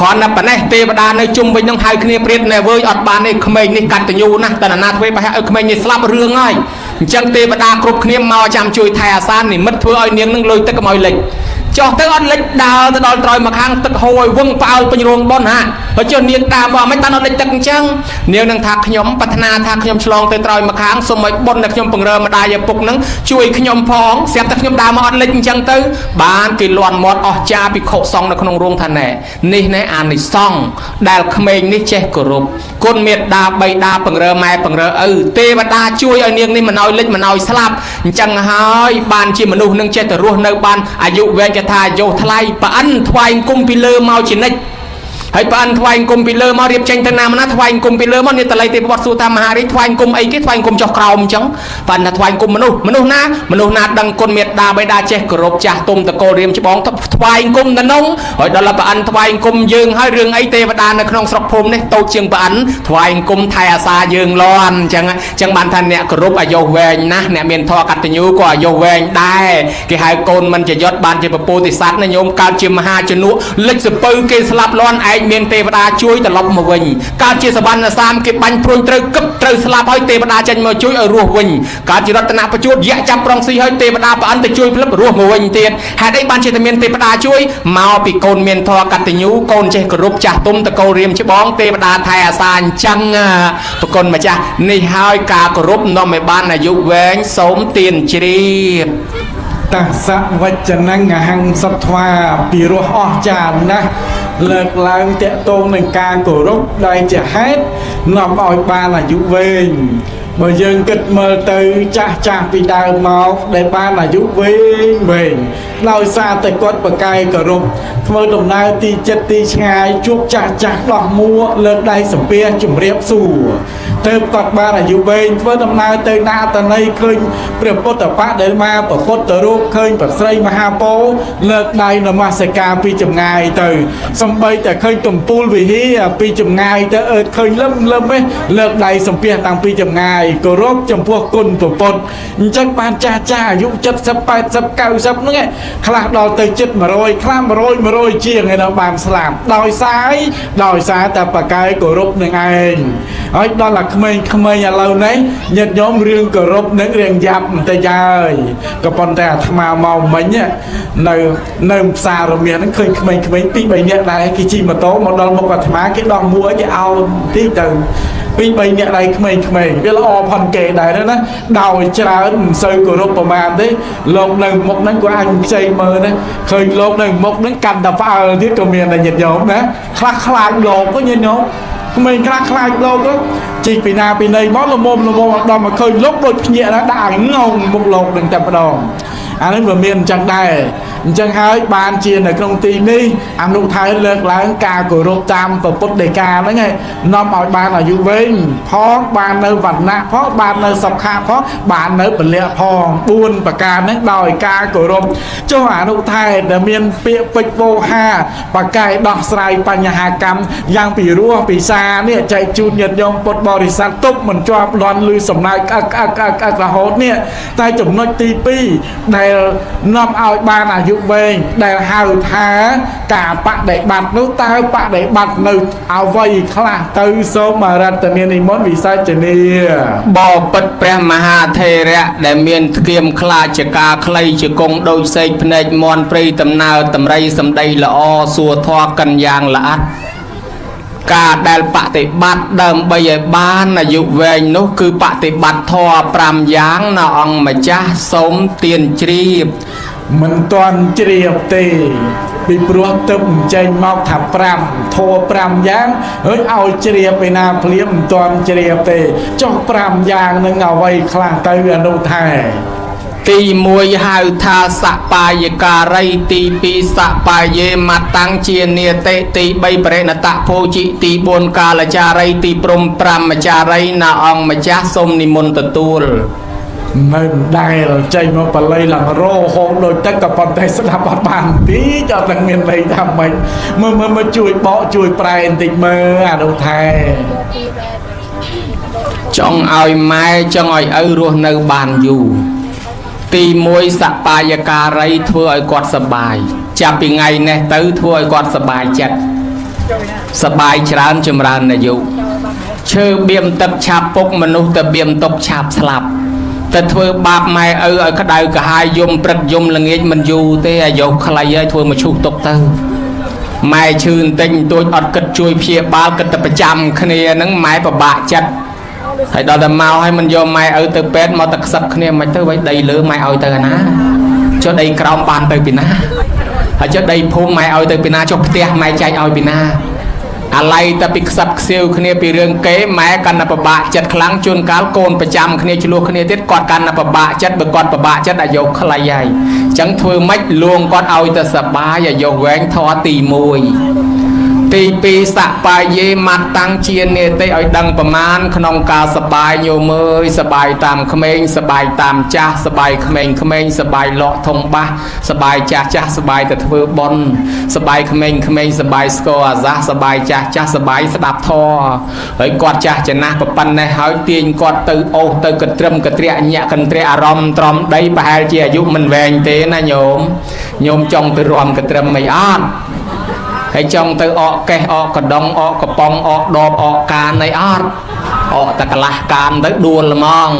គ្រាន់តែប៉ុណ្ណេះទេវតានៅជុំវិញនឹងហៅគ្នាព្រាតណែវើយអត់បានទេក្មេងនេះកតញ្ញូណាស់តណាធ្វើប្រហែលឲ្យក្មេងនេះស្លាប់រឿងហើយអញ្ចឹងទេវតាគ្រប់គ្នាមកចាំជួយថែអាសានិមិត្តធ្វើឲ្យនាងនឹងលុយទឹកកុំឲ្យលិចចុះទៅអត់លិចដើរទៅដល់ត្រយមកខាងទឹកហូរឲ្យវឹងផ្អើលពេញរោងប៉ុនហាហើយចុះនាងដើរមកមិនបានអត់លិចទឹកអញ្ចឹងនាងនឹងថាខ្ញុំប្រាថ្នាថាខ្ញុំឆ្លងទៅត្រយមកខាងសូមឲ្យប៉ុនដែលខ្ញុំពង្រើម្ដាយឪពុកនឹងជួយខ្ញុំផងស្រាប់តែខ្ញុំដើរមកអត់លិចអញ្ចឹងទៅបានគេលន់មាត់អស់ចាភិក្ខុសង្ឃនៅក្នុងរោងថាណែនេះណែអានិសង្ឃដែលក្មេងនេះចេះគោរពគុណមេត្តាបៃតាពង្រើម៉ែពង្រើឪទេវតាជួយឲ្យនាងនេះមិនឲ្យលិចមិនឲ្យស្លាប់អញ្ចឹងហើយបានជាមនុស្សនឹងចេះតែរស់នៅបានអាយុវែងគេថាយោថ្លៃប្រអិនថ្វាយគុំពីលើមកជានិច្ចហើយប្រអិនថ្វាយគុំពីលើមករៀបចេញទៅណាមកណាថ្វាយគុំពីលើមកនេះតល័យទេវបុត្រសួរថាមហារាជថ្វាយគុំអីគេថ្វាយគុំចុះក្រោមអញ្ចឹងប៉ិនថាថ្វាយគុំមនុស្សមនុស្សណាមនុស្សណាដឹងគុណមេត្តាបិតាចេះគោរពចាស់ទុំតកូលរៀមច្បងថ្វាយគុំទៅនងហើយដល់ប្រអិនថ្វាយគុំយើងហើយរឿងអីទេវតានៅក្នុងស្រុកភូមិនេះតូចជាងប្រអិនថ្វាយគុំថែអាសាយើងលន់អញ្ចឹងអញ្ចឹងបានថាអ្នកគោរពអាយុវែងណាស់អ្នកមានធម៌កតញ្ញូក៏អាយុវែងដែរគេហៅកូនមិនជាយុទ្ធបានជាពពោធិសត្វណាញោមកើតជាមហាជនកលិចសពៅគេស្លាប់លន់ឯងមានទេវតាជួយត្រឡប់មកវិញកើតជាសវណ្ណសាមគេបាញ់ព្រួញត្រូវគឹបត្រូវស្លាប់ហើយទេវតាចេញមកជួយឲ្យរស់វិញកើតជារតនប្រជួតយៈចាប់ប្រងស៊ីហើយទេវតាប្រអិនទៅជួយផ្លឹបរស់មកវិញទៀតហេតុអីបានជាតែមានទេវតាជួយមកពីកូនមានធម៌កតញ្ញូកូនចេះគោរពចាស់ទុំតកូលរៀមច្បងទេវតាថែអាសាអញ្ចឹងប្រគុណម្ចាស់នេះហើយការគោរពនាំឲ្យបានអាយុវែងសូមទានជ្រាប
តសវចនំអហង្សត្វាពីរោះអស្ចារ្យណាស់លើកឡើងតកតងនឹងការគោរពដែលជាហេតុនាំឲ្យបានអាយុវែងបើយើងគិតមើលទៅចាស់ចាស់ពីដើមមកដែលបានអាយុវែងវែងដោយសារតែគាត់ប្រកែកគោរពធ្វើដំណើរទីចិត្តទីឆ្ងាយជួបចាស់ចាស់ដោះមួលើកដៃសំពះជំរាបសួរទើបគាត់បានអាយុវែងធ្វើដំណើរទៅណាតន័យឃើញព្រះពុទ្ធបដិមាព្រះពុទ្ធរូបឃើញព្រះស្រីមហាពោលើកដៃនមស្ការពីចម្ងាយទៅសំបីតែឃើញកំពូលវិហារពីចម្ងាយទៅអើតឃើញលឹមលឹមឯងលើកដៃសំពះតាំងពីចម្ងាយគោរពចំពោះគុណព្រះពុទ្ធអញ្ចឹងបានចាស់ចាស់អាយុ70 80 90ហ្នឹងឯងខ្លះដល់ទៅជិត100ខ្លះ100 100ជាងឯនោះបានស្លាប់ដោយសារតែបកែគោរពនឹងឯងហើយដល់តែក្មេងៗឥឡូវនេះញាតិញោមរឿងគោរពនឹងរៀងយ៉ាប់បន្តិចហើយក៏ប៉ុន្តែអាត្មាមកមិញនៅផ្សាររមៀសហ្នឹងឃើញក្មេងៗ2 3នាក់ដែរគេជិះម៉ូតូមកដល់មុខអាត្មាគេដោះមួគេអោនតិចទៅ ពីរបីអ្នកដៃក្មេងៗវាល្អផនគេដែរណាដោយច្រើនមិនសូវគោរពប្រមាណទេលោកនៅមុខហ្នឹងក៏អញខ្ចីមើលណាឃើញលោកនៅមុខហ្នឹងកាន់តែផ្អើលទៀតក៏មានដែរញាតិញោមណាខ្លះខ្លាចលោកក៏ញាតិញោមក្មេងខ្លះខ្លាចលោកក៏ជីកពីណាពីណីមកល្មមល្មមដល់មកឃើញលោកដូចភ្ញាក់ណាដាក់ងងមុខលោកនឹងតែម្ដងអានេះវាមានអញ្ចឹងដែរអញ្ចឹងហើយបានជានៅក្នុងទីនេះអនុថែលើកឡើងការគោរពតាមពុទ្ធដីកាហ្នឹងឯងនាំឲ្យបានអាយុវែងផងបាននៅវណ្ណៈផងបាននៅសុខៈផងបាននៅពលៈផង4ប្រការហ្នឹងដោយការគោរពចុះអនុថែដែលមានពាក្យពេចន៍វោហាបកែដោះស្រាយបញ្ហាកម្មយ៉ាងពីរោះពិសានេះចែកជូនញាតិញោមពុទ្ធបរិស័ទទុកមិនជាប់លាន់ឬសំណើចក្អឹកក្អឹកក្អឹកក្អឹករហូតនេះតែចំណុចទី2ដែលនាំឲ្យបានអាយុវែងដែលហៅថាការបដិបត្តិនោះតើបដិបត្តិនៅអ្វីខ្លះទៅសូមរតនានិមន្តវិសាចនី
បបិទ្ធព្រះមហាថេរៈដែលមានធ្គាមខ្លាចជាការខ្លីជាគង់ដូចសេកភ្នែកមន់ព្រៃតំណើតម្រៃសម្ដីល្អសួរធေါ်កិនយ៉ាងល្អិតការដែលបតិបត្តិដើម្បីឲ្យបានអាយុវែងនោះគឺបតិបត្តិធម៌5យ៉ាងនៅអង្គម្ចាស់សូមទានជ្រាប
មិនទាន់ជ្រាបទេពីព្រោះទឹកមិនចេញមកថា5ធัว5យ៉ាងហើយឲ្យជ្រាបឯណាភ្លាមមិនទាន់ជ្រាបទេចុះ5យ៉ាងនឹងអ្វីខ្លះទៅអនុថែ
ទី1ហៅថាសបាយការីទី2សបាយេមតាំងជានេតិទី3បរិណតភោជិទី4កាលចារីទី5មចារីណាអង្គម្ចាស់សូមនិមន្តទទួល
នៅមិនដែលចេញមកបល័យឡើងរហូតដូចទឹកក៏ប៉ុន្តែស្ដាប់អត់បានទីចអត់ដឹងមានន័យថាម៉េចមើលមើលមើលជួយបកជួយប្រែបន្តិចមើលអនុថែ
ចង់ឲ្យម៉ែចង់ឲ្យឪរស់នៅបានយូរទី1សបាយការីធ្វើឲ្យគាត់សបាយចាប់ពីថ្ងៃនេះទៅធ្វើឲ្យគាត់សបាយចិត្តសបាយច្រើនចម្រើនអាយុឈើបៀមទឹកឆាប់ពុកមនុស្សទៅបៀមទុកឆាប់ស្លាប់តែធ្វើបាបម៉ែឪឲ្យក្តៅក្រហាយយំព្រឹកយំល្ងាចមិនយូរទេអាយុខ្លីហើយធ្វើមកឈូសទុកទៅម៉ែឈឺបន្តិចបន្តួចអត់គិតជួយព្យាបាលគិតតែប្រចាំគ្នាហ្នឹងម៉ែពិបាកចិត្តហើយដល់តែមកហើយមិនយកម៉ែឪទៅពេទ្យមកតែខ្សឹបគ្នាមិនទៅវិញដីលើម៉ែឲ្យទៅអាណាចុះដីក្រោមបានទៅពីណាហើយចុះដីភូមិម៉ែឲ្យទៅពីណាចុះផ្ទះម៉ែចែកឲ្យពីណាអាឡ័យតែពីខ្សឹបខ្សៀវគ្នាពីរឿងគេម៉ែកាន់តែពិបាកចិត្តខ្លាំងជួនកាលកូនប្រចាំគ្នាឆ្លោះគ្នាទៀតគាត់កាន់តែពិបាកចិត្តបើគាត់ពិបាកចិត្តអាយុខ្លីហើយអញ្ចឹងធ្វើម៉េចលួងគាត់ឲ្យទៅសបាយអាយុវែងធေါ်ទី1ទី2សបាយេមតាំងជានេតិឲ្យដឹងប្រមាណក្នុងការសបាយញោមអើយសបាយតាមក្មេងសបាយតាមចាស់សបាយក្មេងក្មេងសបាយលក់ធំបាសសបាយចាស់ចាស់សបាយទៅធ្វើបុណ្យសបាយក្មេងក្មេងសបាយស្គរអាសាសបាយចាស់ចាស់សបាយស្ដាប់ធម៌ហើយគាត់ចាស់ចំណាស់ប៉ុណ្ណេះហើយទាញគាត់ទៅអូសទៅកត្រឹមកត្រាក់ញាក់កន្ត្រាក់អារម្មណ៍ត្រំដីប្រហែលជាអាយុមិនវែងទេណាញោមញោមចង់ទៅរំកត្រឹមមិនអត់ហើយចង់ទៅអកកេះអកកដងអកកំប៉ុងអកដបអកកានអីអត់អកតែកន្លះកានទៅដួលហ្មង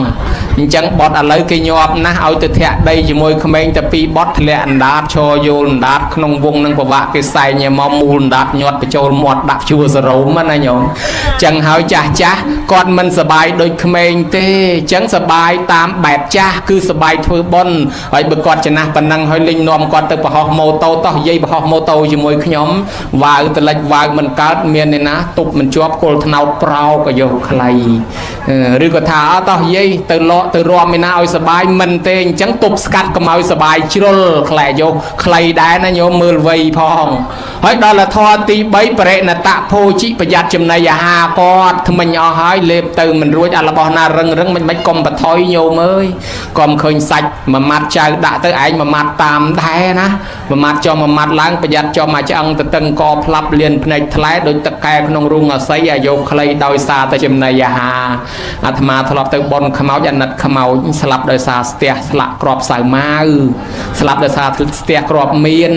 អញ្ចឹងបត់ឥឡូវគេញាប់ណាស់ឲ្យទៅធាក់ដីជាមួយក្មេងតែពីរបត់ធ្លាក់អណ្ដាតឈរយល់អណ្ដាតក្នុងវងនឹងប្រវាក់គេសែងឲ្យមកមូលអណ្ដាតញាត់បញ្ចូលមាត់ដាក់ជួសរោមណាញោមអញ្ចឹងហើយចាស់ចាស់គាត់មិនសបាយដូចក្មេងទេអញ្ចឹងសបាយតាមបែបចាស់គឺសបាយធ្វើបុណ្យហើយបើគាត់ចំណាស់ប៉ុណ្ណឹងហើយលេងនាំគាត់ទៅប្រហោះម៉ូតូតោះយាយប្រហោះម៉ូតូជាមួយខ្ញុំវាវទៅលិចវាវមិនកើតមានអ្នកណាទប់មិនជាប់គល់ថ្នោតប្រោកអាយុខ្លីឬក៏ថាអត់តោះយាយទៅលក់ទៅរំឯណាឲ្យសបាយមិនទេអញ្ចឹងទប់ស្កាត់កុំឲ្យសបាយជ្រុលខ្លែអាយុខ្លីដែរណាញោមមើលវ័យផងហើយដល់ធម៌ទី3បរិណតភោជិប្រយ័ត្នចំណីអាហារគាត់ថ្មិញអស់ហើយលេបទៅមិនរួចអារបស់ណារឹងរឹងមិនមិនកុំបថុយញោមអើយកុំឃើញសាច់មួយម៉ាត់ចៅដាក់ទៅឯងមួយម៉ាត់តាមដែរណាមួយម៉ាត់ចុះមួយម៉ាត់ឡើងប្រយ័ត្នចុះមកឆ្អឹងទៅតឹងកផ្លាប់លៀនភ្នែកថ្លែដូចទឹកកែក្នុងរូងអស័យអាយុខ្លីដោយសារតែចំណីអាហារអាត្មាធ្លាប់ទៅបន់ខ្មោចអាណិតខ្មោចស្លាប់ដោយសារស្ទះស្លាក់ក្របសៅម៉ាវស្លាប់ដោយសារស្ទះក្របមាន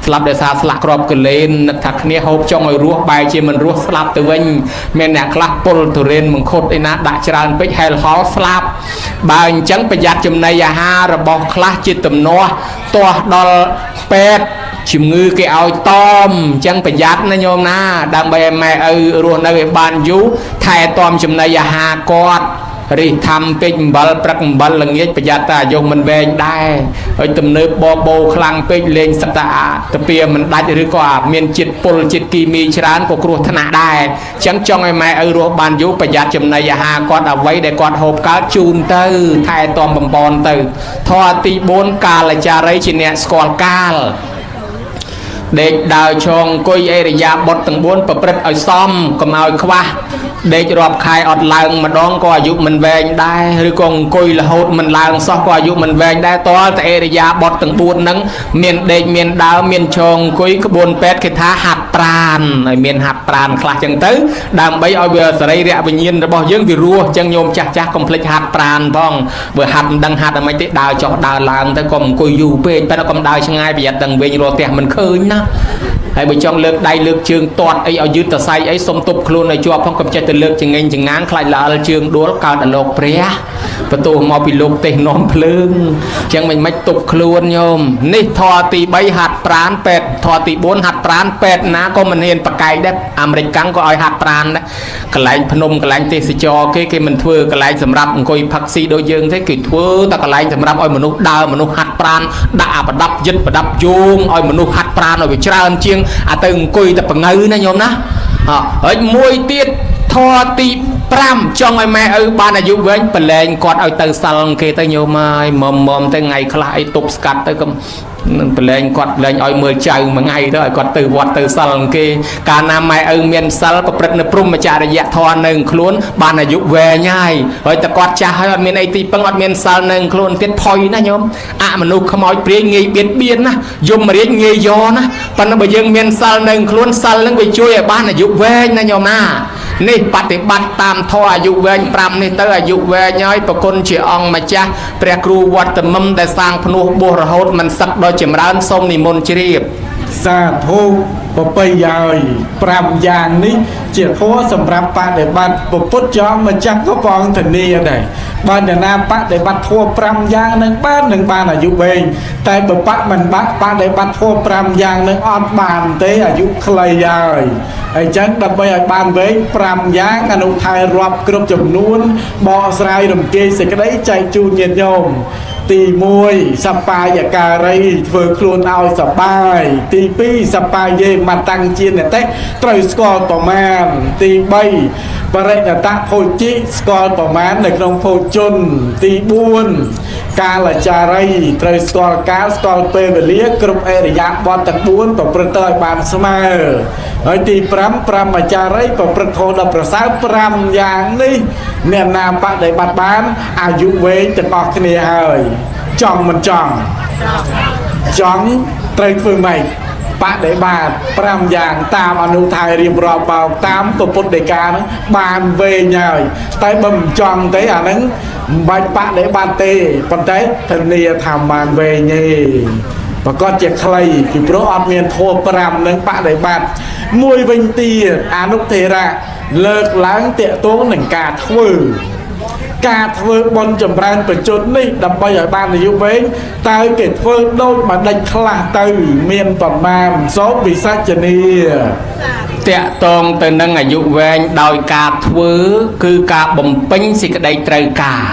ស្លាប់ដោយសារស្លាក់ក្របកលែននឹកថាគ្នាហូបចង់ឲ្យរស់បែរជាមិនរស់ស្លាប់ទៅវិញមានអ្នកខ្លះពុលទុរេនមង្ឃុតឯណាដាក់ច្រើនពេកហែលហល់ស្លាប់បើអញ្ចឹងប្រយ័ត្នចំណីអាហាររបស់ខ្លះជាទំនាស់ទាស់ដល់ពេទ្យ
ជំងឺគេឲ្យតមអញ្ចឹងប្រយ័ត្នណាញោមណាដើម្បីឲ្យម៉ែឪរស់នៅឲ្យបានយូរថែទាំចំណីអាហារគាត់រិះធំពេកអំបិលព្រឹកអំបិលល្ងាចប្រយ័ត្នតែអាយុមិនវែងដែរហើយទំនើបបបោខ្លាំងពេកលេងសត្វតាតាពីមិនដាច់ឬក៏អាមានជាតិពុលជាតិគីមីច្រើនក៏គ្រោះថ្នាក់ដែរអញ្ចឹងចង់ឲ្យម៉ែឪរស់បានយូរប្រយ័ត្នចំណីអាហារគាត់អ្វីដែលគាត់ហូបកើតជូនទៅថែទាំបំពន់ទៅធម៌ទី4កាលចារីជាអ្នកស្គាល់កាល ដេកដើរឈរអង្គុយអេរិយាបថទាំង4ប្រព្រឹត្តឲ្យសមកុំឲ្យខ្វះដេករាប់ខែអត់ឡើងម្ដងក៏អាយុមិនវែងដែរឬក៏អង្គុយរហូតមិនឡើងសោះក៏អាយុមិនវែងដែរតលតែអេរិយាបថទាំង4ហ្នឹងមានដេកមានដើរមានឈរអង្គុយក្បួនពេទ្យគេថាហាត់ប្រានឲ្យមានហាត់ប្រានខ្លះចឹងទៅដើម្បីឲ្យវាសរីរៈវិញ្ញាណរបស់យើងវារស់ចឹងញោមចាស់ចាស់កុំភ្លេចហាត់ប្រានផងបើហាត់មិនដឹងហាត់អ្វីទេដើរចុះដើរឡើងទៅកុំអង្គុយយូរពេកប៉ុន្តែកុំដើរឆ្ងាយប្រយ័ត្នទាំងវិញរកផ្ទះមិនឃើញណាហើយបើចង់លើកដៃលើកជើងទាត់អីឲ្យយឺតតសៃអីសុំទប់ខ្លួនឲ្យជាប់ផងកុំចេះតែលើកចង្អេងចង្ងាងខ្លាចល្អិលជើងដួលកើតអលោកព្រះបន្ទោសមកពីលោកទេសនាំភ្លើងអញ្ចឹងមិនទប់ខ្លួនញោមនេះធម៌ទី3ហាត់ប្រានពេទ្យធម៌ទី4ហាត់ប្រានពេទ្យណាក៏មិនហ៊ានប្រកែកដែរអាមេរិកកាំងក៏ឲ្យហាត់ប្រានដែរកន្លែងភ្នំកន្លែងទេសចរគេគេមិនធ្វើកន្លែងសម្រាប់អង្គុយផឹកស៊ីដូចយើងទេគេធ្វើតែកន្លែងសម្រាប់ឲ្យមនុស្សដើរមនុស្សហាត់ប្រានដាក់អាប្រដាប់យិតប្រដាប់យោងឲ្យមនុស្សហាត់ប្រានឲ្យវាច្រើនជាងអាទៅអង្គុយតែបង្ងើណាញោមណាហើយមួយទៀតធម៌ទី5ចង់ឲ្យម៉ែឪបានអាយុវែងប្រឡែងគាត់ឲ្យទៅសិលគេទៅញោមហើយមុំមុំទៅថ្ងៃខ្លះអីទប់ស្កាត់ទៅកុំនឹងប្រឡែងគាត់លែងឲ្យមើលចៅមួយថ្ងៃទៅឲ្យគាត់ទៅវត្តទៅសិលគេកាលណាម៉ែឪមានសិលប្រព្រឹត្តនៅព្រហ្មចរិយធម៌នៅខ្លួនបានអាយុវែងហើយហើយតែគាត់ចាស់ហើយអត់មានអីទីពឹងអត់មានសិលនៅខ្លួនទៀតផុយណាញោមអមនុស្សខ្មោចព្រាយងាយបៀតបៀនណាយមរាជងាយយកណាប៉ុន្តែបើយើងមានសិលនៅខ្លួនសិលនឹងវាជួយឲ្យបានអាយុវែងណាញោមណានេះបប្រតិបត្តិតាមធម៌អាយុវែង5នេះទៅអាយុវែងហើយប្រគុណជាអង្គម្ចាស់ព្រះគ្រូវត្តមឹមដែលសាងភ្នោះបួសរហូតមិនសឹកដល់ចម្រើនសូមនិមន្តជ្រាប
សាធុបបិយាយ5យ៉ាងនេះជាធម៌សម្រាប់បដិបត្តិពុទ្ធចងម្ចាស់ក៏ព្រះអង្គធានាដែរបើអ្នកណាបដិបត្តិធម៌5យ៉ាងនឹងបាននឹងបានអាយុវែងតែបើបមិនបាក់បដិបត្តិធម៌5យ៉ាងនឹងអត់បានទេអាយុខ្លីហើយអញ្ចឹងដើម្បីឲ្យបានវែង5យ៉ាងអនុថែរាប់គ្រប់ចំនួនបកស្រាយរំគាយសេចក្តីចែកជូនញាតិញោមទី1សបាយការីធ្វើខ្លួនឲ្យសបាយទី2សបាយយេមតាំងជានតិត្រូវស្គាល់ប្រមាណទី3បរិណតភោជិស្គាល់ប្រមាណនៅក្នុងភោជនទី4កាលចារីត្រូវស្គាល់កាលស្គាល់ពេលវេលាគ្រប់អរិយាបថទាំង4ប្រព្រឹត្តទៅឲ្យបានស្មើហើយទី5ព្រហ្មចារីប្រព្រឹត្តធម៌ដ៏ប្រសើរ5យ៉ាងនេះអ្នកណាបដិបត្តិបានអាយុវែងទាំងអស់គ្នាហើយចង់មិនចង់ចង់ត្រូវធ្វើម៉េចបដិបត្តិ5យ៉ាងតាមអនុថែរៀបរាប់បោកតាមពុទ្ធដីកាហ្នឹងបានវែងហើយតែបើមិនចង់ទេអាហ្នឹងមិនបាច់បដិបត្តិទេប៉ុន្តែធានាថាបានវែងទេប្រកាសជាខ្លីពីព្រោះអត់មានធម៌5នឹងបដិបត្តិមួយវិញទៀតអនុថេរៈលើកឡើងតាកតងនឹងការធ្វើការធ្វើបុណ្យចម្រើនបច្ចុប្បន្ននេះដើម្បីឲ្យបានអាយុវែងតើគេធ្វើដូចម្ដេចខ្លះទៅមានប្រមាណសូមវិសាចនី
តកតងទៅនឹងអាយុវែងដោយការធ្វើគឺការបំពេញសេចក្តីត្រូវការ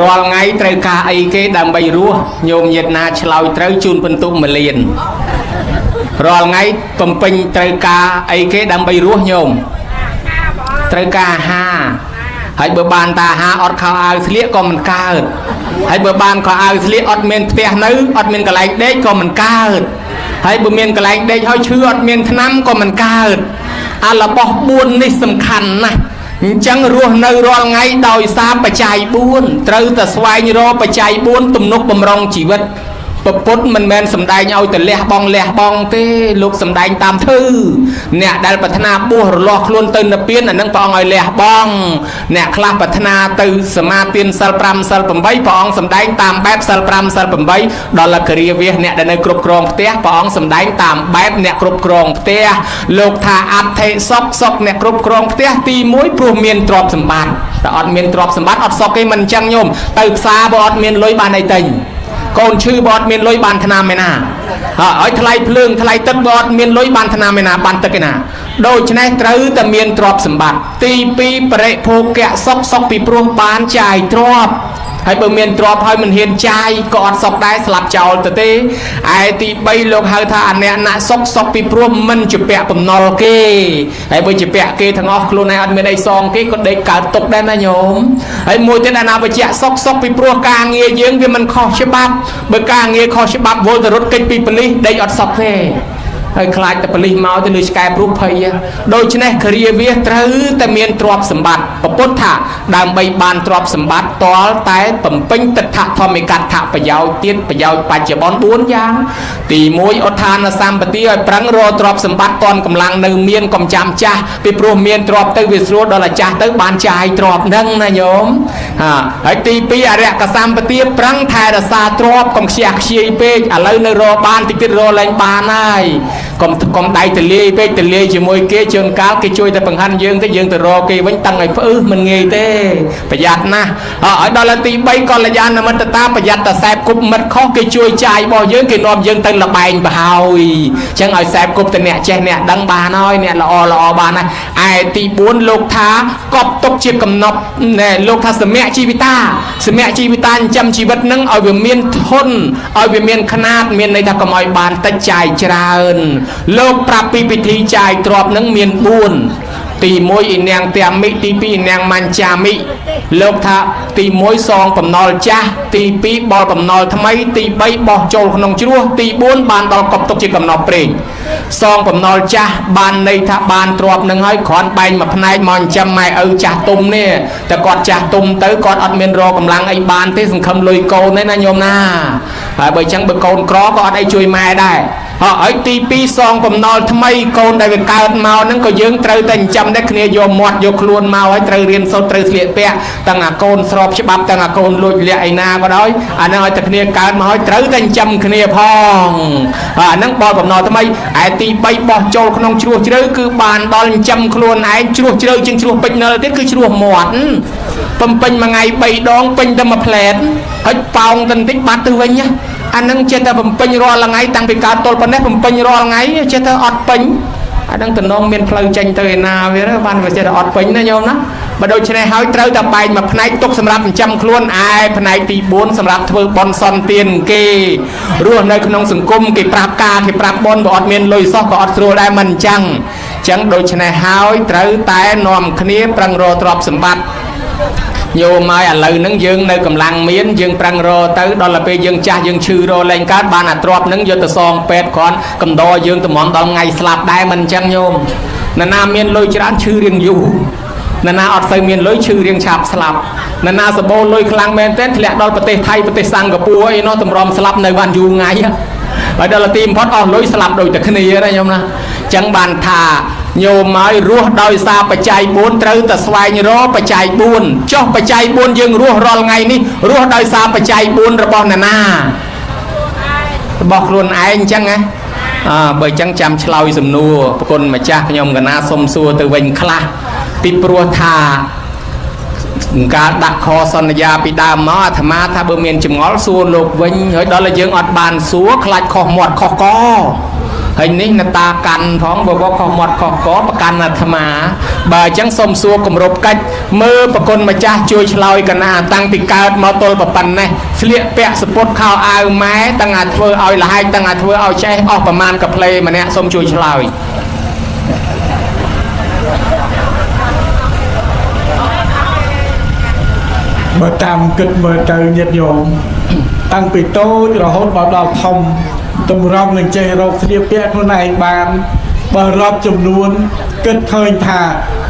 រាល់ថ្ងៃត្រូវការអីគេដើម្បីរស់ញោមញាតណាឆ្លើយត្រូវជូនបន្ទុកមួយលានរាល់ថ្ងៃបំពេញត្រូវការអីគេដើម្បីរស់ញោមត្រូវការអាហារហើយបើបានតាអាហារអត់ខោអាវស្លៀកក៏មិនកើតហើយបើបានខោអាវស្លៀកអត់មានផ្ទះនៅអត់មានកន្លែងដេកក៏មិនកើតហើយបើមានកន្លែងដេកហើយឈឺអត់មានថ្នាំក៏មិនកើតអារបស់4នេះសំខាន់ណាស់អញ្ចឹងរស់នៅរាល់ថ្ងៃដោយសារបច្ច័យ4ត្រូវតែស្វែងរកបច្ច័យ4ទំនុកបំរុងជីវិតពពុទ្ធមិនមែនសំដែងឲ្យទៅលះបងលះបងទេលោកសំដែងតាមធឺអ្នកដែលប្រាថ្នាបួសរលាស់ខ្លួនទៅនិព្វានអានឹងព្រះអង្គឲ្យលះបងអ្នកខ្លះប្រាថ្នាទៅសមាទានសិល5សិល8ព្រះអង្គសំដែងតាមបែបសិល5សិល8ដល់លក្ខរាវាសអ្នកដែលនៅគ្រប់គ្រងផ្ទះព្រះអង្គសំដែងតាមបែបអ្នកគ្រប់គ្រងផ្ទះលោកថាអដ្ឋិសុខសុខអ្នកគ្រប់គ្រងផ្ទះទី1ព្រោះមានទ្រព្យសម្បត្តិតែអត់មានទ្រព្យសម្បត្តិអត់សុខទេមិនអញ្ចឹងញោមទៅផ្សារបើអត់មានលុយបានអីទិញ កូនឈឺបើអត់មានលុយបានថ្នាំឯណាហើយថ្លៃភ្លើងថ្លៃទឹកបើអត់មានលុយបានថ្នាំឯណាបានទឹកឯណាដូច្នេះត្រូវតែមានទ្រព្យសម្បត្តិទី2បរិភោគៈសុខសុខពីព្រោះបានចាយទ្រព្យហើយបើមានទ្រព្យហើយមិនហ៊ានចាយក៏អត់សុខដែរស្លាប់ចោលទៅទេឯទី3លោកហៅថាអនៈសុខសុខពីព្រោះមិនជាពាក់បំណុលគេហើយបើជាពាក់គេទាំងអស់ខ្លួនឯងអត់មានអីសងគេក៏ដេកកើតទុកដែរណាញោមហើយមួយទៀតអនាវជ្ជៈសុខសុខពីព្រោះការងារយើងវាមិនខុសច្បាប់បើការងារខុសច្បាប់វល់ទៅរត់គេចពីប៉ូលីសដេកអត់សុខទេហើយខ្លាចតែប៉ូលីសមកទៅលើឆ្កែព្រុសភ័យដូច្នេះគ្រាវាត្រូវតែមានទ្រព្យសម្បត្តិពពុទ្ធថាដើម្បីបានទ្រព្យសម្បត្តិតលតែបំពេញទិដ្ឋធម្មិកដ្ឋប្រយោជន៍ទៀតប្រយោជន៍បច្ចុប្បន្ន4យ៉ាងទី1ឧទ្ធានសម្បទាឲ្យប្រឹងរកទ្រព្យសម្បត្តិតនកម្លាំងនៅមានកុំចាំចាស់ពីព្រោះមានទ្រព្យទៅវាស្រួលដល់អាចាស់ទៅបានចាយទ្រព្យហ្នឹងណាញោមហើយទី2អរិយកសម្បទាប្រឹងថែរក្សាទ្រព្យកុំខ្ជះខ្ជាយពេកឥឡូវនៅរកបានតិចទៀតរកលែងបានហើយកុំដៃទលាយពេកទលាយជាមួយគេជួនកាលគេជួយតែបង្ហាញយើងទៅយើងទៅរកគេវិញតឹងឲ្យផ្អឹសមិនងាយទេប្រយ័ត្នណាស់ឲ្យដល់ទី3កល្យាណមិត្តតាប្រយ័ត្នតែសែបគប់មិត្តខុសគេជួយចាយរបស់យើងគេនាំយើងទៅលបែងប្រហើយអញ្ចឹងឲ្យសែបគប់ទៅអ្នកចេះអ្នកដឹងបានហើយអ្នកល្អល្អបានហើយឯទី4លោកថាកប់ទុកជាកំណប់ណែលោកថាសមៈជីវិតាសមៈជីវិតាចិញ្ចឹមជីវិតនឹងឲ្យវាមានធនឲ្យវាមានខ្នាតមានន័យថាកុំឲ្យបានតិចចាយច្រើនលោកប្រាប់ពីពិធីចាយទ្រព្យនឹងមាន4ទី1អ៊ីនាងតាមិទី2អ៊ីនាងមញ្ចាមិលោកថាទី1សងបំណុលចាស់ទី2បល់បំណុលថ្មីទី3បោះចូលក្នុងជ្រោះទី4បានដល់កប់ទុកជាកំណប់ព្រេងសងបំណុលចាស់បានន័យថាបានទ្រព្យនឹងហើយគ្រាន់បែងមួយផ្នែកមកចិញ្ចឹមម៉ែឪចាស់ទុំនេះតែគាត់ចាស់ទុំទៅគាត់អត់មានរកកម្លាំងអីបានទេសង្ឃឹមលុយកូនទេណាញោមណាហើយបើអញ្ចឹងបើកូនក្រក៏អត់អីជួយម៉ែដែរហើយទី2សងបំណុលថ្មីកូនដែលវាកើតមកហ្នឹងក៏យើងត្រូវតែចិញ្ចឹមដែរគ្នាយកមាត់យកខ្លួនមកហើយត្រូវរៀនសូត្រត្រូវស្លៀកពាក់ទាំងអាកូនស្របច្បាប់ទាំងអាកូនលួចលាក់ឯណាក៏ដោយអាហ្នឹងឲ្យតែគ្នាកើតមកហើយត្រូវតែចិញ្ចឹមគ្នាផងអាហ្នឹងបល់បំណុលថ្មីឯទី3បោះចូលក្នុងជ្រោះជ្រៅគឺបានដល់ចិញ្ចឹមខ្លួនឯងជ្រោះជ្រៅជាងជ្រោះពេជ្រនិលទៀតគឺជ្រោះមាត់បំពេញមួយថ្ងៃ3ដងពេញតែមួយផ្លែតហើយប៉ោងទៅបន្តិចបាត់ទៅវិញណាអានឹងចេះតែបំពេញរាល់ថ្ងៃតាំងពីកើតទល់ប៉ុណ្ណេះបំពេញរាល់ថ្ងៃចេះតែអត់ពេញអានឹងតំណងមានផ្លូវចេញទៅឯណាវាបានវាចេះតែអត់ពេញណាញោមណាបើដូច្នេះហើយត្រូវតែបែងមួយផ្នែកទុកសម្រាប់ចិញ្ចឹមខ្លួនឯផ្នែកទី4សម្រាប់ធ្វើបុណ្យសន្តានគេរស់នៅក្នុងសង្គមគេប្រាប់ការគេប្រាប់បុណ្យបើអត់មានលុយសោះក៏អត់ស្រួលដែរមិនអញ្ចឹងដូច្នេះហើយត្រូវតែនាំគ្នាប្រឹងរកទ្រព្យសម្បត្តិញោមហើយឥឡូវហ្នឹងយើងនៅកម្លាំងមានយើងប្រឹងរកទៅដល់ទៅពេលយើងចាស់យើងឈឺរកលែងកើតបានអាទ្រព្យហ្នឹងយកទៅសងពេទ្យគ្រាន់កំដរយើងតម្រាំដល់ថ្ងៃស្លាប់ដែរមិនអញ្ចឹងញោមណានាមានលុយច្រើនឈឺរៀងយូរណានាអត់សូវមានលុយឈឺរៀងឆាប់ស្លាប់ណានាសបោលុយខ្លាំងមែនទែនធ្លាក់ដល់ប្រទេសថៃប្រទេសសិង្ហបុរីអីនោះតម្រាំស្លាប់នៅបានយូរថ្ងៃហើយដល់ទីបំផុតអស់លុយស្លាប់ដូចតែគ្នាណាញោមណាអញ្ចឹងបានថាញោមហើយរស់ដោយសារបច្ច័យ4ត្រូវតែស្វែងរកបច្ច័យ4ចុះបច្ច័យ4យើងរស់រាល់ថ្ងៃនេះរស់ដោយសារបច្ច័យ4របស់ណានារបស់ខ្លួនឯងអញ្ចឹងណាបើអញ្ចឹងចាំឆ្លើយសំណួរប្រគុណម្ចាស់ខ្ញុំកណាសុំសួរទៅវិញខ្លះពីព្រោះថាការដាក់ខសន្យាពីដើមមកអាត្មាថាបើមានចម្ងល់សួរលោកវិញហើយដល់តែយើងអត់បានសួរខ្លាចខុសមាត់ខុសកហើយនេះនតាកាន់ផងបើខុសមាត់ខុសកប្រកាន់អាត្មាបើអញ្ចឹងសូមសួរគម្រប់កិច្ចមើលប្រគុណម្ចាស់ជួយឆ្លើយកណាតាំងពីកើតមកទល់ប៉ុណ្ណេះស្លៀកពាក់សពុតខោអាវម៉ែតាំងអាធ្វើឲ្យលហែកតាំងអាធ្វើឲ្យចេះអស់ប្រមាណកាផ្លេម្នាក់សូមជួយឆ្លើយ
បើតាមគិតមើលទៅញាតិញោមតាំងពីតូចរហូតមកដល់ធំតម្រាំនឹងចេះរកស្លៀកពាក់ខ្លួនឯងបានបើរាប់ចំនួនគិតឃើញថា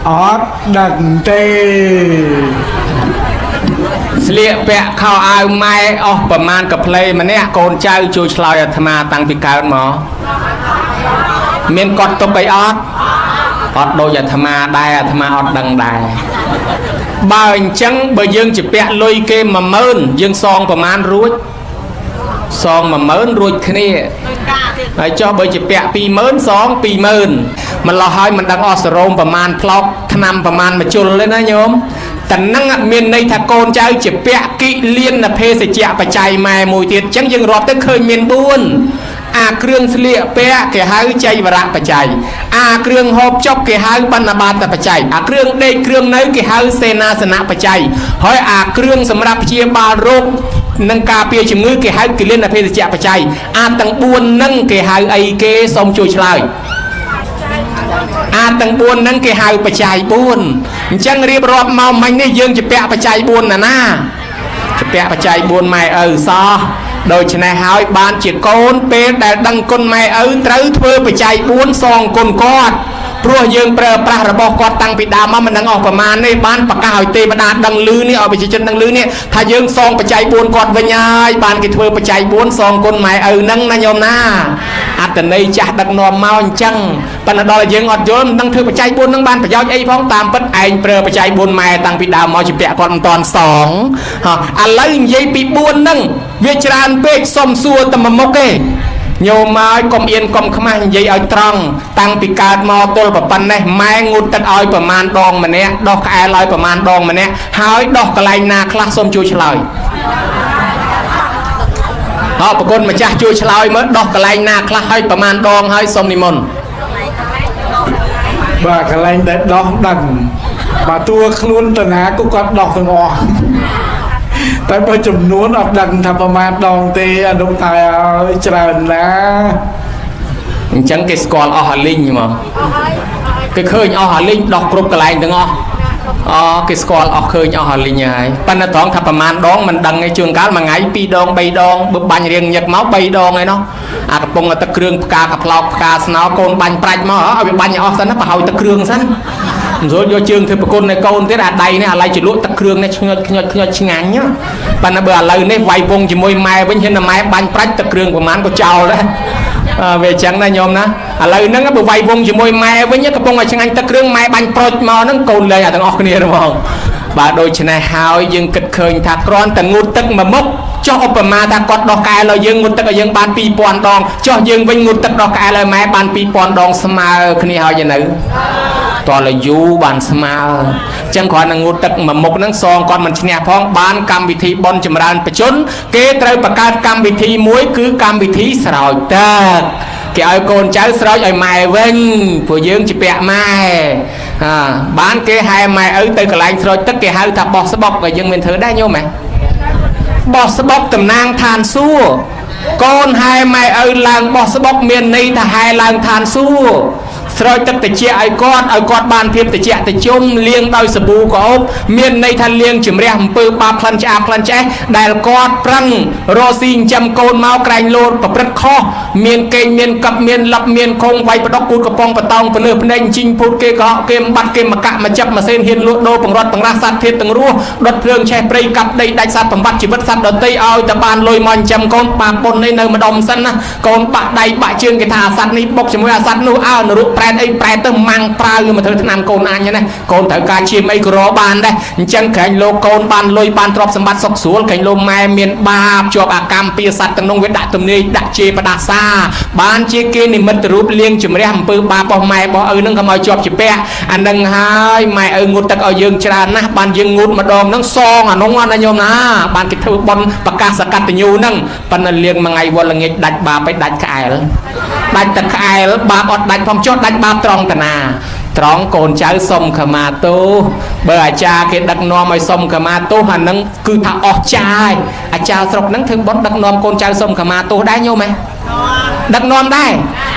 អត់ដឹងទេ
ស្លៀកពាក់ខោអាវម៉ែអស់ប្រមាណកាផ្លេម្នាក់កូនចៅជួយឆ្លើយអាត្មាតាំងពីកើតមកមានកត់ទុកអីអត់អត់ដូចអាត្មាដែរអាត្មាអត់ដឹងដែរបើអញ្ចឹងបើយើងជាពាក់លុយគេ10000យើងសងប្រមាណរួចសង10000រួចគ្នាហើយចុះបើជាពាក់20000សង20000ម្លោះហើយមិនដឹងអស់សរោមប្រមាណផ្លោកថ្នាំប្រមាណមួយជុលទេណាញោម តែនឹងមានន័យថាកូនចៅជាពៈគិលានភេសជ្ជៈបច្ច័យម៉ែមួយទៀតអញ្ចឹងយើងរាប់ទៅឃើញមាន4អាគ្រឿងស្លៀកពាក់គេហៅចៃវរៈបច្ច័យអាគ្រឿងហូបចុកគេហៅបណ្ឌបាតបច្ច័យអាគ្រឿងដេកគ្រឿងនៅគេហៅសេនាសនៈបច្ច័យហើយអាគ្រឿងសម្រាប់ព្យាបាលរោគនិងការពារជំងឺគេហៅគិលានភេសជ្ជៈបច្ច័យអាទាំង4នឹងគេហៅអីគេសូមជួយឆ្លើយអាទាំង4នឹងគេហៅបច្ច័យ4អញ្ចឹងរៀបរាប់មកមិញនេះយើងជាពាក់បច្ច័យ4ណាណាជាពាក់បច្ច័យ4ម៉ែឪសោះដូច្នេះហើយបានជាកូនពេលដែលដឹងគុណម៉ែឪត្រូវធ្វើបច្ច័យ4សងគុណគាត់ព្រោះយើងប្រើប្រាស់របស់គាត់តាំងពីដើមមកមិនដឹងអស់ប្រមាណទេបានប្រកាសឲ្យទេវតាដឹងឮនេះឲ្យប្រជាជនដឹងឮនេះថាយើងសងបច្ច័យ4គាត់វិញហើយបានគេធ្វើបច្ច័យ4សងគុណម៉ែឪហ្នឹងណាញោមណាអត្តន័យចាស់ដឹកនាំមកអញ្ចឹងប៉ុន្តែដល់យើងអត់យល់មិនដឹងធ្វើបច្ច័យ4ហ្នឹងបានប្រយោជន៍អីផងតាមពិតឯងប្រើបច្ច័យ4ម៉ែតាំងពីដើមមកជាពាក់គាត់មិនតាន់សងហ៎ឥឡូវនិយាយពី4ហ្នឹងវាច្រើនពេកសុំសួរតែមួយមុខទេញោមមកកុំអៀនកុំខ្មាស់និយាយឲ្យត្រង់តាំងពីកើតមកទល់ប៉ុណ្ណេះម៉ែងូតទឹកឲ្យប្រមាណដងម្នាក់ដោះក្អែលឲ្យប្រមាណដងម្នាក់ហើយដោះកន្លែងណាខ្លះសូមជួយឆ្លើយអរប្រគុណម្ចាស់ជួយឆ្លើយមើលដោះកន្លែងណាខ្លះឲ្យប្រមាណដងហើយសូមនិមន្ត
បាទកន្លែងដែលដោះដឹងបាទតួខ្លួនតាណាក៏គាត់ដោះទាំងអស់តែបើចំនួនអត់ដឹងថាប្រមាណដងទេអនុតែឲ្យច្រើនណាស់
អញ្ចឹងគេស្គាល់អស់អាលីងមកគេឃើញអស់អាលីងដោះគ្រប់កន្លែងទាំងអស់អូគេស្គាល់អស់ឃើញអស់អាលីងហើយប៉ុន្តែត្រង់ថាប្រមាណដងមិនដឹងទេជួនកាលមួយថ្ងៃ2ដង3ដងបើបាញ់រៀងញឹកមក3ដងឯណោះអាកំពុងតែទឹកគ្រឿងផ្កាកប្លោកផ្កាស្នោកូនបាញ់ប្រាច់មកឲ្យវាបាញ់ឲ្យអស់សិនណាប្រហើយទឹកគ្រឿងសិនមិនស្រួលយកជើងធ្វើប្រគុណនៅកូនទៀតអាដៃនេះអាឡៃជ្រលក់ទឹកគ្រឿងនេះឆ្ងត់ឆ្ងត់ឆ្ងត់ឆ្ងាញ់ណាប៉ុន្តែបើឥឡូវនេះវាយវងជាមួយម៉ែវិញហ៊ានតែម៉ែបាញ់ប្រាច់ទឹកគ្រឿងប្រមាណក៏ចោលដែរអើវាអញ្ចឹងណាញោមណាឥឡូវហ្នឹងបើវាយវងជាមួយម៉ែវិញកំពុងតែឆ្ងាញ់ទឹកគ្រឿងម៉ែបាញ់ប្រុចមកហ្នឹងកូនលែងអាទាំងអស់គ្នាហ្មងបាទដូច្នេះហើយយើងគិតឃើញថាគ្រាន់តែងូតទឹកមួយមុខចុះឧបមាថាគាត់ដោះកែលឲ្យយើងងូតទឹកឲ្យយើងបាន2000ដងចុះយើងវិញងូតទឹកដោះកែលឲ្យម៉ែបាន2000ដងស្មើគ្នាហើយនៅតលយូរបានស្មើអញ្ចឹងគ្រាន់តែងូតទឹកមួយមុខហ្នឹងសងគាត់មិនឈ្នះផងបានកម្មវិធីបុណ្យចម្រើនបជនគេត្រូវបង្កើតកម្មវិធីមួយគឺកម្មវិធីស្រោចទឹកគេឲ្យកូនចៅស្រោចឲ្យម៉ែវិញព្រោះយើងជាពាក់ម៉ែអាបានគេហែម៉ែឪទៅកន្លែងស្រោចទឹកគេហៅថាបោះស្បុកក៏យើងមានធ្វើដែរញោមហ៎បោះស្បុកតំណាងឋានសួគ៌កូនហែម៉ែឪឡើងបោះស្បុកមានន័យថាហែឡើងឋានសួគ៌ស្រោចទឹកតិចឲ្យគាត់ឲ្យគាត់បានភាពតិចតិជុំលាងដោយសាប៊ូក្រអូបមានន័យថាលាងជំរះអំពើបាបផ្លិនឆ្អាបផ្លិនឆ្អេះដែលគាត់ប្រឹងរកស៊ីចិញ្ចឹមកូនមកក្រែងលោតប្រព្រឹត្តខុសមានកេងមានកឹបមានលឹបមានខងវាយបដកគូតកំប៉ុងបតោងពលឺភ្នែកជីងភូតគេកុហកគេបាត់គេមកកាក់មកចាប់មកសេនហ៊ានលក់ដូរបង្រត់បង្រាស់សត្វធាតទាំងរស់ដុតភ្លើងឆេះព្រៃកាប់ដីដាច់សត្វបំបត្តិជីវិតសត្វដទៃឲ្យតែបានលុយមកចិញ្ចឹមកូនបាពុននេះនៅម្ដុំសិនណាកូនបាក់ដៃបាក់ជើងគេថាអាសត្វនេះបុកជាមួយអាសត្វនោះអើនរកប្រែតអីប្រែតទៅម៉ាំងប្រាវមកធ្វើឆ្នាំកូនអញណាកូនត្រូវការឈាមអីក៏រកបានដែរអញ្ចឹងក្រែងលោកកូនបានលុយបានទ្រព្យសម្បត្តិសុខស្រួលក្រែងលោកម៉ែមានបាបជាប់អាកម្មពីសត្វទាំងនោះវាដាក់ទំនាយដាក់ជេរបដាសាបានជាគេនិមិត្តរូបលាងជំរះអំពើបាបរបស់ម៉ែរបស់ឪនឹងកុំឲ្យជាប់ជាពាក់អានឹងហើយម៉ែឪងូតទឹកឲ្យយើងច្រើនណាស់បានយើងងូតម្ដងហ្នឹងសងអានោះណាញោមណាបានគេធ្វើបុណ្យប្រកាសកតញ្ញូហ្នឹងប៉ុន្តែលាងមួយថ្ងៃវល់ល្ងាចដាច់បាបไปដាច់ក្អែលដាច់តែក្អែលបាបអត់ដាច់ផងចុះដាច់បាបត្រង់តាណាត្រង់កូនចៅសុំខមាទោសបើអាចារ្យគេដឹកនាំឲ្យសុំខមាទោសអានឹងគឺថាអស់ចាយអាចារ្យស្រុកហ្នឹងធ្វើបុណ្យដឹកនាំកូនចៅសុំខមាទោសដែរញោមហ៎ដឹកនាំដែរ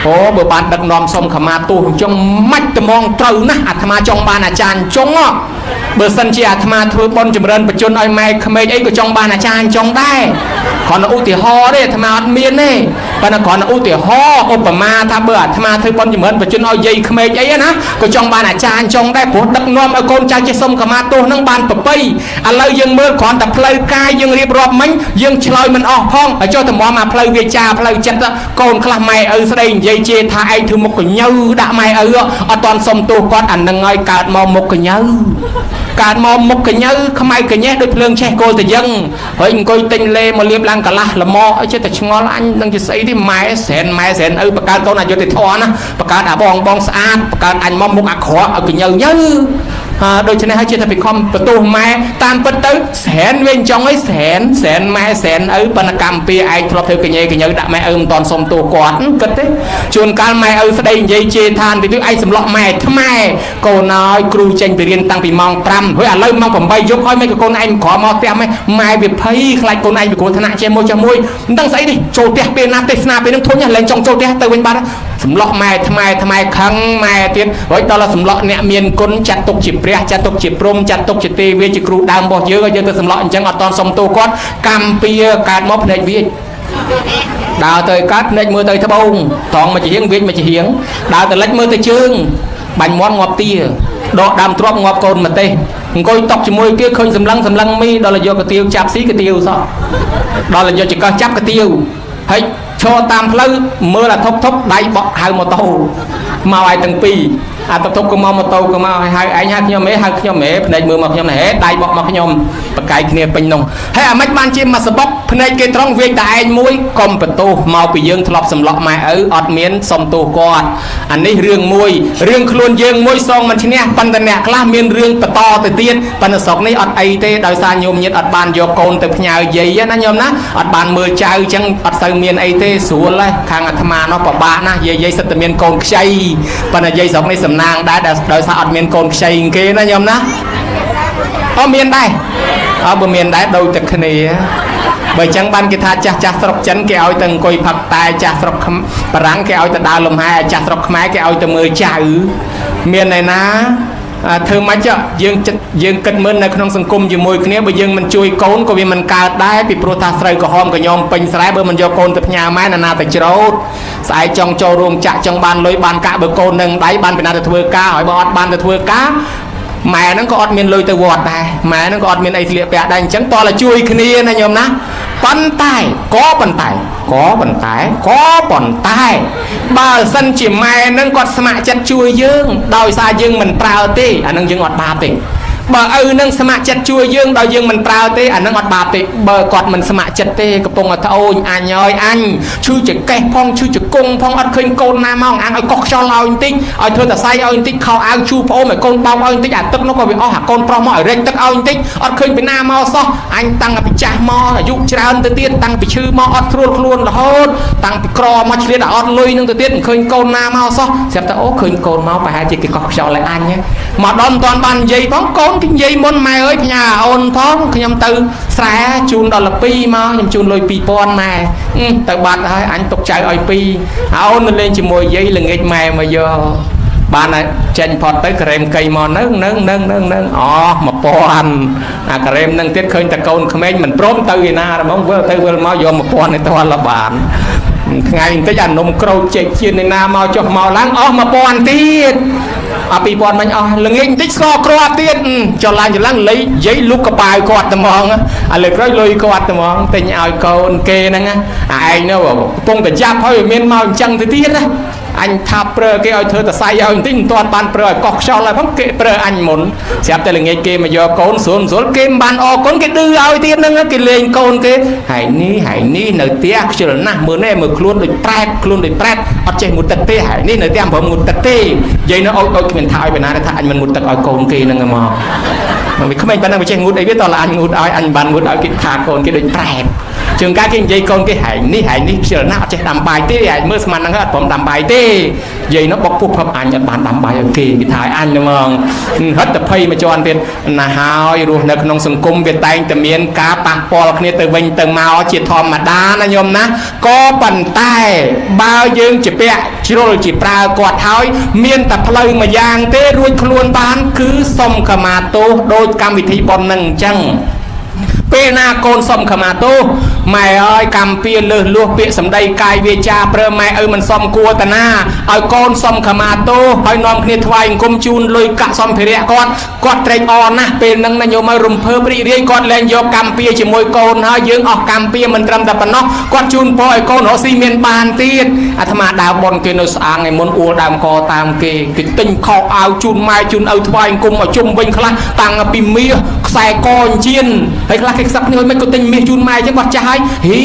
អូបើបានដឹកនាំសុំខមាទោសអញ្ចឹងម៉ាច់ត្មងត្រូវណាស់អាត្មាចង់បានអាចារ្យអញ្ចឹងបើសិនជាអាត្មាធ្វើបុណ្យចម្រើនបជនឲ្យម៉ែក្មេកអីក៏ចង់បានអាចារ្យអញ្ចឹងដែរគ្រាន់តែឧទាហរណ៍ទេអាត្មាអត់មានទេប៉ុន្តែគ្រាន់តែឧទាហរណ៍ឧបមាថាបើអាត្មាធ្វើបុណ្យចម្រើនបជនឲ្យយាយក្មេកអីណាក៏ចង់បានអាចារ្យអញ្ចឹងដែរព្រោះដឹកនាំឲ្យកូនចៅចេះសុំខមាទោសនឹងបានប្រពៃឥឡូវយើងមើលគ្រាន់តែផ្លូវកាយយើងរៀបរាប់មិញយើងឆ្លើយមិនអស់ផងហើយចុះតម្រាំអាផ្លូវវាចាផ្លូវចិត្តកូនខ្លះម៉ែឪស្ដីនិយាយជេរថាឯងធ្វើមុខកញើដាក់ម៉ែឪអត់ទាន់សុំទោសគាត់អានឹងឲ្យកើតមកមុខកញើកើតមកមុខកញើខ្មៅកញេះដូចភ្លើងឆេះគោលតយឹងហើយអង្គុយទិញលេមកលៀបឡើងកន្លះលម៉អីចេះតែឆ្ងល់អញនឹងជាស្អីទេម៉ែស្រែនម៉ែស្រែនឪបង្កើតកូនអយុត្តិធម៌ណាបង្កើតអាបងបងស្អាតបង្កើតអញមកមុខអាក្រក់ឲ្យកញើញើ ហើយដូច្នេះហើយជាតែពីខំបន្ទោសម៉ែតាមពិតទៅសែនវិញចង់អីសែនសែនម៉ែសែនឪប៉ុន្តែកម្មពីឯងធ្លាប់ធ្វើកញ៉េកញើដាក់ម៉ែឪមិនតន់សុំទោសគាត់គិតទេជួនកាលម៉ែឪស្ដីនិយាយជេរឋានទៅឯងសម្លក់ម៉ែថ្ម៉ែកូនអើយគ្រូចេញពីរៀនតាំងពីម៉ោង5ហើយឥឡូវម៉ោង8យប់ហើយមិនក៏កូនឯងក្រមកផ្ទះម៉ែម៉ែវាភ័យខ្លាចកូនឯងវាគ្រោះថ្នាក់ចេះមួយចេះមួយមិនដឹងស្អីនេះចូលផ្ទះពេលណាទេសនាពេលហ្នឹងធុញឡើងចង់ចូលផ្ទះទៅវិញបាត់សម្លក់ម៉ែថ្ម៉ែថ្ម៉ែខឹងម៉ែទៀតរួចដល់សម្លក់អ្នកមានគុណចាត់ទុកជាព្រះចាត់ទុកជាព្រំចាត់ទុកជាទេវជាគ្រូដើមរបស់យើងឲ្យយើងទៅសម្លក់អញ្ចឹងអត់តន់សុំទោសគាត់កម្មពៀកើតមកភ្នែកវាចដើរទៅកើតភ្នែកមើលទៅត្បូងត្រង់មកជាហៀងវាចមកជាហៀងដើរទៅលិចមើលទៅជើងបាញ់មាន់ងាប់ទាដកដើមទ្របងាប់កូនម្ទេសអង្គុយតុកជាមួយគេឃើញសម្លឹងសម្លឹងមីដល់យកកាទៀវចាប់ស៊ីកាទៀវសោះដល់យកចង្កឹះចាប់កាទៀវហើយឈរតាមផ្លូវមើលអាធប់ធប់ដៃបក់ហៅម៉ូតូមកឲ្យទាំងពីរអាធប់ធប់ក៏មកម៉ូតូក៏មកឲ្យហៅឯងហៅខ្ញុំហេហៅខ្ញុំហេភ្នែកមើលមកខ្ញុំហេដៃបក់មកខ្ញុំបកាយគ្នាពេញនោះហើយអាម៉េចបានជាមួយសបុកភ្នែកគេត្រង់វាយតែឯងមួយកុំបន្ទោសមកពីយើងធ្លាប់សម្លក់ម៉ែឪអត់មានសុំទោសគាត់អានេះរឿងមួយរឿងខ្លួនយើងមួយសងមិនឈ្នះប៉ុន្តែអ្នកខ្លះមានរឿងបន្តទៅទៀតប៉ុន្តែស្រុកនេះអត់អីទេដោយសារញោមញាតអត់បានយកកូនទៅផ្ញើយាយណាញោមណាអត់បានមើលចៅអញ្ចឹងអត់សូវមានអីទេស្រួលហ៎ខាងអាត្មានោះពិបាកណាស់យាយយាយសិតតែមានកូនខ្ចីប៉ុន្តែយាយស្រុកនេះសំណាងដែរដោយសារអត់មានកូនខ្ចីគេណាញោមណាអត់មានដែរអើបើមានដែរដូចតែគ្នាបើអញ្ចឹងបានគេថាចាស់ចាស់ស្រុកចិនគេឲ្យទៅអង្គុយផឹកតែចាស់ស្រុកបារាំងគេឲ្យទៅដើរលំហែចាស់ស្រុកខ្មែរគេឲ្យទៅមើលចៅមានឯណាធ្វើម៉េចយើងចិត្តយើងគិតមើលនៅក្នុងសង្គមជាមួយគ្នាបើយើងមិនជួយកូនក៏វាមិនកើតដែរពីព្រោះថាស្រូវក្រហមកញោមពេញស្រែបើមិនយកកូនទៅផ្ញើម៉ែណានាទៅច្រូតស្អែកចង់ចូលរោងចក្រចង់បានលុយបានកាក់បើកូននឹងដៃបានពីណាទៅធ្វើការហើយបើអត់បានទៅធ្វើការម៉ែហ្នឹងក៏អត់មានលុយទៅវត្តដែរម៉ែហ្នឹងក៏អត់មានអីស្លៀកពាក់ដែរអញ្ចឹងតោះតែជួយគ្នាណាញោមណាប៉ុន្តែក៏ប៉ុន្តែក៏ប៉ុន្តែក៏ប៉ុន្តែបើសិនជាម៉ែហ្នឹងគាត់ស្ម័គ្រចិត្តជួយយើងដោយសារយើងមិនប្រើទេអាហ្នឹងយើងអត់បាបទេបើឪនឹងស្ម័គ្រចិត្តជួយយើងដោយយើងមិនប្រើទេអានឹងអត់បាបទេបើគាត់មិនស្ម័គ្រចិត្តទេកំពុងតែត្អូញអញហើយអញឈឺចកេះផងឈឺជង្គង់ផងអត់ឃើញកូនណាមកអាងឲ្យកោះខ្យល់ឲ្យបន្តិចឲ្យធ្វើតសៃឲ្យបន្តិចខោអាវជូរប្អូនឲ្យកូនបោកឲ្យបន្តិចអាទឹកនោះក៏វាអស់អាកូនប្រុសមកឲ្យរែកទឹកឲ្យបន្តិចអត់ឃើញពីណាមកសោះអញតាំងពីចាស់មកអាយុច្រើនទៅទៀតតាំងពីឈឺមកអត់ស្រួលខ្លួនរហូតតាំងពីក្រមកឆ្លៀតអត់លុយនឹងទៅទៀតមិនឃើញកូនណាមកសោះស្រាប់តែអូឃើញកូនមកប្រហែលជាគេកោះខ្យល់ឲ្យអញមកដល់មិនទាន់បាននិយាយផងកូនគេនិយាយមុនម៉ែអើយផ្ញើអូនផងខ្ញុំទៅស្រែជូនដល់12មកខ្ញុំជូនលុយ2000ម៉ែទៅបាត់ហើយអញទុកចៅឲ្យ2អូននៅលេងជាមួយយាយល្ងាចម៉ែមកយកបានហើយចេញផុតទៅក្រែមកៃមកនឹងនឹងនឹងនឹងនឹងអស់1000អាក្រែមនឹងទៀតឃើញតែកូនក្មេងមិនព្រមទៅឯណាហ្មងវិលទៅវិលមកយក1000នេះតលបានថ្ងៃបន្តិចអានំក្រូចចេកជៀនឯណាមកចុះមកឡើងអស់1000ទៀតអស់2000មិញអស់ល្ងាចបន្តិចស្ករគ្រាប់ទៀតចុះឡើងចឡើងលៃយាយលុកកប៉ាវគាត់តែហ្មងឥឡូវក្រោយលុយគាត់តែហ្មងទិញឲ្យកូនគេហ្នឹងអាឯងនោះកំពុងតែចាប់ហើយមានមកអញ្ចឹងទៅទៀតណាអញថាប្រើគេឲ្យធ្វើតសៃឲ្យបន្តិចមិនទាន់បានប្រើឲ្យកោះខ្យល់ហើយផងគេប្រើអញមុនស្រាប់តែល្ងាចគេមកយកកូនស្រួលស្រួលគេមិនបានអរគុណគេឌឺឲ្យទៀតហ្នឹងគេលេងកូនគេហើយនេះហើយនេះនៅផ្ទះខ្ជិលណាស់មើលនេះមើលខ្លួនដូចប្រែតខ្លួនដូចប្រែតអត់ចេះងូតទឹកទេហើយនេះនៅផ្ទះមិនព្រមងូតទឹកទេយាយនៅអុចអុចគ្មានថាឲ្យពីណាថាអញមិនងូតទឹកឲ្យកូនគេហ្នឹងមកវាក្មេងប៉ុណ្ណឹងវាចេះងូតអីវាតោះអញងូតឲ្យអញបានងូតឲ្យគេថាកូនគេដូចប្រែតជាងការគេនិយាយកូនគេហែងនេះហែងនេះខ្ជិលណាស់អត់ចេះដាំបាយទេហែងមើលស្មានហ្នឹងអត់ព្រមដាំបាយទេយាយនោះបុកពុះភពអញអត់បានដាំបាយឲ្យគេគេថាឲ្យអញហ្មងហិតតែភ័យមួយជាន់ទៀតណាហើយរស់នៅក្នុងសង្គមវាតែងតែមានការប៉ះពាល់គ្នាទៅវិញទៅមកជាធម្មតាណាញោមណាក៏ប៉ុន្តែបើយើងជាពាក់ជ្រុលជាប្រើគាត់ហើយមានតែផ្លូវមួយយ៉ាងទេរួចខ្លួនបានគឺសុំខមាទោសដោយកម្មវិធីបុណ្យនឹងអញ្ចឹងពេលណាកូនសុំខមាទោសម៉ែអើយកម្មពៀលើសលួសពាក្យសម្ដីកាយវាចាប្រើម៉ែឪមិនសមគួរតាណាឲ្យកូនសុំខមាទោសហើយនាំគ្នាថ្វាយអង្គមជូនលុយកាក់សម្ភារៈគាត់គាត់ត្រេកអរណាស់ពេលហ្នឹងណាញោមឲ្យរំភើបរីករាយគាត់លែងយកកម្មពៀជាមួយកូនហើយយើងអស់កម្មពៀមិនត្រឹមតែប៉ុណ្ណោះគាត់ជូនពរឲ្យកូនរកស៊ីមានបានទៀតអាត្មាដើរបនគេនៅស្អាងឯមុនអួលដើមកតាមគេគេទិញខោអាវជូនម៉ែជូនឪថ្វាយអង្គមឲ្យជុំវិញខ្លះតាំងពីមាសខ្សែកអញ្ជៀនហើយខ្លះគេខ្សឹបគ្នាមិនក៏ទិញមាសជូនម៉ែអញ្ចឹងគាត់ចាស់ហើយ ហ៊ី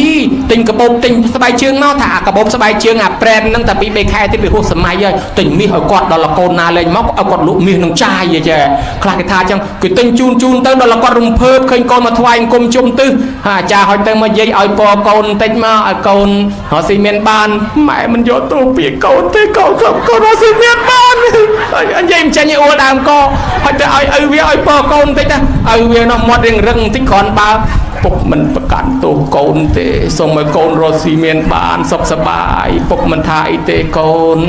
ទិញកាបូបទិញស្បែកជើងមកថាអាកាបូបស្បែកជើងអាប្រែនហ្នឹងតែពី3ខែទៀតវាហួសសម័យហើយទិញមាសឲ្យគាត់ដល់កូនណាលែងមកឲ្យគាត់លក់មាសនឹងចាយចេះខ្លះគេថាអញ្ចឹងគេទិញជូនជូនទៅដល់គាត់រំភើបឃើញកូនមកថ្វាយអង្គមជុំទិសហើយអាចារ្យឲ្យទៅមកយាយឲ្យពរកូនបន្តិចមកឲ្យកូនរកស៊ីមានបានម៉ែមិនយកទោសពីកូនទេកូនខ្ញុំកូនរកស៊ីមានបានហើយនិយាយមិនចេញឲ្យអួលដើមកហើយទៅឲ្យឪវាឲ្យពរកូនបន្តិចណាឪវានោះមាត់រៀងរឹងបន្តិចគ្រាន់បើពុកមិនប្រកាន់ទោសកូនទេសូមឲ្យកូនរកស៊ីមានបានសុខសប្បាយពុកមិនថាអីទេកូន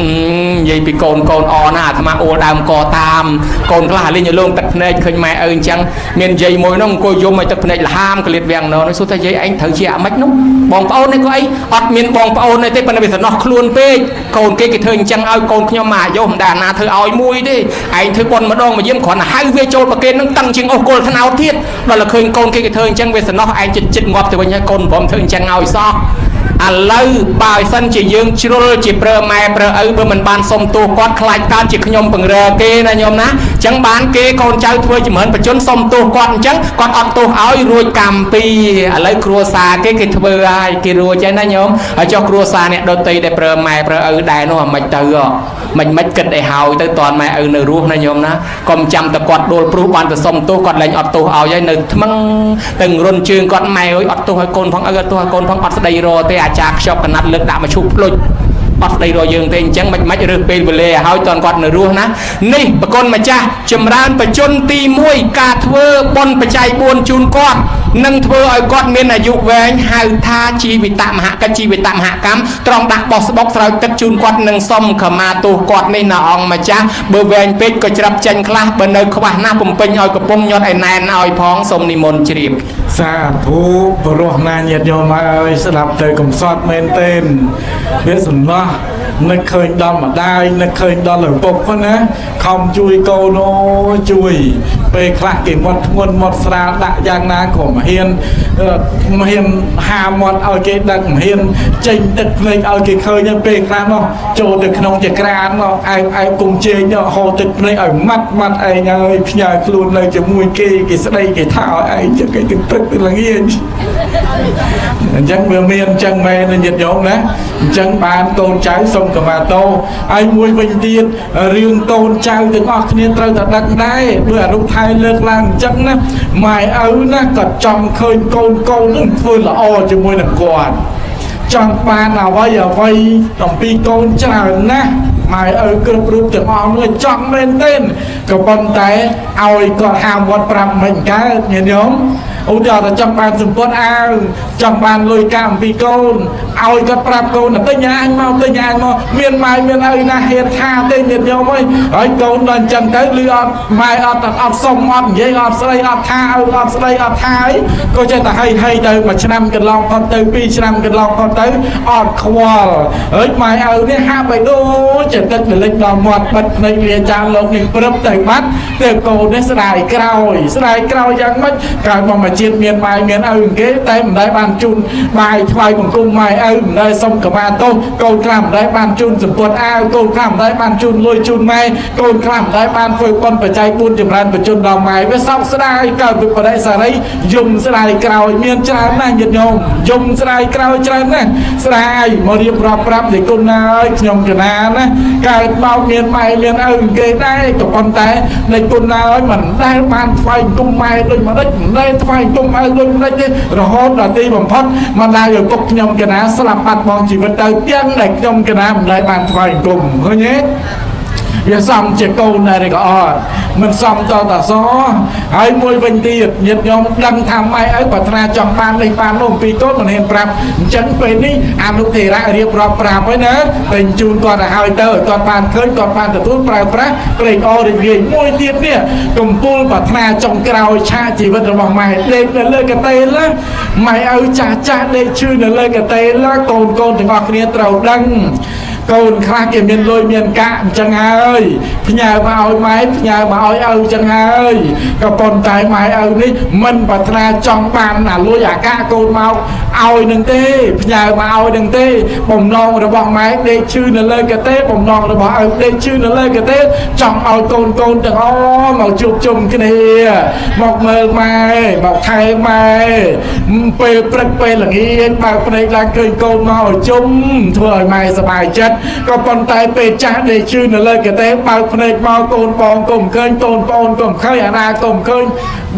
និយាយពីកូនកូនអណាអាត្មាអួលដើមកតាមកូនខ្លះលេងឲ្យលងទឹកភ្នែកឃើញម៉ែឪអញ្ចឹងមានយាយមួយនោះអង្គុយយំឲ្យទឹកភ្នែកលហាមកលៀតវាំងណោសួរថាយាយឯងត្រូវជាអាម៉េចនោះបងប្អូននេះក៏អីអត់មានបងប្អូនទេប៉ុន្តែវាសំណោះខ្លួនពេកកូនគេគេធ្វើអញ្ចឹងឲ្យកូនខ្ញុំមកអាយុមិនដែលអាណាធ្វើឲ្យមួយទេឯងធ្វើប៉ុនម្ដងមកយាមគ្រាន់តែហៅវាចូលប្រគេននឹងតឹងជាងអូសគល់ថ្នោតទៀតដល់តែឃើញកូនគេគេធ្វើអញ្ចឹងវាសំណោះឯងចិត្តចិត្តងាប់ទៅវិញហើយកូនព្រមធ្វើអញ្ចឹងឲ្យសោះឥឡូវបើសិនជាយើងជ្រុលជាប្រើម៉ែប្រើឪបើមិនបានសុំទោសគាត់ខ្លាចកើតជាខ្ញុំពង្រើគេណាញោមណាអញ្ចឹងបានគេកូនចៅធ្វើចម្រើនបជនសុំទោសគាត់អញ្ចឹងគាត់អត់ទោសឲ្យរួចកម្មពីឥឡូវគ្រួសារគេគេធ្វើឲ្យគេរួចហើយណាញោមហើយចុះគ្រួសារអ្នកដតីដែលប្រើម៉ែប្រើឪដែរនោះអាមិនទៅមិនមិនគិតឲ្យហើយទៅតន់ម៉ែឪនៅរស់ណាញោមណាកុំចាំតែគាត់ដួលព្រោះបានទៅសុំទោសគាត់លែងអត់ទោសឲ្យហើយនៅថ្មឹងទៅរុនជើងគាត់ម៉ែអើយអត់ទោសឲ្យកូនផងឪអត់ទោសឲ្យកូនផងអត់ស្ដីរទេអាចារ្យខ្ចប់កណាត់លើកដាក់មកឈូសភ្លុចអត់ស្ដីរយើងទេអញ្ចឹងមិនមិនរើសពេលវេលាឲ្យតន់គាត់នៅរស់ណានេះប្រគុណម្ចាស់ចម្រើនបជនទី1ការធ្វើបុណ្យបច្ច័យ4ជូនគាត់នឹងធ្វើឲ្យគាត់មានអាយុវែងហៅថាជីវិតមហកិច្ចជីវិតមហកម្មត្រង់ដាក់បោះស្បុកស្រោចទឹកជូនគាត់នឹងសុំខមាទោសគាត់នេះណាអង្គម្ចាស់បើវែងពេកក៏ច្រាប់ចេញខ្លះបើនៅខ្វះណាស់បំពេញឲ្យកំពុងញាត់ឲ្យណែនឲ្យផងសូមនិមន្តជ្រាប
សាធុបរោះណាញាតិញោមអើយស្ដាប់ទៅកំសត់មែនទែនវាសំណោះនឹកឃើញដល់ម្ដាយនឹកឃើញដល់ឪពុកហ្នឹងណាខំជួយកូនអូជួយពេលខ្លះគេមាត់ធ្ងន់មាត់ស្រាលដាក់យ៉ាងណាក៏មិនហ៊ានមិនហ៊ានហាមាត់ឲ្យគេដឹងមិនហ៊ានចេញទឹកភ្នែកឲ្យគេឃើញពេលខ្លះនោះចូលទៅក្នុងចក្រាននោះអែបអែបគុំជែងនោះហូរទឹកភ្នែកឲ្យម៉ាត់ម៉ាត់ឯងហើយផ្ញើខ្លួននៅជាមួយគេគេស្ដីគេថាឲ្យឯងចឹងគេទាំងព្រឹកទាំងល្ងាចអញ្ចឹងវាមានអញ្ចឹងមែនញាតិញោមណាអញ្ចឹងបានកូនចៅសូមកម្មាតោហើយមួយវិញទៀតរឿងកូនចៅទាំងអស់គ្នាត្រូវតែដឹងដែរដោយអនុថែលើកឡើងអញ្ចឹងណាម៉ែឪណាក៏ចង់ឃើញកូនកូននឹងធ្វើល្អជាមួយនឹងគាត់ចង់បានអ្វីអ្វីអំពីកូនច្រើនណាស់ម៉ែឪគ្រប់រូបទាំងអស់នោះចង់មែនទែនក៏ប៉ុន្តែឲ្យគាត់ហាមវត្ត5មិនកើតញាតិញោមឧទាហរណ៍ថាចង់បានសម្ពត់អាវចង់បានលុយកាក់អំពីកូនឲ្យគាត់ប្រាប់កូនទិញអញមកទិញអញមកមានម៉ែមានឪណាហ៊ានថាទេញាតិញោមអើយហើយកូនដល់អញ្ចឹងទៅឮអត់ម៉ែអត់អត់សុំអត់និយាយអត់ស្ដីអត់ថាឪអត់ស្ដីអត់ថាអីក៏ចេះតែហីហីទៅមួយឆ្នាំកន្លងផុតទៅពីរឆ្នាំកន្លងផុតទៅអត់ខ្វល់ហើយម៉ែឪនេះហាក់បីដូចជាទឹករលិចដល់មាត់បិទភ្នែកលាចាលោកនេះព្រឹបទៅបាត់ទៅកូននេះស្ដាយក្រោយស្ដាយក្រោយយ៉ាងម៉េចក្រោយមកមួយជាតិមានម៉ែមានឪគេតែមិនដែលបានជូនបាយថ្វាយបង្គំម៉ែឪមិនដែលសុំកម្មាទោសកូនខ្លះមិនដែលបានជូនសម្ពុតអាវកូនខ្លះមិនដែលបានជូនលុយជូនម៉ែកូនខ្លះមិនដែលបានធ្វើបុណ្យបច្ច័យ4ចម្រើនបញ្ជនដល់ម៉ែវាសោកស្ដាយកើតវិបរិសារីយំស្ដាយក្រោយមានច្រើនណាស់ញាតិញោមយំស្ដាយក្រោយច្រើនណាស់ស្ដាយមករៀបរាប់ប្រាប់ទេគុណណាអើយខ្ញុំកណាណាកើតមកមានម៉ែមានឪគេដែរក៏ប៉ុន្តែនៃគុណណាអើយមិនដែលបានថ្វាយគុំម៉ែដូចម្ដេចមិនដែលថ្វាយគុំឪដូចម្ដេចទេរហូតដល់ទីបំផុតម្ដាយឪពុកខ្ញុំកណាស្លាប់បាត់បង់ជីវិតទៅទាំងដែលខ្ញុំកណាមិនដែលបានថ្វាយគុំឃើញទេវាសំជាកូនដែរក៏អត់មិនសំតតសហើយមួយវិញទៀតញាតិញោមដឹងថាម៉ែឪប្រាថ្នាចង់បាននេះបាននោះពីកូនមិនហ៊ានប្រាប់អញ្ចឹងពេលនេះអនុធិរៈរៀបរាប់ប្រាប់ហើយណាតែជូនគាត់ឲ្យហើយទៅគាត់បានឃើញគាត់បានទទួលប្រើប្រាស់ព្រេងអរីករាយមួយទៀតនេះកំពូលប្រាថ្នាចុងក្រោយឆាកជីវិតរបស់ម៉ែដេកនៅលើកតេលណាម៉ែឪចាស់ចាស់ដេកឈឺនៅលើកតេលកូនកូនទាំងអស់គ្នាត្រូវដឹងកូនខ្លះគេមានលុយមានកាក់អញ្ចឹងហើយផ្ញើមកឲ្យម៉ែផ្ញើមកឲ្យឪអញ្ចឹងហើយក៏ប៉ុន្តែម៉ែឪនេះមិនប្រាថ្នាចង់បានអាលុយអាកាក់កូនមក ឲ្យនឹងទេផ្ញើមកឲ្យនឹងទេបំណងរបស់ម៉ែដេកឈឺនៅលើកទេបំណងរបស់ឪដេកឈឺនៅលើកទេចង់ឲ្យកូនកូនទាំងអស់មកជួបជុំគ្នាមកមើលម៉ែមកថែម៉ែពេលព្រឹកពេលល្ងាចបើកភ្នែកឡើងឃើញកូនមកឲ្យជុំធ្វើឲ្យម៉ែសប្បាយចិត្តក៏ប៉ុន្តែពេលចាស់ដេកឈឺនៅលើកទេបើកភ្នែកមកកូនបងកុំឃើញកូនប្អូនកុំឃើញអាណាកុំឃើញ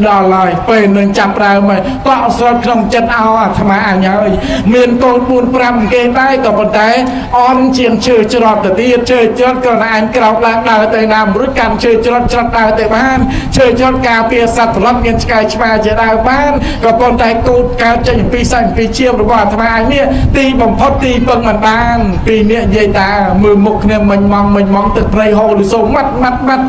ដល់ហើយពេលនឹងចាប់ដើមហើយតក់ស្លុតក្នុងចិត្តអោអាត្មាអញហើយមានកូន4 5គេដែរក៏ប៉ុន្តែអន់ជាងឈើច្រត់ទៅទៀតឈើច្រត់ក៏អញក្រោកឡើងដើរទៅណាមិនរួចកាន់ឈើច្រត់ច្រត់ដើរទៅបានឈើច្រត់ការពារសត្វប្រឡប់មានឆ្កែឆ្មាជាដើមបានក៏ប៉ុន្តែកូនកើតចេញអំពីសាច់អំពីឈាមរបស់អាត្មាអញនេះទីបំផុតទីពឹងមិនបានពីរនាក់និយាយតាមើលមុខគ្នាមិញម៉ងមិញម៉ងទឹកព្រៃហូរលឺសូម៉ាត់ម៉ាត់ម៉ាត់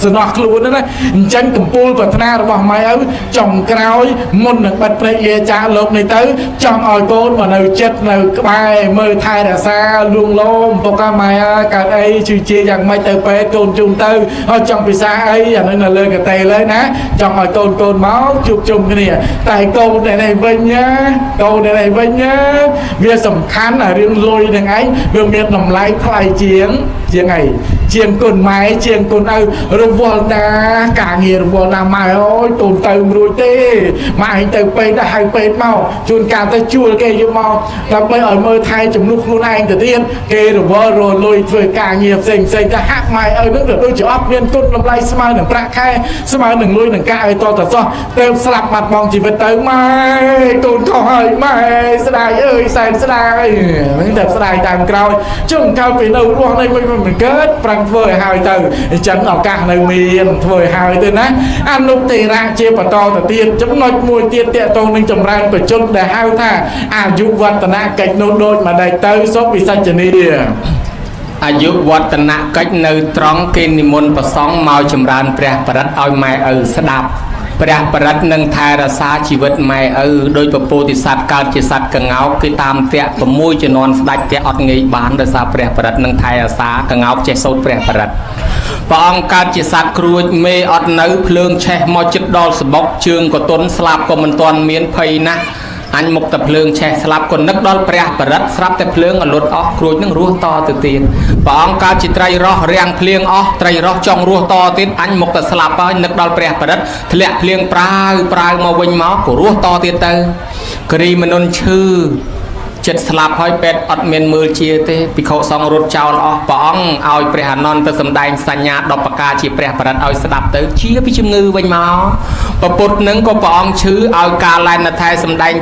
សំណោះខ្លួនណាអញ្ចឹងកំពូលប្រាថ្នារបស់ម៉ែឪចុងក្រោយមុននឹងបិទព្រែកលាចាកលោកនេះទៅចង់ឲ្យកូនមកនៅចិត្តនៅក្បែរមើលថែរក្សាលួងលោមពុកម៉ែអើយកើតអីជឿជាយ៉ាងម៉េចទៅពេទ្យកូនជូនទៅហើយចង់ពិសាអីអានឹងនៅលើកតេលើណាចង់ឲ្យកូនកូនមកជួបជុំគ្នាតែកូននេះវិញណាកូននេះវិញណាវាសំខាន់អារឿងលុយនឹងឯងវាមានតម្លៃថ្លៃជាងជាងអីជាងគុណម៉ែជាងគុណឪរវល់ណាការងាររវល់ណាម៉ែអើយកូនទៅមិនរួចទេម៉ែឯងទៅពេទ្យទៅហៅពេទ្យមកជួនកាលទៅជួលគេយកមកដើម្បីឲ្យមើលថែជំនួសខ្លួនឯងទៅទៀតគេរវល់រលុយធ្វើការងារផ្សេងផ្សេងទៅហាក់ម៉ែឪនឹងទៅដូចជាអត់មានគុណតម្លៃស្មើនឹងប្រាក់ខែស្មើនឹងលុយនឹងកាក់ឲ្យតតសោះទៅស្លាប់បាត់បង់ជីវិតទៅម៉ែកូនខុសហើយម៉ែស្ដាយអើយសែនស្ដាយហ្នឹងតែស្ដាយតាមក្រោយជុំកាលពីនៅរស់នៅវិញមិនកើតប្រឹងធ្វើឲ្យហើយទៅអញ្ចឹងឱកាសនៅមានធ្វើឲ្យហើយទៅណាអនុតិរៈជាបន្តទៅទៀតចំណុចមួយទៀតតកតងនឹងចម្រើនបច្ចុប្បន្នដែលហៅថាអាយុវឌ្ឍនកិច្ចនោះដូចម្ដេចទៅសូមវិសាចនី
អាយុវឌ្ឍនកិច្ចនៅត្រង់គេនិមន្តប្រសង់មកចម្រើនព្រះបរិត្តឲ្យម៉ែឪស្ដាប់ព្រះបរិត្តនឹងថែរក្សាជីវិតម៉ែឪដោយពពោធិសត្វកើតជាសត្វកង្កោកគេតាមតាក់6ជំនាន់ស្ដេចតាក់អត់ងាយបានដោយសារព្រះបរិត្តនឹងថែរក្សាកង្កោកចេះសូត្រព្រះបរិត្តព្រះអង្គកើតជាសត្វគ្រួចមេអត់នៅភ្លើងឆេះមកចិត្តដល់សបុកជើងក៏ទន់ស្លាប់ក៏មិនទាន់មានភ័យណាស់អញមុខតែភ្លើងឆេះស្លាប់ក៏នឹកដល់ព្រះបរិត្តស្រាប់តែភ្លើងអលត់អស់គ្រួចនឹងរស់តទៅទៀតព្រះអង្គកើតជាត្រីរស់រាំងភ្លៀងអស់ត្រីរស់ចង់រស់តទៀតអញមុខតែស្លាប់ហើយនឹកដល់ព្រះបរិត្តធ្លាក់ភ្លៀងប្រាវប្រាវមកវិញមកក៏រស់តទៀតទៅគ្រីមនុនឈឺចិត្តស្លាប់ហើយពេទ្យអត់មានមើលជាទេភិក្ខុសង្ឃរត់ចោលអស់ព្រះអង្គឲ្យព្រះអានន្ទទៅសម្ដែងសញ្ញា10ប្រការជាព្រះបរិត្តឲ្យស្ដាប់ទៅជាពីជំងឺវិញមកពពុទ្ធនឹងក៏ព្រះអង្គឈឺឲ្យការឡែនថែសម្ដែង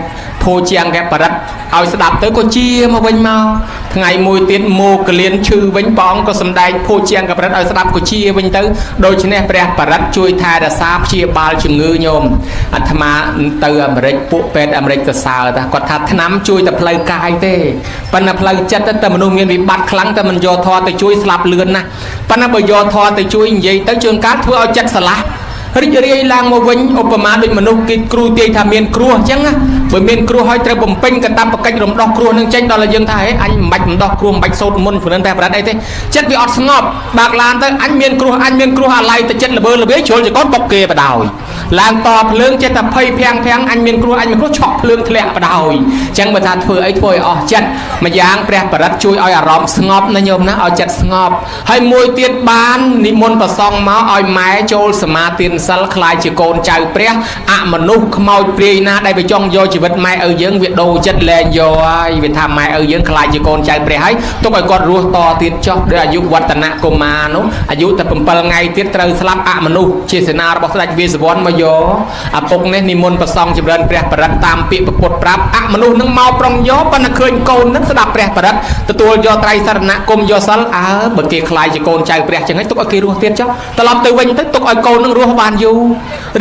ភោជាងកបរិត្តឲ្យស្ដាប់ទៅក៏ជាមកវិញមកថ្ងៃមួយទៀតមោកលៀនឈឺវិញព្រះអង្គក៏សម្ដែងភោជាងកបរិត្តឲ្យស្ដាប់ក៏ជាវិញទៅដូច្នេះព្រះបរិត្តជួយថែរក្សាព្យាបាលជំងឺញោមអាត្មាទៅអាមេរិកពួកពេទ្យអាមេរិកទៅសើតាគាត់ថាថ្នាំជួយតែផ្លូវកាយទេប៉ុន្តែផ្លូវចិត្តតែមនុស្សមានវិបត្តិខ្លាំងតែមិនយកធម៌ទៅជួយស្លាប់លឿនណាស់ប៉ុន្តែបើយកធម៌ទៅជួយនិយាយទៅជួនកាលធ្វើឲ្យចិត្តស្រឡះរីករាយឡើងមកវិញឧបមាដូចមនុស្សគេគ្រូទាយថាមានគ្រោះអញ្ចឹងណាបើមានគ្រោះហើយត្រូវបំពេញកតបកិច្ចរំដោះគ្រោះនឹងចេញដល់តែយើងថាហេអញមិនបាច់រំដោះគ្រោះមិនបាច់សូត្រមន្តព្រឹងតែប្រដអីទេចិត្តវាអត់ស្ងប់បាក់ឡានទៅអញមានគ្រោះអញមានគ្រោះអាឡ័យទៅចិត្តល្បើល្វាជ្រុលចកូនបុកគេបដ ாய் ឡើងតភ្លើងចិត្តតែភ័យភាំងភាំងអញមានគ្រោះអញមានគ្រោះឆក់ភ្លើងធ្លាក់បដ ாய் អញ្ចឹងបើថាធ្វើអីធ្វើឲ្យអស់ចិត្តម្យ៉ាងព្រះបរិត្តជួយឲ្យអារម្មណ៍ស្ងប់ណាញោមណាឲ្យចិត្តស្ងប់ហើយមួយទៀតបាននិមន្តប្រសង់មកឲ្យម៉ែចូលសមាទានសិលក្លាយជាកូនចៅព្រះអមនុស្សខ្មោចព្រាយណាដែលវាចង់យកជីវិតម៉ែឪយើងវាដូរចិត្តលែងយកហើយវាថាម៉ែឪយើងក្លាយជាកូនចៅព្រះហើយទុកឲ្យគាត់រស់តទៀតចុះដោយអាយុវឌ្ឍនៈកុមារនោះអាយុតែ7ថ្ងៃទៀតត្រូវស្លាប់អមនុស្សជាសេនារបស់ស្ដេចវាសវណ្ណមកយកឪពុកនេះនិមន្តប្រសង់ចម្រើនព្រះបរិត្តតាមពាក្យពុទ្ធប្រាប់អមនុស្សនឹងមកប្រុងយកប៉ុន្តែឃើញកូននឹងស្ដាប់ព្រះបរិត្តទទួលយកត្រៃសរណគមយកសិលអើបើគេក្លាយជាកូនចៅព្រះចឹងហើយទុកឲ្យគេរស់ទៀតចុះត្រឡប់ទៅវិញទៅទុកឲ្យកូននឹងរស់បានយូរ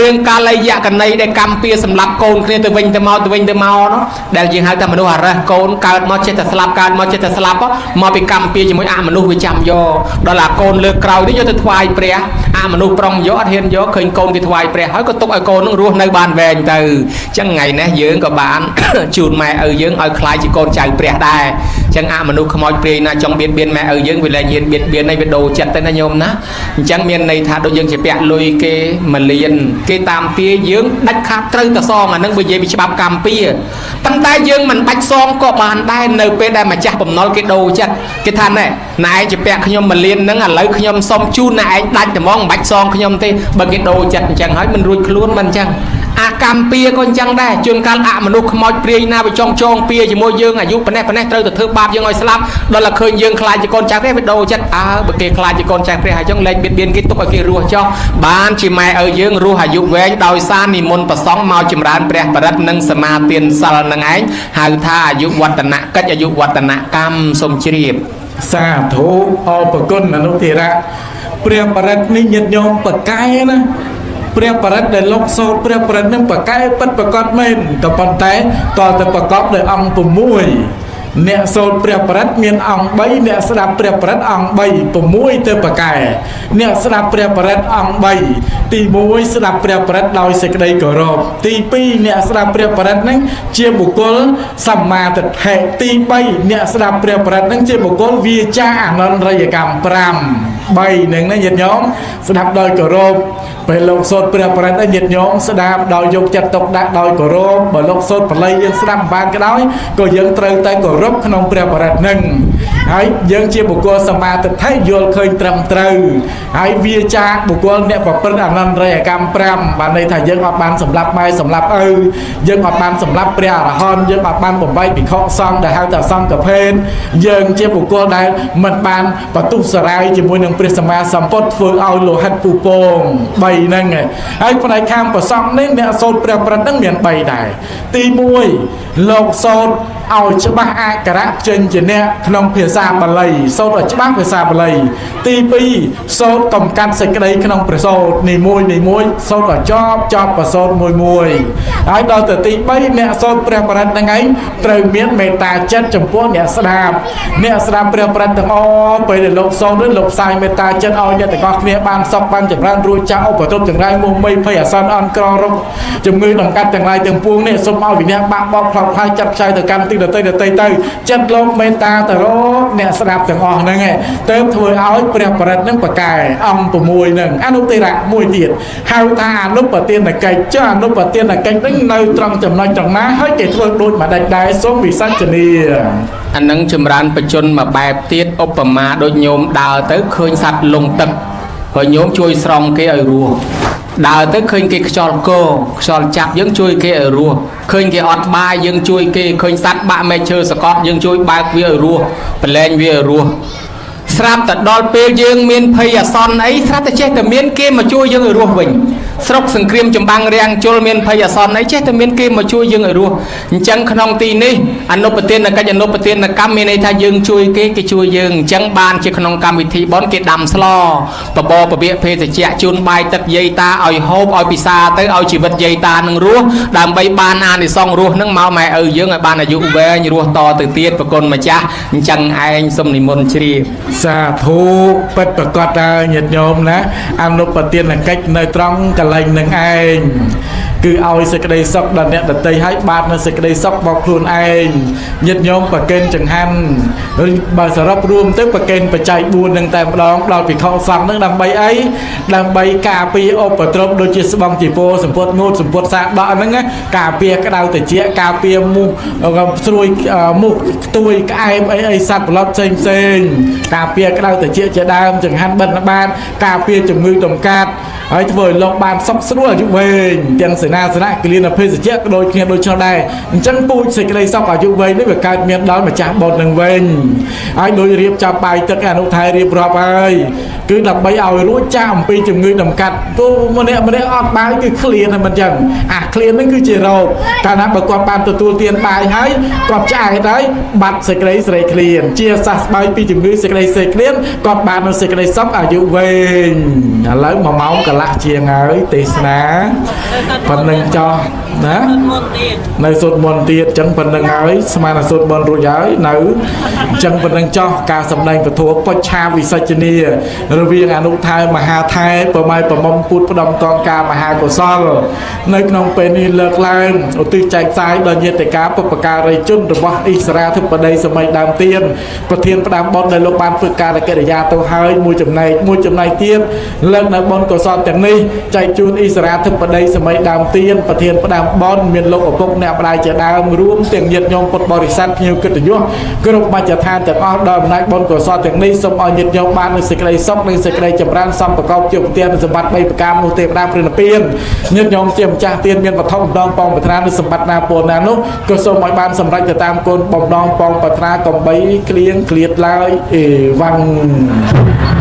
រឿងកាលយកណីដែលកម្មពៀសម្រាប់កូនគ្នាទៅវិញទៅមកទៅវិញទៅមកនោះដែលយើងហៅថាមនុស្សអរះកូនកើតមកចេះតែស្លាប់កើតមកចេះតែស្លាប់មកពីកម្មពៀជាមួយអមនុស្សវាចាំយកដល់អាកូនលើកក្រោយនេះយកទៅថ្វាយព្រះអមនុស្សប្រុងយកអត់ហ៊ានយកឃើញកូនគេថ្វាយព្រះហើយក៏ ក៏ទុកឲ្យកូននឹងរស់នៅបានវែងទៅអញ្ចឹងថ្ងៃនេះយើងក៏បាន ជូនម៉ែឪយើងឲ្យខ្លាយជាកូនចៅព្រះដែរអញ្ចឹងអមនុស្សខ្មោចព្រាយណាចង់បៀតបៀនម៉ែឪយើងវាលែងហ៊ានបៀតបៀនហើយវាដូរចិត្តទៅណាញោមណាអញ្ចឹងមានន័យថាដូចយើងជាពាក់លុយគេមួយលានគេតាមទាយើងដាច់ខាតត្រូវតែសងអានឹងបើនិយាយពីច្បាប់កម្ពុជាប៉ុន្តែយើងមិនបាច់សងក៏បានដែរនៅពេលដែលម្ចាស់បំណុលគេដូរចិត្តគេថាណែណែឯងជាពាក់ខ្ញុំមួយលានហ្នឹងឥឡូវខ្ញុំសុំជូនណែឯងដាច់តែហ្មងមិនបាច់សងខ្ញុំទេបើគេដូរចិត្តអញ្ចឹងហើយមិនរួចខ្លួនមិនអញ្ចឹងអាកម្មពៀក៏អញ្ចឹងដែរជួនកាលអមនុស្សខ្មោចព្រាយណាវាចង់ចងពៀជាមួយយើងអាយុប៉ុណ្ណេះប៉ុណ្ណេះត្រូវតែធ្វើបាបយើងឲ្យស្លាប់ដល់តែឃើញយើងខ្លាចជាកូនចៅព្រះវាដូរចិត្តអើបើគេខ្លាចជាកូនចៅព្រះហើយអញ្ចឹងលែងបៀតបៀនគេទុកឲ្យគេរស់ចោះបានជាម៉ែឪយើងរស់អាយុវែងដោយសារនិមន្តប្រសង់មកចម្រើនព្រះបរិត្តនិងសមាទានសិលនឹងឯងហៅថាអាយុវឌ្ឍនកិច្ចអាយុវឌ្ឍនកម្មសូមជ្រាប
សាធុអរប្រគុណអនុធិរៈព្រះបរិត្តនេះញាតិញោមប្រកែណាព្រះបរិត្តដែលលោកសូត្រព្រះបរិត្តនឹងប្រកែពិតប្រកបមែនក៏ប៉ុន្តែតើទៅប្រកបដោយអង្គ6អ្នកសូត្រព្រះបរិត្តមានអង្គ3អ្នកស្ដាប់ព្រះបរិត្តអង្គ3 6ទៅប្រកែអ្នកស្ដាប់ព្រះបរិត្តអង្គ3ទី1ស្ដាប់ព្រះបរិត្តដោយសេចក្តីគោរពទី2អ្នកស្ដាប់ព្រះបរិត្តនឹងជាបុគ្គលសម្មាទិដ្ឋិទី3អ្នកស្ដាប់ព្រះបរិត្តនឹងជាបុគ្គលវាចាអនន្តរិយកម្ម5 3នឹងណាញាតិញោមស្ដាប់ដោយគោរពពេលលោកសូត្រព្រះបរិត្តញាតិញោមស្ដាប់ដោយយកចិត្តទុកដាក់ដោយគោរពបើលោកសូត្របល័យយើងស្ដាប់មិនបានក៏ដោយក៏យើងត្រូវតែគោរពក្នុងព្រះបរិត្តនឹងហើយយើងជាបុគ្គលសមាទិដ្ឋិយល់ឃើញត្រឹមត្រូវហើយវាចាបុគ្គលអ្នកប្រព្រឹត្តអនន្តរិយកម្ម5បានន័យថាយើងអត់បានសម្លាប់ម៉ែសម្លាប់ឪយើងអត់បានសម្លាប់ព្រះអរហន្តយើងអត់បានបំបីភិក្ខុសង្ឃដែលហៅថាសង្ឃភេទយើងជាបុគ្គលដែលមិនបានបន្ទុះសរាយជាមួយនឹងព្រះសម្មាសម្ពុទ្ធធ្វើឲ្យលោហិតពុពង3ហ្នឹងហើយផ្នែកខាងប្រសង់នេះអ្នកសូត្រព្រះប្រិត្តហ្នឹងមាន3ដែរទី1លោកសូត្រឲ្យច្បាស់អក្ខរៈចេញជាអ្នកក្នុងភាសាបាលីសូត្រឲ្យច្បាស់ភាសាបាលីទី2សូត្រកំកាត់សេចក្តីក្នុងព្រះសូត្រនីមួយនីមួយសូត្រឲ្យចប់ចប់ប្រសូត្រមួយមួយហើយដល់ទៅទី3អ្នកសូត្រព្រះបរិត្តហ្នឹងឯងត្រូវមានមេត្តាចិត្តចំពោះអ្នកស្ដាប់អ្នកស្ដាប់ព្រះបរិត្តទាំងអស់ពេលដែលលោកសូត្រនេះលោកផ្សាយមេត្តាចិត្តឲ្យអ្នកទាំងអស់គ្នាបានសុខបានចម្រើនរួចចាកឧបទ្រពចង្រៃមុះមីភ័យអាសន្នអន់ក្ររោគជំងឺដង្កាត់ទាំងឡាយទាំងពួងនេះសូមឲ្យវិន័យបាក់បោកផ្លោតផ្លាយចាត់ខ្ចៅទៅកាន់ទីដតីដតីទៅចិត្តលោកមេត្តាទៅរកអ្នកស្ដាប់ទាំងអស់ហ្នឹងឯងទៅធ្វើឲ្យព្រះបរិត្តហ្នឹងប្រកែអង្គ6ហ្នឹងអនុតិរៈមួយទៀតហៅថាអនុបទានកិច្ចចុះអនុបទានកិច្ចហ្នឹងនៅត្រង់ចំណុចត្រង់ណាហើយគេធ្វើដូចម្ដេចដែរសូមវិសាចនា
អានឹងចម្រើនបជនមួយបែបទៀតឧបមាដូចញោមដើរទៅឃើញសត្វលងទឹកហើយញោមជួយស្រង់គេឲ្យរស់ដើរទៅឃើញគេខ្យល់កខ្យល់ចាប់យើងជួយគេឲ្យរស់ឃើញគេអត់បាយយើងជួយគេឃើញសត្វបាក់មែកឈើសកត់យើងជួយបើកវាឲ្យរស់ប្រឡែងវាឲ្យរស់ស្រាប់តែដល់ពេលយើងមានភ័យអាសន្នអីស្រាប់តែចេះតែមានគេមកជួយយើងឲ្យរស់វិញស្រុកសង្គ្រាមចម្បាំងរាំងជលមានភ័យអាសន្នអីចេះតែមានគេមកជួយយើងឲ្យរស់អញ្ចឹងក្នុងទីនេះអនុប្រទានកិច្ចអនុប្រទានកម្មមានន័យថាយើងជួយគេគេជួយយើងអញ្ចឹងបានជាក្នុងកម្មវិធីបុណ្យគេដាំស្លបបរពវៈភេសជ្ជៈជូនបាយទឹកយាយតាឲ្យហូបឲ្យពិសាទៅឲ្យជីវិតយាយតានឹងរស់ដើម្បីបានអានិសង្សរស់នឹងមកម៉ែឪយើងឲ្យបានអាយុវែងរស់តទៅទៀតប្រគុណម្ចាស់អញ្ចឹងឯងសូមនិមន្តជ្រាប
សាធុពិតប្រកបដែរញាតិញោមណាអនុបទានកិច្ចនៅត្រង់កន្លែងនឹងឯងគឺឲ្យសេចក្តីសុខដល់អ្នកដទៃឲ្យបាននៅសេចក្តីសុខមកខ្លួនឯងញាតិញោមប្រកេនចង្ហាន់ឬបើសរុបរួមទៅប្រកេនបច្ច័យ4នឹងតែម្ដងដល់ភិក្ខុសង្ឃនឹងដើម្បីអីដើម្បីការពារឧបទ្រពដូចជាស្បង់ជីវរសម្ពុតងូតសម្ពុតសាដកហ្នឹងណាការពារក្តៅត្រជាក់ការពារមូសស្រួយមូសខ្ទួយក្អែបអីអីសត្វប្រឡប់ផ្សេងផ្សេងការពារក្តៅត្រជាក់ជាដើមចង្ហាន់បិណ្ឌបាតការពារជំងឺតម្កាត់ហើយធ្វើឲ្យលោកបានសុខស្រួលអាយុវែងទាំងសេនាសនៈគលានភេសជ្ជៈក៏ដូចគ្នាដូចនោះដែរអញ្ចឹងពូជសេចក្តីសុខអាយុវែងនេះវាកើតមានដល់ម្ចាស់បុណ្យនឹងវិញហើយដោយរៀបចំបាយទឹកអនុថែរៀបរាប់ហើយគឺដើម្បីឲ្យរួចចាកអំពីជំងឺតម្កាត់ព្រោះម្នាក់ម្នាក់អត់បាយគឺឃ្លានហ្នឹងមិនអញ្ចឹងអាឃ្លានហ្នឹងគឺជារោគកាលណាបើគាត់បានទទួលទានបាយហើយគាត់ឆ្អែតហើយបាត់សេចក្តីស្រេកឃ្លានជាសះស្បើយពីជំងឺសេចក្តីស្រេកឃ្លានគាត់បាននូវសេចក្តីសុខអាយុវែងឥឡូវ1ម៉ោងកន្លះជាងហើយ ទេសនាប៉ុណ្្នឹងចោះណា នៅសូត្រមន្តទៀតអញ្ចឹងប៉ុណ្្នឹងហើយស្មានតែសូត្រមន្តរួចហើយនៅអញ្ចឹងប៉ុណ្្នឹងចោះការសម្ដែងពធបុច្ឆាវិសជ្ជនីរវាងអនុថែមហាថែប្រម៉ៃប្រមុំពុទ្ធផ្ដំកងការមហាកុសល នៅក្នុងពេលនេះលើកឡើងឧទ្ទិសចែកចាយដល់ញាតិកាបុព្វការីជនរបស់អិសរាធិបតីសម័យដើមទៀនប្រធានផ្ដើមបុណ្យដែលលោកបានធ្វើការកិរិយាទៅហើយមួយចំណែកមួយចំណែកទៀតលើកនៅបុណ្យកុសលទាំងនេះចែកជូនអិសរាធិបតីសម័យដើមទៀនប្រធានផ្ដើមបុណ្យមានលោកឪពុកអ្នកម្ដាយជាដើមរួមទាំងញាតិញោមពុទ្ធបរិស័ទភ្ញៀវកិត្តិយសគ្រប់មជ្ឈដ្ឋានទាំងអស់ដល់អំណាចបុណ្យកុសលទាំងនេះសូមឲ្យញាតិញោមបាននូវសេចក្តីសុខនិងសេចក្តីចម្រើនសំប្រកបជាប្រទានសម្បត្តិ3ប្រការនោះទេវតាព្រះនិព្វានញាតិញោមជាម្ចាស់ទានមានវត្ថុបំដងប៉ងប្រាថ្នានូវសម្បត្តិណាពលណានោះក៏សូមឲ្យបានសម្រេចទៅតាមគុណបំដងប៉ងប្រាថ្នាកំបីគ្លៀងគ្លៀតឡើយអេវ៉ាំង។